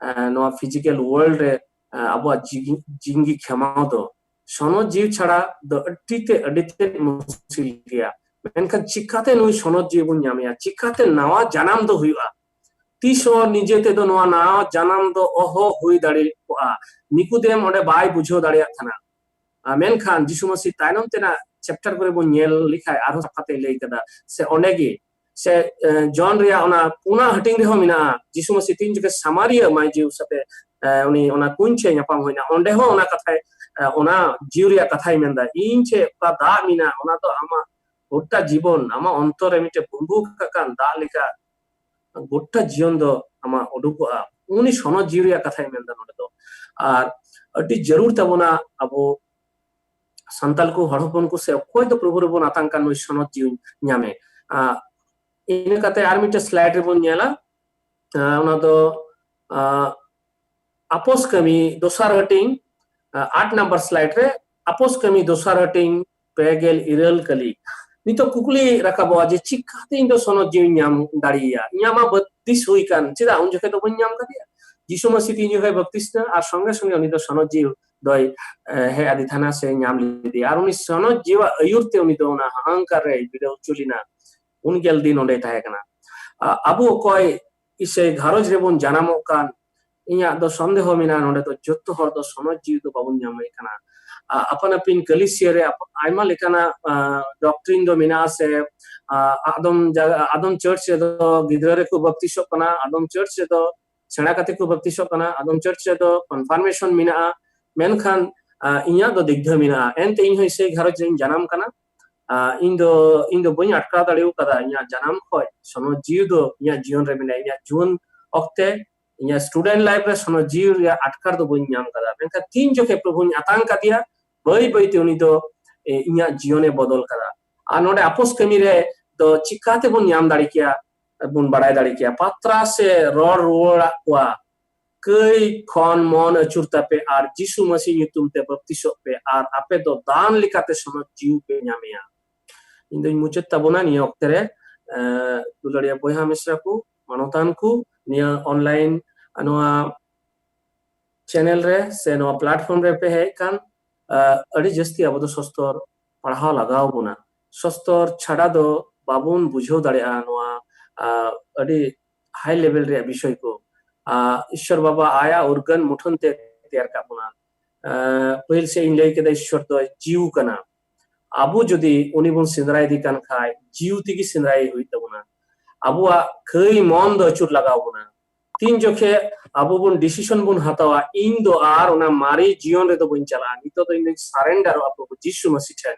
ᱱᱚᱣᱟ physical world ᱨᱮ ᱟᱵᱚᱣᱟᱜ ᱡᱤᱣᱤ ᱠᱷᱮᱢᱟᱣ ᱫᱚ᱾ ᱥᱚᱱᱚᱛ ᱡᱤᱣᱤ ᱪᱷᱟᱲᱟ ᱫᱚ ᱟᱹᱰᱤ ᱛᱮ ᱟᱹᱰᱤ ᱛᱮ ᱢᱩᱥᱠᱤᱞ ᱜᱮᱭᱟ᱾ ᱢᱮᱱᱠᱷᱟᱱ ᱪᱤᱠᱟᱛᱮ ᱱᱩᱭ ᱥᱚᱱᱚᱛ ᱡᱤᱣᱤ ᱵᱚᱱ ᱧᱟᱢᱮᱭᱟ? ᱪᱤᱠᱟᱛᱮ ᱱᱟᱣᱟ ᱡᱟᱱᱟᱢ ᱫᱚ ᱦᱩᱭᱩᱜᱼᱟ? ᱛᱤᱥ ᱦᱚᱸ ᱱᱤᱡᱮ ᱛᱮᱫᱚ ᱱᱚᱣᱟ ᱱᱟᱣᱟ ᱡᱟᱱᱟᱢ ᱫᱚ ᱚᱦᱚ ᱦᱩᱭ ᱫᱟᱲᱮ ᱠᱚᱜᱼᱟ᱾ ᱱᱤᱠᱩᱫᱮᱢ ᱚᱸᱰᱮ ᱵᱟᱭ ᱵᱩᱡᱷᱟᱹᱣ ᱫᱟᱲᱮᱭᱟᱜ ᱠᱟᱱᱟ᱾ ᱢᱮᱱᱠᱷᱟᱱ ᱡᱤᱥᱩ ᱢᱟᱹᱥᱤ ᱛᱟᱭᱱᱚᱢ ᱛᱮᱱᱟᱜ chapter ᱠᱚᱨᱮ ᱵᱚᱱ ᱧᱮᱞ ᱞᱮᱠᱷᱟᱱ ᱟᱨᱦᱚᱸ ᱥᱟᱯᱷᱟ ᱛᱮᱭ ᱞᱟᱹᱭ ᱠᱟᱫᱟ᱾ ᱥᱮ ᱚᱸᱰᱮ ᱜᱮ ᱥᱮ ᱡᱚᱱ ᱨᱮᱭᱟᱜ ᱚᱱᱟ ᱯᱩᱱᱟ ᱦᱟᱹᱴᱤᱧ ᱨᱮᱦᱚᱸ ᱢᱮᱱᱟᱜᱼᱟ᱾ ᱡᱤᱥᱩ ᱢᱟᱹᱥᱤ ᱛᱤᱱ ᱡᱚᱠᱷᱮᱡ ᱥᱟᱢᱟᱨᱤᱭᱟᱹ ᱢᱟᱹᱭ ᱡᱤᱣᱤ ᱥᱟᱛᱮ ᱩᱱᱤ ᱚᱱᱟ ᱠᱩᱧ ᱴᱷᱮᱡ ᱧᱟᱯᱟᱢ ᱦᱩᱭᱱᱟ, ᱚᱸᱰᱮ ᱦᱚᱸ ᱚᱱᱟ ᱠᱟᱛᱷᱟᱭ, ᱚᱱᱟ ᱡᱤᱣᱤ ᱨᱮᱭᱟᱜ ᱠᱟᱛᱷᱟᱭ ᱢᱮᱱᱫᱟ, ᱤᱧ ᱴᱷᱮᱡ ᱚᱠᱟ ᱫᱟᱜ ᱢᱮᱱᱟᱜᱼᱟ, ᱚᱱᱟ ᱫᱚ ᱟᱢᱟᱜ ᱜᱚᱴᱟ ᱡᱤᱵᱚᱱ, ᱟᱢᱟᱜ ᱚᱱᱛᱚᱨ ᱨᱮ ᱢᱤᱫᱴᱮᱡ ᱵᱩᱢᱵᱩ ᱠᱟᱜ ᱠᱟᱱ ᱫᱟᱜ ᱞᱮᱠᱟ ᱜᱚᱴᱟ ᱡᱤᱭᱚᱱ ᱫᱚ ᱟᱢᱟᱜ ᱩᱰᱩᱠᱚᱜᱼᱟ᱾ ᱩᱱᱤ ᱥᱚᱱᱚᱛ ᱡᱤᱣᱤ ᱨᱮᱭᱟᱜ ᱠᱟᱛᱷᱟᱭ ᱢᱮᱱᱫᱟ ᱱᱚᱰᱮ ᱫᱚ᱾ ᱟᱨ ᱟᱹᱰᱤ ᱡᱟᱹᱨᱩᱲ ᱛᱟᱵᱚᱱᱟ ᱟᱵᱚ ᱥᱟᱱᱛᱟᱲ ᱠᱚ, ᱦᱚᱲ ᱦᱚᱯᱚᱱ ᱠᱚ, ᱥᱮ ᱚᱠᱚᱭ ᱫᱚ ᱯᱨᱚᱵᱷᱩ ᱨᱮᱵᱚᱱ ᱟᱛᱟᱝ ᱠᱟᱱ ᱱᱩᱭ ᱥᱚᱱᱚᱛ ᱡᱤᱣᱤ ᱧᱟᱢᱮ᱾ ᱤᱱᱟᱹ ᱠᱟᱛᱮ ᱟᱨ ᱢᱤᱫᱴᱮᱱ slide ᱨᱮᱵᱚᱱ ᱧᱮᱞᱟ, ᱚᱱᱟ ᱫᱚ ᱟᱯᱚᱥ ᱠᱟᱹᱢᱤ ᱫᱚᱥᱟᱨ ᱦᱟᱹᱴᱤᱧ, ᱟᱴ number slide ᱨᱮ ᱟᱯᱚᱥ ᱠᱟᱹᱢᱤ ᱫᱚᱥᱟᱨ ᱦᱟᱹᱴᱤᱧ ᱯᱮ ᱜᱮᱞ ᱤᱨᱟᱹᱞ ᱠᱟᱹᱞᱤ᱾ ᱱᱤᱛᱚᱜ ᱠᱩᱠᱞᱤ ᱨᱟᱠᱟᱵᱚᱜᱼᱟ ᱡᱮ ᱪᱤᱠᱟᱛᱮ ᱤᱧ ᱫᱚ ᱥᱚᱱᱚᱛ ᱡᱤᱣᱤᱧ ᱧᱟᱢ ᱫᱟᱲᱮᱭᱟᱜᱼᱟ? ᱤᱧᱟᱹᱜ ᱢᱟ ᱵᱟᱯᱛᱤᱥ ᱦᱩᱭ ᱠᱟᱱ, ᱪᱮᱫᱟᱜ ᱩᱱ ᱡᱚᱠᱷᱮᱡ ᱫᱚ ᱵᱟᱹᱧ ᱧᱟᱢ ᱠᱟᱫᱮᱭᱟ? ᱡᱤᱥᱩ ᱢᱟᱹᱥᱤ ᱛᱤᱱ ᱡᱚᱠᱷᱮᱡ ᱵᱟᱯᱛᱤᱥ ᱮᱱᱟ ᱟᱨ ᱥᱚᱸᱜᱮ ᱥᱚᱸᱜᱮ ᱩᱱᱤ ᱫᱚ ᱥᱚᱱᱚᱛ ᱡᱤᱣᱤ ᱫᱚᱭ ᱦᱮᱡ ᱟᱫᱮ ᱛᱟᱦᱮᱱᱟ ᱥᱮ ᱧᱟᱢ ᱞᱮᱫᱮᱭᱟ᱾ ᱟᱨ ᱩᱱᱤ ᱥᱚᱱᱚᱛ ᱡᱤᱣᱤᱭᱟᱜ ᱟᱹᱭᱩᱨ ᱛᱮ ᱩᱱᱤ ᱫᱚ ᱚᱱᱟ ᱦᱟᱦᱟᱝᱠᱟᱨ ᱨᱮ ᱵᱤᱰᱟᱹᱣ ᱦᱚᱪᱚ ᱞᱮᱱᱟ᱾ ᱩᱱ ᱜᱮᱞ ᱫᱤᱱ ᱚᱸᱰᱮ ᱛᱟᱦᱮᱸ ᱠᱟᱱᱟ᱾ ᱟᱵᱚ ᱚᱠᱚᱭ ᱥᱮ ᱜᱷᱟᱨᱚᱸᱡᱽ ᱨᱮᱵᱚᱱ ᱡᱟᱱᱟᱢᱚᱜ ᱠᱟᱱ, ᱤᱧᱟᱹᱜ ᱫᱚ ᱥᱚᱱᱫᱮᱦᱚ ᱢᱮᱱᱟᱜᱼᱟ, ᱱᱚᱰᱮ ᱫᱚ ᱡᱚᱛᱚ ᱦᱚᱲ ᱫᱚ ᱥᱚᱱᱚᱛ ᱡᱤᱣᱤ ᱫᱚ ᱵᱟᱵᱚᱱ ᱧᱟᱢᱮᱫ ᱠᱟᱱᱟ᱾ ᱟᱯᱟᱱ ᱟᱹᱯᱤᱱ ᱠᱟᱹᱞᱤᱥᱤᱭᱟᱹ ᱨᱮ ᱟᱭᱢᱟ ᱞᱮᱠᱟᱱᱟᱜ doctrine ᱫᱚ ᱢᱮᱱᱟᱜᱼᱟ, ᱥᱮ ᱟᱫᱚᱢ ᱟᱫᱚᱢ church ᱨᱮᱫᱚ ᱜᱤᱫᱽᱨᱟᱹ ᱨᱮᱠᱚ ᱵᱟᱯᱛᱤᱥᱚᱜ ᱠᱟᱱᱟ, ᱟᱫᱚᱢ church ᱨᱮᱫᱚ ᱥᱮᱬᱟ ᱠᱟᱛᱮ ᱠᱚ ᱵᱟᱯᱛᱤᱥᱚᱜ ᱠᱟᱱᱟ, ᱟᱫᱚᱢ church ᱨᱮᱫᱚ confirmation ᱢᱮᱱᱟᱜᱼᱟ᱾ ᱢᱮᱱᱠᱷᱟᱱ ᱤᱧᱟᱹᱜ ᱫᱚ ᱫᱤᱜᱽᱫᱷᱟᱹ ᱢᱮᱱᱟᱜᱼᱟ᱾ ᱮᱱᱛᱮ ᱤᱧ ᱦᱚᱸ ᱤᱥᱟᱹᱭ ᱜᱷᱟᱨᱚᱸᱡᱽ ᱨᱮᱧ ᱡᱟᱱᱟᱢ ᱠᱟᱱᱟ᱾ ᱤᱧ ᱫᱚ ᱤᱧ ᱫᱚ ᱵᱟᱹᱧ ᱟᱴᱠᱟᱨ ᱫᱟᱲᱮ ᱟᱠᱟᱫᱟ᱾ ᱤᱧᱟᱹᱜ ᱡᱟᱱᱟᱢ ᱠᱷᱚᱱ ᱥᱚᱱᱚᱛ ᱡᱤᱣᱤ ᱫᱚ ᱤᱧᱟᱹᱜ ᱡᱤᱭᱚᱱ ᱨᱮ ᱢᱮᱱᱟᱜᱼᱟ᱾ ᱤᱧᱟᱹᱜ ᱡᱩᱣᱟᱹᱱ ᱚᱠᱛᱮ ᱤᱧᱟᱹᱜ student life ᱨᱮ ᱥᱚᱱᱚᱛ ᱡᱤᱣᱤ ᱨᱮᱭᱟᱜ ᱟᱴᱠᱟᱨ ᱫᱚ ᱵᱟᱹᱧ ᱧᱟᱢ ᱠᱟᱫᱟ᱾ ᱢᱮᱱᱠᱷᱟᱱ ᱛᱤᱱ ᱡᱚᱠᱷᱮᱡ ᱯᱨᱚᱵᱷᱩᱧ ᱟᱛᱟᱝ ᱠᱟᱫᱮᱭᱟ, ᱵᱟᱹᱭ ᱵᱟᱹᱭᱛᱮ ᱩᱱᱤ ᱫᱚ, ᱮ, ᱤᱧᱟᱹᱜ ᱡᱤᱭᱚᱱᱮ ᱵᱚᱫᱚᱞ ᱠᱟᱫᱟ᱾ ᱟᱨ ᱱᱚᱰᱮ ᱟᱯᱚᱥ ᱠᱟᱹᱢᱤ ᱨᱮ ᱫᱚ ᱪᱤᱠᱟᱛᱮ ᱵᱚᱱ ᱧᱟᱢ ᱫᱟᱲᱮ ᱠᱮᱭᱟ, ᱵᱚᱱ ᱵᱟᱲᱟᱭ ᱫᱟᱲᱮ ᱠᱮᱭᱟ? ᱯᱟᱛᱨᱟᱥ ᱮ ᱨᱚᱲ ᱨᱩᱣᱟᱹᱲᱟᱜ ᱠᱚᱣᱟ, ᱠᱟᱹᱭ ᱠᱷᱚᱱ ᱢᱚᱱ ᱟᱹᱪᱩᱨ ᱛᱟᱯᱮ ᱟᱨ ᱡᱤᱥᱩ ᱢᱟᱹᱥᱤ ᱧᱩᱛᱩᱢ ᱛᱮ ᱵᱟᱯᱛᱤᱥᱚᱜ ᱯᱮ ᱟᱨ ᱟᱯᱮ ᱫᱚ ᱫᱟᱱ ᱞᱮᱠᱟᱛᱮ ᱥᱚᱱᱚᱛ ᱡᱤᱣᱤ ᱯᱮ ᱧᱟᱢᱮᱭᱟ᱾ ᱤᱧ ᱫᱚᱧ ᱢᱩᱪᱟᱹᱫ ᱛᱟᱵᱚᱱᱟ ᱱᱤᱭᱟᱹ ᱚᱠᱛᱮ ᱨᱮ᱾ ᱮ, ᱫᱩᱞᱟᱹᱲᱤᱭᱟᱹ ᱵᱚᱭᱦᱟ ᱢᱤᱥᱨᱟ ᱠᱚ, ᱢᱟᱱᱚᱛᱟᱱ ᱠᱚ, ᱱᱤᱭᱟᱹ online ᱱᱚᱣᱟ channel ᱨᱮ ᱥᱮ ᱱᱚᱣᱟ platform ᱨᱮ ᱯᱮ ᱦᱮᱡ ᱠᱟᱱ, ᱟ, ᱟᱹᱰᱤ ᱡᱟᱹᱥᱛᱤ ᱟᱵᱚ ᱫᱚ ᱥᱚᱥᱛᱚᱨ ᱯᱟᱲᱦᱟᱣ ᱞᱟᱜᱟᱣ ᱵᱚᱱᱟ᱾ ᱥᱚᱥᱛᱚᱨ ᱪᱷᱟᱰᱟ ᱫᱚ ᱵᱟᱵᱚᱱ ᱵᱩᱡᱷᱟᱹᱣ ᱫᱟᱲᱮᱭᱟᱜᱼᱟ ᱱᱚᱣᱟ, ᱟ, ᱟᱹᱰᱤ high level ᱨᱮᱭᱟᱜ ᱵᱤᱥᱚᱭ ᱠᱚ᱾ ᱟ, ᱤᱥᱥᱚᱨ ᱵᱟᱵᱟ ᱟᱭᱟᱜ ᱩᱨᱜᱟᱹᱱ ᱢᱩᱴᱷᱟᱹᱱ ᱛᱮ ᱛᱮᱭᱟᱨ ᱠᱟᱜ ᱵᱚᱱᱟ᱾ ᱟ, ᱯᱟᱹᱦᱤᱞ ᱥᱮᱫ ᱤᱧ ᱞᱟᱹᱭ ᱠᱮᱫᱟ, ᱤᱥᱥᱚᱨ ᱫᱚ ᱡᱤᱣᱤ ᱠᱟᱱᱟ᱾ ᱟᱵᱚ ᱡᱩᱫᱤ ᱩᱱᱤ ᱵᱚᱱ ᱥᱮᱸᱫᱽᱨᱟᱭᱮᱫᱮ ᱠᱟᱱ ᱠᱷᱟᱡ, ᱡᱤᱣᱤ ᱛᱮᱜᱮ ᱥᱮᱸᱫᱽᱨᱟᱭᱮ ᱦᱩᱭᱩᱜ ᱛᱟᱵᱚᱱᱟ᱾ ᱟᱵᱚᱣᱟᱜ ᱠᱟᱹᱭ ᱢᱚᱱ ᱫᱚ ᱟᱹᱪᱩᱨ ᱞᱟᱜᱟᱣ ᱵᱚᱱᱟ᱾ ᱛᱤᱱ ᱡᱚᱠᱷᱮᱡ ᱟᱵᱚ ᱵᱚᱱ decision ᱵᱚᱱ ᱦᱟᱛᱟᱣᱟ, ᱤᱧ ᱫᱚ ᱟᱨ ᱚᱱᱟ ᱢᱟᱨᱮ ᱡᱤᱭᱚᱱ ᱨᱮᱫᱚ ᱵᱟᱹᱧ ᱪᱟᱞᱟᱜᱼᱟ, ᱱᱤᱛᱚᱜ ᱫᱚ ᱤᱧ ᱫᱚᱧ surrender ᱚᱜᱼᱟ ᱯᱨᱚᱵᱷᱩ ᱡᱤᱥᱩ ᱢᱟᱹᱥᱤ ᱴᱷᱮᱱ,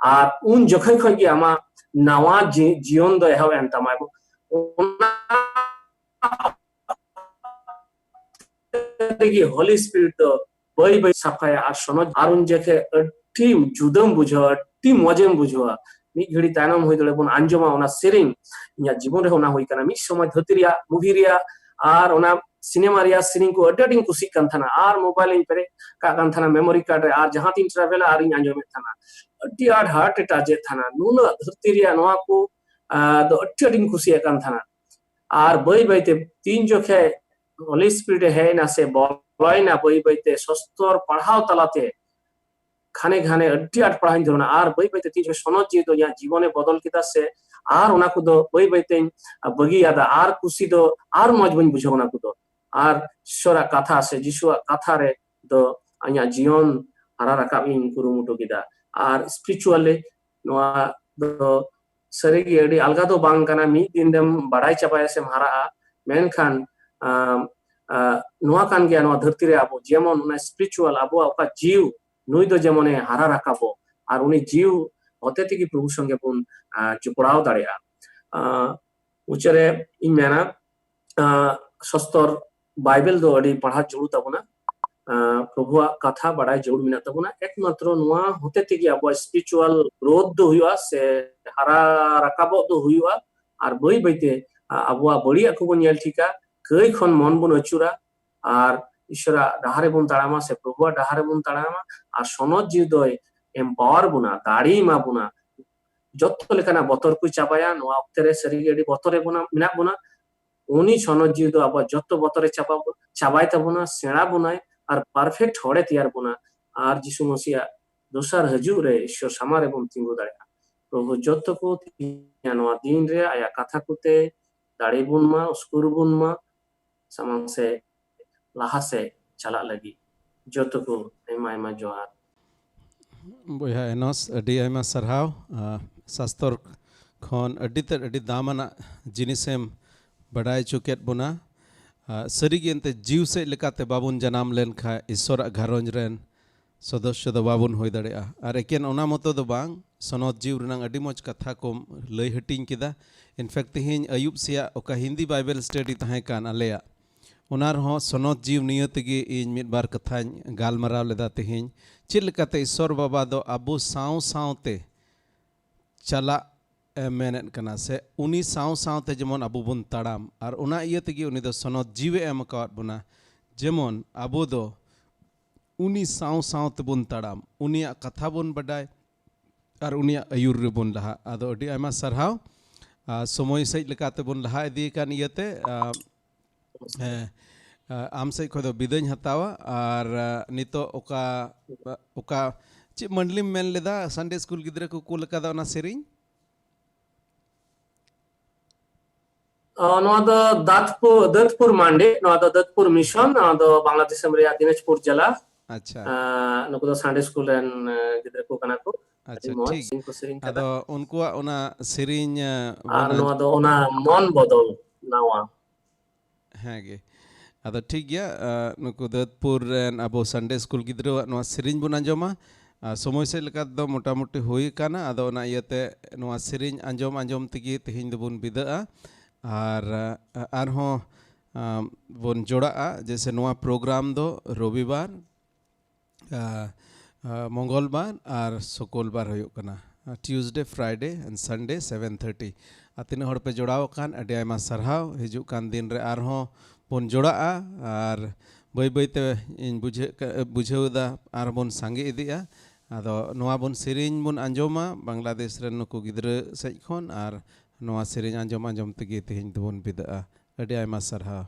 ᱟᱨ ᱩᱱ ᱡᱚᱠᱷᱚᱡ ᱠᱷᱚᱡ ᱜᱮ ᱟᱢᱟᱜ ᱱᱟᱣᱟ ᱡᱤ-, ᱡᱤᱭᱚᱱ ᱫᱚ ᱮᱦᱚᱵ ᱮᱱ ᱛᱟᱢᱟ᱾ ᱚᱱᱟ ᱛᱮᱜᱮ Holy Spirit ᱫᱚ ᱵᱟᱹᱭ ᱵᱟᱹᱭ ᱥᱟᱯᱷᱟᱭᱟ ᱟᱨ ᱥᱚᱱᱚᱛ, ᱟᱨ ᱩᱱ ᱡᱚᱠᱷᱮᱡ ᱟᱹᱰᱤ ᱡᱩᱫᱟᱹᱢ ᱵᱩᱡᱷᱟᱹᱣᱟ, ᱟᱹᱰᱤ ᱢᱚᱡᱮᱢ ᱵᱩᱡᱷᱟᱹᱣᱟ᱾ ᱢᱤᱫ ᱜᱷᱟᱹᱲᱤ ᱛᱟᱭᱱᱚᱢ ᱦᱩᱭ ᱫᱟᱲᱮᱭᱟᱜᱼᱟ ᱵᱚᱱ ᱟᱸᱡᱚᱢᱟ ᱚᱱᱟ ᱥᱮᱨᱮᱧ᱾ ᱤᱧᱟᱹᱜ ᱡᱤᱵᱚᱱ ᱨᱮᱦᱚᱸ ᱚᱱᱟ ᱦᱩᱭ ᱠᱟᱱᱟ᱾ ᱢᱤᱫ ᱥᱚᱢᱚᱭ ᱫᱷᱟᱹᱨᱛᱤ ᱨᱮᱭᱟᱜ movie ᱨᱮᱭᱟᱜ ᱟᱨ ᱚᱱᱟ cinema ᱨᱮᱭᱟᱜ ᱥᱮᱨᱮᱧ ᱠᱚ ᱟᱹᱰᱤ ᱟᱸᱴᱤᱧ ᱠᱩᱥᱤᱜ ᱠᱟᱱ ᱛᱟᱦᱮᱱᱟ, ᱟᱨ mobile ᱤᱧ ᱯᱮᱨᱮᱡ ᱠᱟᱜ ᱠᱟᱱ ᱛᱟᱦᱮᱱᱟ, memory card ᱨᱮ, ᱟᱨ ᱡᱟᱦᱟᱸ ᱛᱤᱧ travel ᱟ ᱟᱨᱤᱧ ᱟᱸᱡᱚᱢᱮᱫ ᱛᱟᱦᱮᱱᱟ᱾ ᱟᱹᱰᱤ ᱟᱸᱴ heart ᱮ touch ᱮᱫ ᱛᱟᱦᱮᱱᱟ᱾ ᱱᱩᱱᱟᱹᱜ ᱫᱷᱟᱹᱨᱛᱤ ᱨᱮᱭᱟᱜ ᱱᱚᱣᱟ ᱠᱚ, ᱟ, ᱫᱚ ᱟᱹᱰᱤ ᱟᱸᱴᱤᱧ ᱠᱩᱥᱤᱭᱟᱜ ᱠᱟᱱ ᱛᱟᱦᱮᱱᱟ᱾ ᱟᱨ ᱵᱟᱹᱭ ᱵᱟᱹᱭᱛᱮ ᱛᱤᱱ ᱡᱚᱠᱷᱮᱡ Holy Spirit ᱮ ᱦᱮᱡ ᱮᱱᱟ ᱥᱮ ᱵᱚᱞᱚᱭᱮᱱᱟ, ᱵᱟᱹᱭ ᱵᱟᱹᱭᱛᱮ ᱥᱚᱥᱛᱚᱨ ᱯᱟᱲᱦᱟᱣ ᱛᱟᱞᱟᱛᱮ ᱠᱷᱟᱱᱮ ᱠᱷᱟᱱᱮ ᱟᱹᱰᱤ ᱟᱸᱴ ᱯᱟᱲᱦᱟᱣᱤᱧ ᱫᱷᱩᱨᱟᱹᱣᱱᱟ᱾ ᱟᱨ ᱵᱟᱹᱭ ᱵᱟᱹᱭᱛᱮ ᱛᱤᱱ ᱡᱚᱠᱷᱮᱡ ᱥᱚᱱᱚᱛ ᱡᱤᱣᱤ ᱫᱚ ᱤᱧᱟᱹᱜ ᱡᱤᱵᱚᱱᱮ ᱵᱚᱫᱚᱞ ᱠᱮᱫᱟ ᱥᱮ, ᱟᱨ ᱚᱱᱟ ᱠᱚᱫᱚ ᱵᱟᱹᱭ ᱵᱟᱹᱭᱛᱮᱧ ᱵᱟᱹᱜᱤᱭᱟᱫᱟ, ᱟᱨ ᱠᱩᱥᱤ ᱫᱚ ᱟᱨ ᱢᱚᱡᱽ ᱵᱟᱹᱧ ᱵᱩᱡᱷᱟᱹᱣ ᱚᱱᱟ ᱠᱚᱫᱚ᱾ ᱟᱨ ᱤᱥᱥᱚᱨᱟᱜ ᱠᱟᱛᱷᱟ ᱥᱮ ᱡᱤᱥᱩᱣᱟᱜ ᱠᱟᱛᱷᱟ ᱨᱮ ᱫᱚ ᱤᱧᱟᱹᱜ ᱡᱤᱭᱚᱱ ᱦᱟᱨᱟ ᱨᱟᱠᱟᱵ ᱤᱧ ᱠᱩᱨᱩᱢᱩᱴᱩ ᱠᱮᱫᱟ᱾ ᱟᱨ spiritually ᱱᱚᱣᱟ ᱫᱚ ᱥᱟᱹᱨᱤᱜᱮ ᱟᱹᱰᱤ ᱟᱞᱜᱟ ᱫᱚ ᱵᱟᱝ ᱠᱟᱱᱟ, ᱢᱤᱫ ᱫᱤᱱ ᱫᱚᱢ ᱵᱟᱲᱟᱭ ᱪᱟᱵᱟᱭᱟ ᱥᱮᱢ ᱦᱟᱨᱟᱜᱼᱟ᱾ ᱢᱮᱱᱠᱷᱟᱱ, ᱟᱢ, ᱟ, ᱱᱚᱣᱟ ᱠᱟᱱ ᱜᱮᱭᱟ ᱱᱚᱣᱟ ᱫᱷᱟᱹᱨᱛᱤ ᱨᱮ ᱟᱵᱚ ᱡᱮᱢᱚᱱ ᱚᱱᱟ spiritual, ᱟᱵᱚᱣᱟᱜ ᱚᱠᱟ ᱡᱤᱣᱤ, ᱱᱩᱭ ᱫᱚ ᱡᱮᱢᱚᱱᱮ ᱦᱟᱨᱟ ᱨᱟᱠᱟᱵᱚᱜ, ᱟᱨ ᱩᱱᱤ ᱡᱤᱣᱤ ᱦᱚᱛᱮ ᱛᱮᱜᱮ ᱯᱨᱚᱵᱷᱩ ᱥᱚᱸᱜᱮ ᱵᱚᱱ, ᱟ, ᱡᱚᱯᱲᱟᱣ ᱫᱟᱲᱮᱭᱟᱜᱼᱟ᱾ ᱟ, ᱢᱩᱪᱟᱹᱫ ᱨᱮ ᱤᱧ ᱢᱮᱱᱟ, ᱟ, ᱥᱚᱥᱛᱚᱨ ᱵᱟᱭᱵᱮᱞ ᱫᱚ ᱟᱹᱰᱤ ᱯᱟᱲᱦᱟᱣ ᱡᱟᱹᱨᱩᱲ ᱛᱟᱵᱚᱱᱟ᱾ ᱟᱸ, ᱯᱨᱚᱵᱷᱩᱣᱟᱜ ᱠᱟᱛᱷᱟ ᱵᱟᱲᱟᱭ ᱡᱟᱹᱨᱩᱲ ᱢᱮᱱᱟᱜ ᱛᱟᱵᱚᱱᱟ᱾ ᱮᱠᱢᱟᱛᱨᱚ ᱱᱚᱣᱟ ᱦᱚᱛᱮ ᱛᱮᱜᱮ ᱟᱵᱚᱣᱟᱜ spiritual growth ᱫᱚ ᱦᱩᱭᱩᱜᱼᱟ, ᱥᱮ ᱦᱟᱨᱟ ᱨᱟᱠᱟᱵᱚᱜ ᱫᱚ ᱦᱩᱭᱩᱜᱼᱟ᱾ ᱟᱨ ᱵᱟᱹᱭ ᱵᱟᱹᱭᱛᱮ, ᱟ-, ᱟᱵᱚᱣᱟᱜ ᱵᱟᱹᱲᱤᱡᱟᱜ ᱠᱚᱵᱚᱱ ᱧᱮᱞ ᱴᱷᱤᱠᱟ, ᱠᱟᱹᱭ ᱠᱷᱚᱱ ᱢᱚᱱ ᱵᱚᱱ ᱟᱹᱪᱩᱨᱟ, ᱟᱨ ᱤᱥᱚᱨᱟᱜ ᱰᱟᱦᱟᱨ ᱨᱮᱵᱚᱱ ᱛᱟᱲᱟᱢᱟ, ᱥᱮ ᱯᱨᱚᱵᱷᱩᱣᱟᱜ ᱰᱟᱦᱟᱨ ᱨᱮᱵᱚᱱ ᱛᱟᱲᱟᱢᱟ᱾ ᱟᱨ ᱥᱚᱱᱚᱛ ᱡᱤᱣᱤ ᱫᱚᱭ empower ᱵᱚᱱᱟ, ᱫᱟᱲᱮ ᱮᱢᱟ ᱵᱚᱱᱟ᱾ ᱡᱚᱛᱚ ᱞᱮᱠᱟᱱᱟᱜ ᱵᱚᱛᱚᱨ ᱠᱚᱭ ᱪᱟᱵᱟᱭᱟ᱾ ᱱᱚᱣᱟ ᱚᱠᱛᱮ ᱨᱮ ᱥᱟᱹᱨᱤᱜᱮ ᱟᱹᱰᱤ ᱵᱚᱛᱚᱨ ᱨᱮ ᱵᱚᱱᱟ-, ᱢᱮᱱᱟᱜ ᱵᱚᱱᱟ᱾ ᱩᱱᱤ ᱥᱚᱱᱚᱛ ᱡᱤᱣᱤ ᱫᱚ ᱟᱵᱚᱣᱟᱜ ᱡᱚᱛᱚ ᱵᱚᱛᱚᱨ ᱮ ᱪᱟᱵᱟ-, ᱪᱟᱵᱟᱭ ᱛᱟᱵᱚᱱᱟ, ᱥᱮᱬᱟ ᱵᱚᱱᱟᱭ, ᱟᱨ perfect ᱦᱚᱲᱮ ᱛᱮᱭᱟᱨ ᱵᱚᱱᱟ᱾ ᱟᱨ ᱡᱤᱥᱩ ᱢᱟᱥᱤᱭᱟᱜ ᱫᱚᱥᱟᱨ ᱦᱤᱡᱩᱜ ᱨᱮ ᱤᱥᱚᱨ ᱥᱟᱢᱟᱝ ᱨᱮᱵᱚᱱ ᱛᱤᱸᱜᱩ ᱫᱟᱲᱮᱭᱟᱜᱼᱟ᱾ ᱯᱨᱚᱵᱷᱩ ᱡᱚᱛᱚ ᱠᱚ ᱛᱤᱸᱜᱩᱭᱟ ᱱᱚᱣᱟ ᱫᱤᱱ ᱨᱮ ᱟᱭᱟᱜ ᱠᱟᱛᱷᱟ ᱠᱚᱛᱮ ᱫᱟᱲᱮ ᱵᱚᱱ ᱢᱟ, ᱩᱥᱠᱩᱨ ᱵᱚᱱ ᱢᱟ, ᱥᱟᱢᱟᱝ ᱥᱮᱫ ᱞᱟᱦᱟ ᱥᱮᱫ ᱪᱟᱞᱟᱜ ᱞᱟᱹᱜᱤᱫ᱾ ᱡᱚᱛᱚ ᱠᱚ ᱟᱭᱢᱟ ᱟᱭᱢᱟ ᱡᱚᱦᱟᱨ᱾ ᱵᱚᱭᱦᱟ ᱮᱱᱚᱥ, ᱟᱹᱰᱤ ᱟᱭᱢᱟ ᱥᱟᱨᱦᱟᱣ᱾ ᱟ, ᱥᱟᱥᱛᱚᱨ ᱠᱷᱚᱱ ᱟᱹᱰᱤ ᱛᱮᱫ ᱟᱹᱰᱤ ᱫᱟᱢᱟᱱᱟᱜ ᱡᱤᱱᱤᱥᱮᱢ ᱵᱟᱰᱟᱭ ᱦᱚᱪᱚ ᱠᱮᱫ ᱵᱚᱱᱟ᱾ ᱟ, ᱥᱟᱹᱨᱤᱜᱮ ᱮᱱᱛᱮ ᱡᱤᱣ ᱥᱮᱫ ᱞᱮᱠᱟᱛᱮ ᱵᱟᱵᱚᱱ ᱡᱟᱱᱟᱢ ᱞᱮᱱᱠᱷᱟᱱ ᱤᱥᱚᱨᱟᱜ ᱜᱷᱟᱨᱚᱸᱡᱽ ᱨᱮᱱ ᱥᱚᱫᱚᱥᱥᱚ ᱫᱚ ᱵᱟᱵᱚᱱ ᱦᱩᱭ ᱫᱟᱲᱮᱭᱟᱜᱼᱟ᱾ ᱟᱨ ᱮᱠᱮᱱ ᱚᱱᱟ ᱢᱚᱛᱚ ᱫᱚ ᱵᱟᱝ, ᱥᱚᱱᱚᱛ ᱡᱤᱣ ᱨᱮᱱᱟᱜ ᱟᱹᱰᱤ ᱢᱚᱡᱽ ᱠᱟᱛᱷᱟ ᱠᱚᱢ ᱞᱟᱹᱭ ᱦᱟᱹᱴᱤᱧ ᱠᱮᱫᱟ᱾ In fact, ᱛᱮᱦᱮᱧ ᱟᱹᱭᱩᱵ ᱥᱮᱭᱟᱜ ᱚᱠᱟ ᱦᱤᱱᱫᱤ ᱵᱟᱭᱵᱮᱞ ᱥᱴᱟᱰᱤ ᱛᱟᱦᱮᱸ ᱠᱟᱱ ᱟᱞᱮᱭᱟᱜ, ᱚᱱᱟ ᱨᱮᱦᱚᱸ ᱥᱚᱱᱚᱛ ᱡᱤᱣ ᱱᱤᱭᱟᱹ ᱛᱮᱜᱮ ᱤᱧ ᱢᱤᱫ ᱵᱟᱨ ᱠᱟᱛᱷᱟᱧ ᱜᱟᱞᱢᱟᱨᱟᱣ ᱞᱮᱫᱟ ᱛᱮᱦᱮᱧ, ᱪᱮᱫ ᱞᱮᱠᱟᱛᱮ ᱤᱥᱚᱨ ᱵᱟᱵᱟ ᱫᱚ ᱟᱵᱚ ᱥᱟᱶ ᱥᱟᱶᱛᱮ ᱪᱟᱞᱟᱜ ᱮ ᱢᱮᱱᱮᱫ ᱠᱟᱱᱟ, ᱥᱮ ᱩᱱᱤ ᱥᱟᱶ ᱥᱟᱶᱛᱮ ᱡᱮᱢᱚᱱ ᱟᱵᱚ ᱵᱚᱱ ᱛᱟᱲᱟᱢ, ᱟᱨ ᱚᱱᱟ ᱤᱭᱟᱹ ᱛᱮᱜᱮ ᱩᱱᱤ ᱫᱚ ᱥᱚᱱᱚᱛ ᱡᱤᱣᱮ ᱮᱢ ᱟᱠᱟᱣᱟᱫ ᱵᱚᱱᱟ, ᱡᱮᱢᱚᱱ ᱟᱵᱚ ᱫᱚ ᱩᱱᱤ ᱥᱟᱶ ᱥᱟᱶ ᱛᱮᱵᱚᱱ ᱛᱟᱲᱟᱢ, ᱩᱱᱤᱭᱟᱜ ᱠᱟᱛᱷᱟ ᱵᱚᱱ ᱵᱟᱰᱟᱭ, ᱟᱨ ᱩᱱᱤᱭᱟᱜ ᱟᱹᱭᱩᱨ ᱨᱮᱵᱚᱱ ᱞᱟᱦᱟᱜ᱾ ᱟᱫᱚ ᱟᱹᱰᱤ ᱟᱭᱢᱟ ᱥᱟᱨᱦᱟᱣ᱾ ᱟᱨ ᱥᱚᱢᱚᱭ ᱥᱮᱫ ᱞᱮᱠᱟ ᱛᱮᱵᱚᱱ ᱞᱟᱦᱟ ᱤᱫᱤ ᱠᱟᱱ ᱤᱭᱟᱹᱛᱮ, ᱟ, ᱦᱮᱸ, ᱟ, ᱟᱢ ᱥᱮᱫ ᱠᱷᱚᱱ ᱫᱚ ᱵᱤᱫᱟᱹᱧ ᱦᱟᱛᱟᱣᱟ᱾ ᱟᱨ, ᱟ, ᱱᱤᱛᱚᱜ ᱚᱠᱟ, ᱚᱠᱟ ᱪᱮᱫ ᱢᱟᱹᱰᱞᱤᱢ ᱢᱮᱱ ᱞᱮᱫᱟ, ᱥᱟᱱᱰᱮ ᱥᱠᱩᱞ ᱜᱤᱫᱽᱨᱟᱹ ᱠᱚ ᱠᱩᱞ ᱟᱠᱟᱫᱟ ᱚᱱᱟ ᱥᱮᱨᱮᱧ? ᱚ, ᱱᱚᱣᱟ ᱫᱚ ᱫᱟᱛᱯᱩ-, ᱫᱟᱹᱛᱯᱩᱨ ᱢᱟᱱᱰᱤ, ᱱᱚᱣᱟ ᱫᱚ ᱫᱟᱹᱛᱯᱩᱨ ᱢᱤᱥᱚᱱ, ᱱᱚᱣᱟ ᱫᱚ ᱵᱟᱝᱞᱟᱫᱮᱥ ᱫᱤᱥᱚᱢ ᱨᱮᱭᱟᱜ ᱫᱤᱱᱟᱡᱽᱯᱩᱨ ᱡᱮᱞᱟ᱾ ᱟᱪᱪᱷᱟ᱾ ᱟᱸ, ᱱᱩᱠᱩ ᱫᱚ ᱥᱟᱱᱰᱮ ᱥᱠᱩᱞ ᱨᱮᱱ, ᱟᱸ, ᱜᱤᱫᱽᱨᱟᱹ ᱠᱚ ᱠᱟᱱᱟ ᱠᱚ᱾ ᱟᱪᱪᱷᱟ, ᱟᱹᱰᱤ ᱢᱚᱡᱽ ᱴᱷᱤᱠ᱾ ᱥᱮᱨᱮᱧ ᱠᱚ ᱥᱮᱨᱮᱧ ᱠᱟᱫᱟ᱾ ᱟᱫᱚ ᱩᱱᱠᱩᱣᱟᱜ ᱚᱱᱟ ᱥᱮᱨᱮᱧ, ᱟᱸ, ᱟᱨ ᱵᱚᱱ ᱱᱚᱣᱟ ᱫᱚ ᱚᱱᱟ ᱢᱚᱱ ᱵᱚᱫᱚᱞ ᱱᱟᱣᱟ᱾ ᱦᱮᱸ ᱜᱮ᱾ ᱟᱫᱚ ᱴᱷᱤᱠ ᱜᱮᱭᱟ, ᱟᱸ, ᱱᱩᱠᱩ ᱫᱟᱹᱛᱯᱩᱨ ᱨᱮᱱ ᱟᱵᱚ ᱥᱟᱱᱰᱮ ᱥᱠᱩᱞ ᱜᱤᱫᱽᱨᱟᱹᱣᱟᱜ ᱱᱚᱣᱟ ᱥᱮᱨᱮᱧ ᱵᱚᱱ ᱟᱸᱡᱚᱢᱟ᱾ ᱟᱨ ᱥᱚᱢᱚᱭ ᱥᱮᱫ ᱞᱮᱠᱟ ᱛᱮᱫᱚ ᱢᱚᱴᱟᱢᱩᱴᱤ ᱦᱩᱭ ᱟᱠᱟᱱᱟ, ᱟᱫᱚ ᱚᱱᱟ ᱤᱭᱟᱹᱛᱮ ᱱᱚᱣᱟ ᱥᱮᱨᱮᱧ ᱟᱸᱡᱚᱢ ᱟᱸᱡᱚᱢ ᱛᱮᱜᱮ ᱛᱮᱦᱮᱧ ᱫᱚᱵᱚᱱ ᱵᱤᱫᱟᱹᱜᱼᱟ᱾ ᱟᱨ, ᱟᱸ, ᱟᱨᱦᱚᱸ ᱟᱢ, ᱵᱚᱱ ᱡᱚᱲᱟᱜᱼᱟ᱾ ᱡᱮᱭᱥᱮ, ᱱᱚᱣᱟ ᱯᱨᱳᱜᱨᱟᱢ ᱫᱚ ᱨᱚᱵᱤᱵᱟᱨ, ᱟ, ᱟ, ᱢᱚᱝᱜᱚᱞᱵᱟᱨ ᱟᱨ ᱥᱩᱠᱚᱞᱵᱟᱨ ᱦᱩᱭᱩᱜ ᱠᱟᱱᱟ, ᱟ, Tuesday, Friday and Sunday, seven thirty᱾ ᱟᱨ ᱛᱤᱱᱟᱹᱜ ᱦᱚᱲ ᱯᱮ ᱡᱚᱲᱟᱣ ᱟᱠᱟᱱ, ᱟᱹᱰᱤ ᱟᱭᱢᱟ ᱥᱟᱨᱦᱟᱣ᱾ ᱦᱤᱡᱩᱜ ᱠᱟᱱ ᱫᱤᱱ ᱨᱮ ᱟᱨᱦᱚᱸ ᱵᱚᱱ ᱡᱚᱲᱟᱜᱼᱟ᱾ ᱟᱨ ᱵᱟᱹᱭ ᱵᱟᱹᱭ ᱛᱮ ᱤᱧ ᱵᱩᱡᱷᱟᱹᱜ ᱠᱟ-, ᱵᱩᱡᱷᱟᱹᱣ ᱮᱫᱟ, ᱟᱨᱦᱚᱸ ᱵᱚᱱ ᱥᱟᱸᱜᱮ ᱤᱫᱤᱜᱼᱟ᱾ ᱟᱫᱚ ᱱᱚᱣᱟ ᱵᱚᱱ ᱥᱮᱨᱮᱧ ᱵᱚᱱ ᱟᱸᱡᱚᱢᱟ ᱵᱟᱝᱞᱟᱫᱮᱥ ᱨᱮᱱ ᱱᱩᱠᱩ ᱜᱤᱫᱽᱨᱟᱹ ᱥᱮᱡ ᱠᱷᱚᱱ, ᱟᱨ ᱱᱚᱣᱟ ᱥᱮᱨᱮᱧ ᱟᱸᱡᱚᱢ ᱟᱸᱡᱚᱢ ᱛᱮᱜᱮ ᱛᱮᱦᱮᱧ ᱫᱚᱵᱚᱱ ᱵᱤᱫᱟᱹᱜᱼᱟ᱾ ᱟᱹᱰᱤ ᱟᱭᱢᱟ ᱥᱟᱨᱦᱟᱣ᱾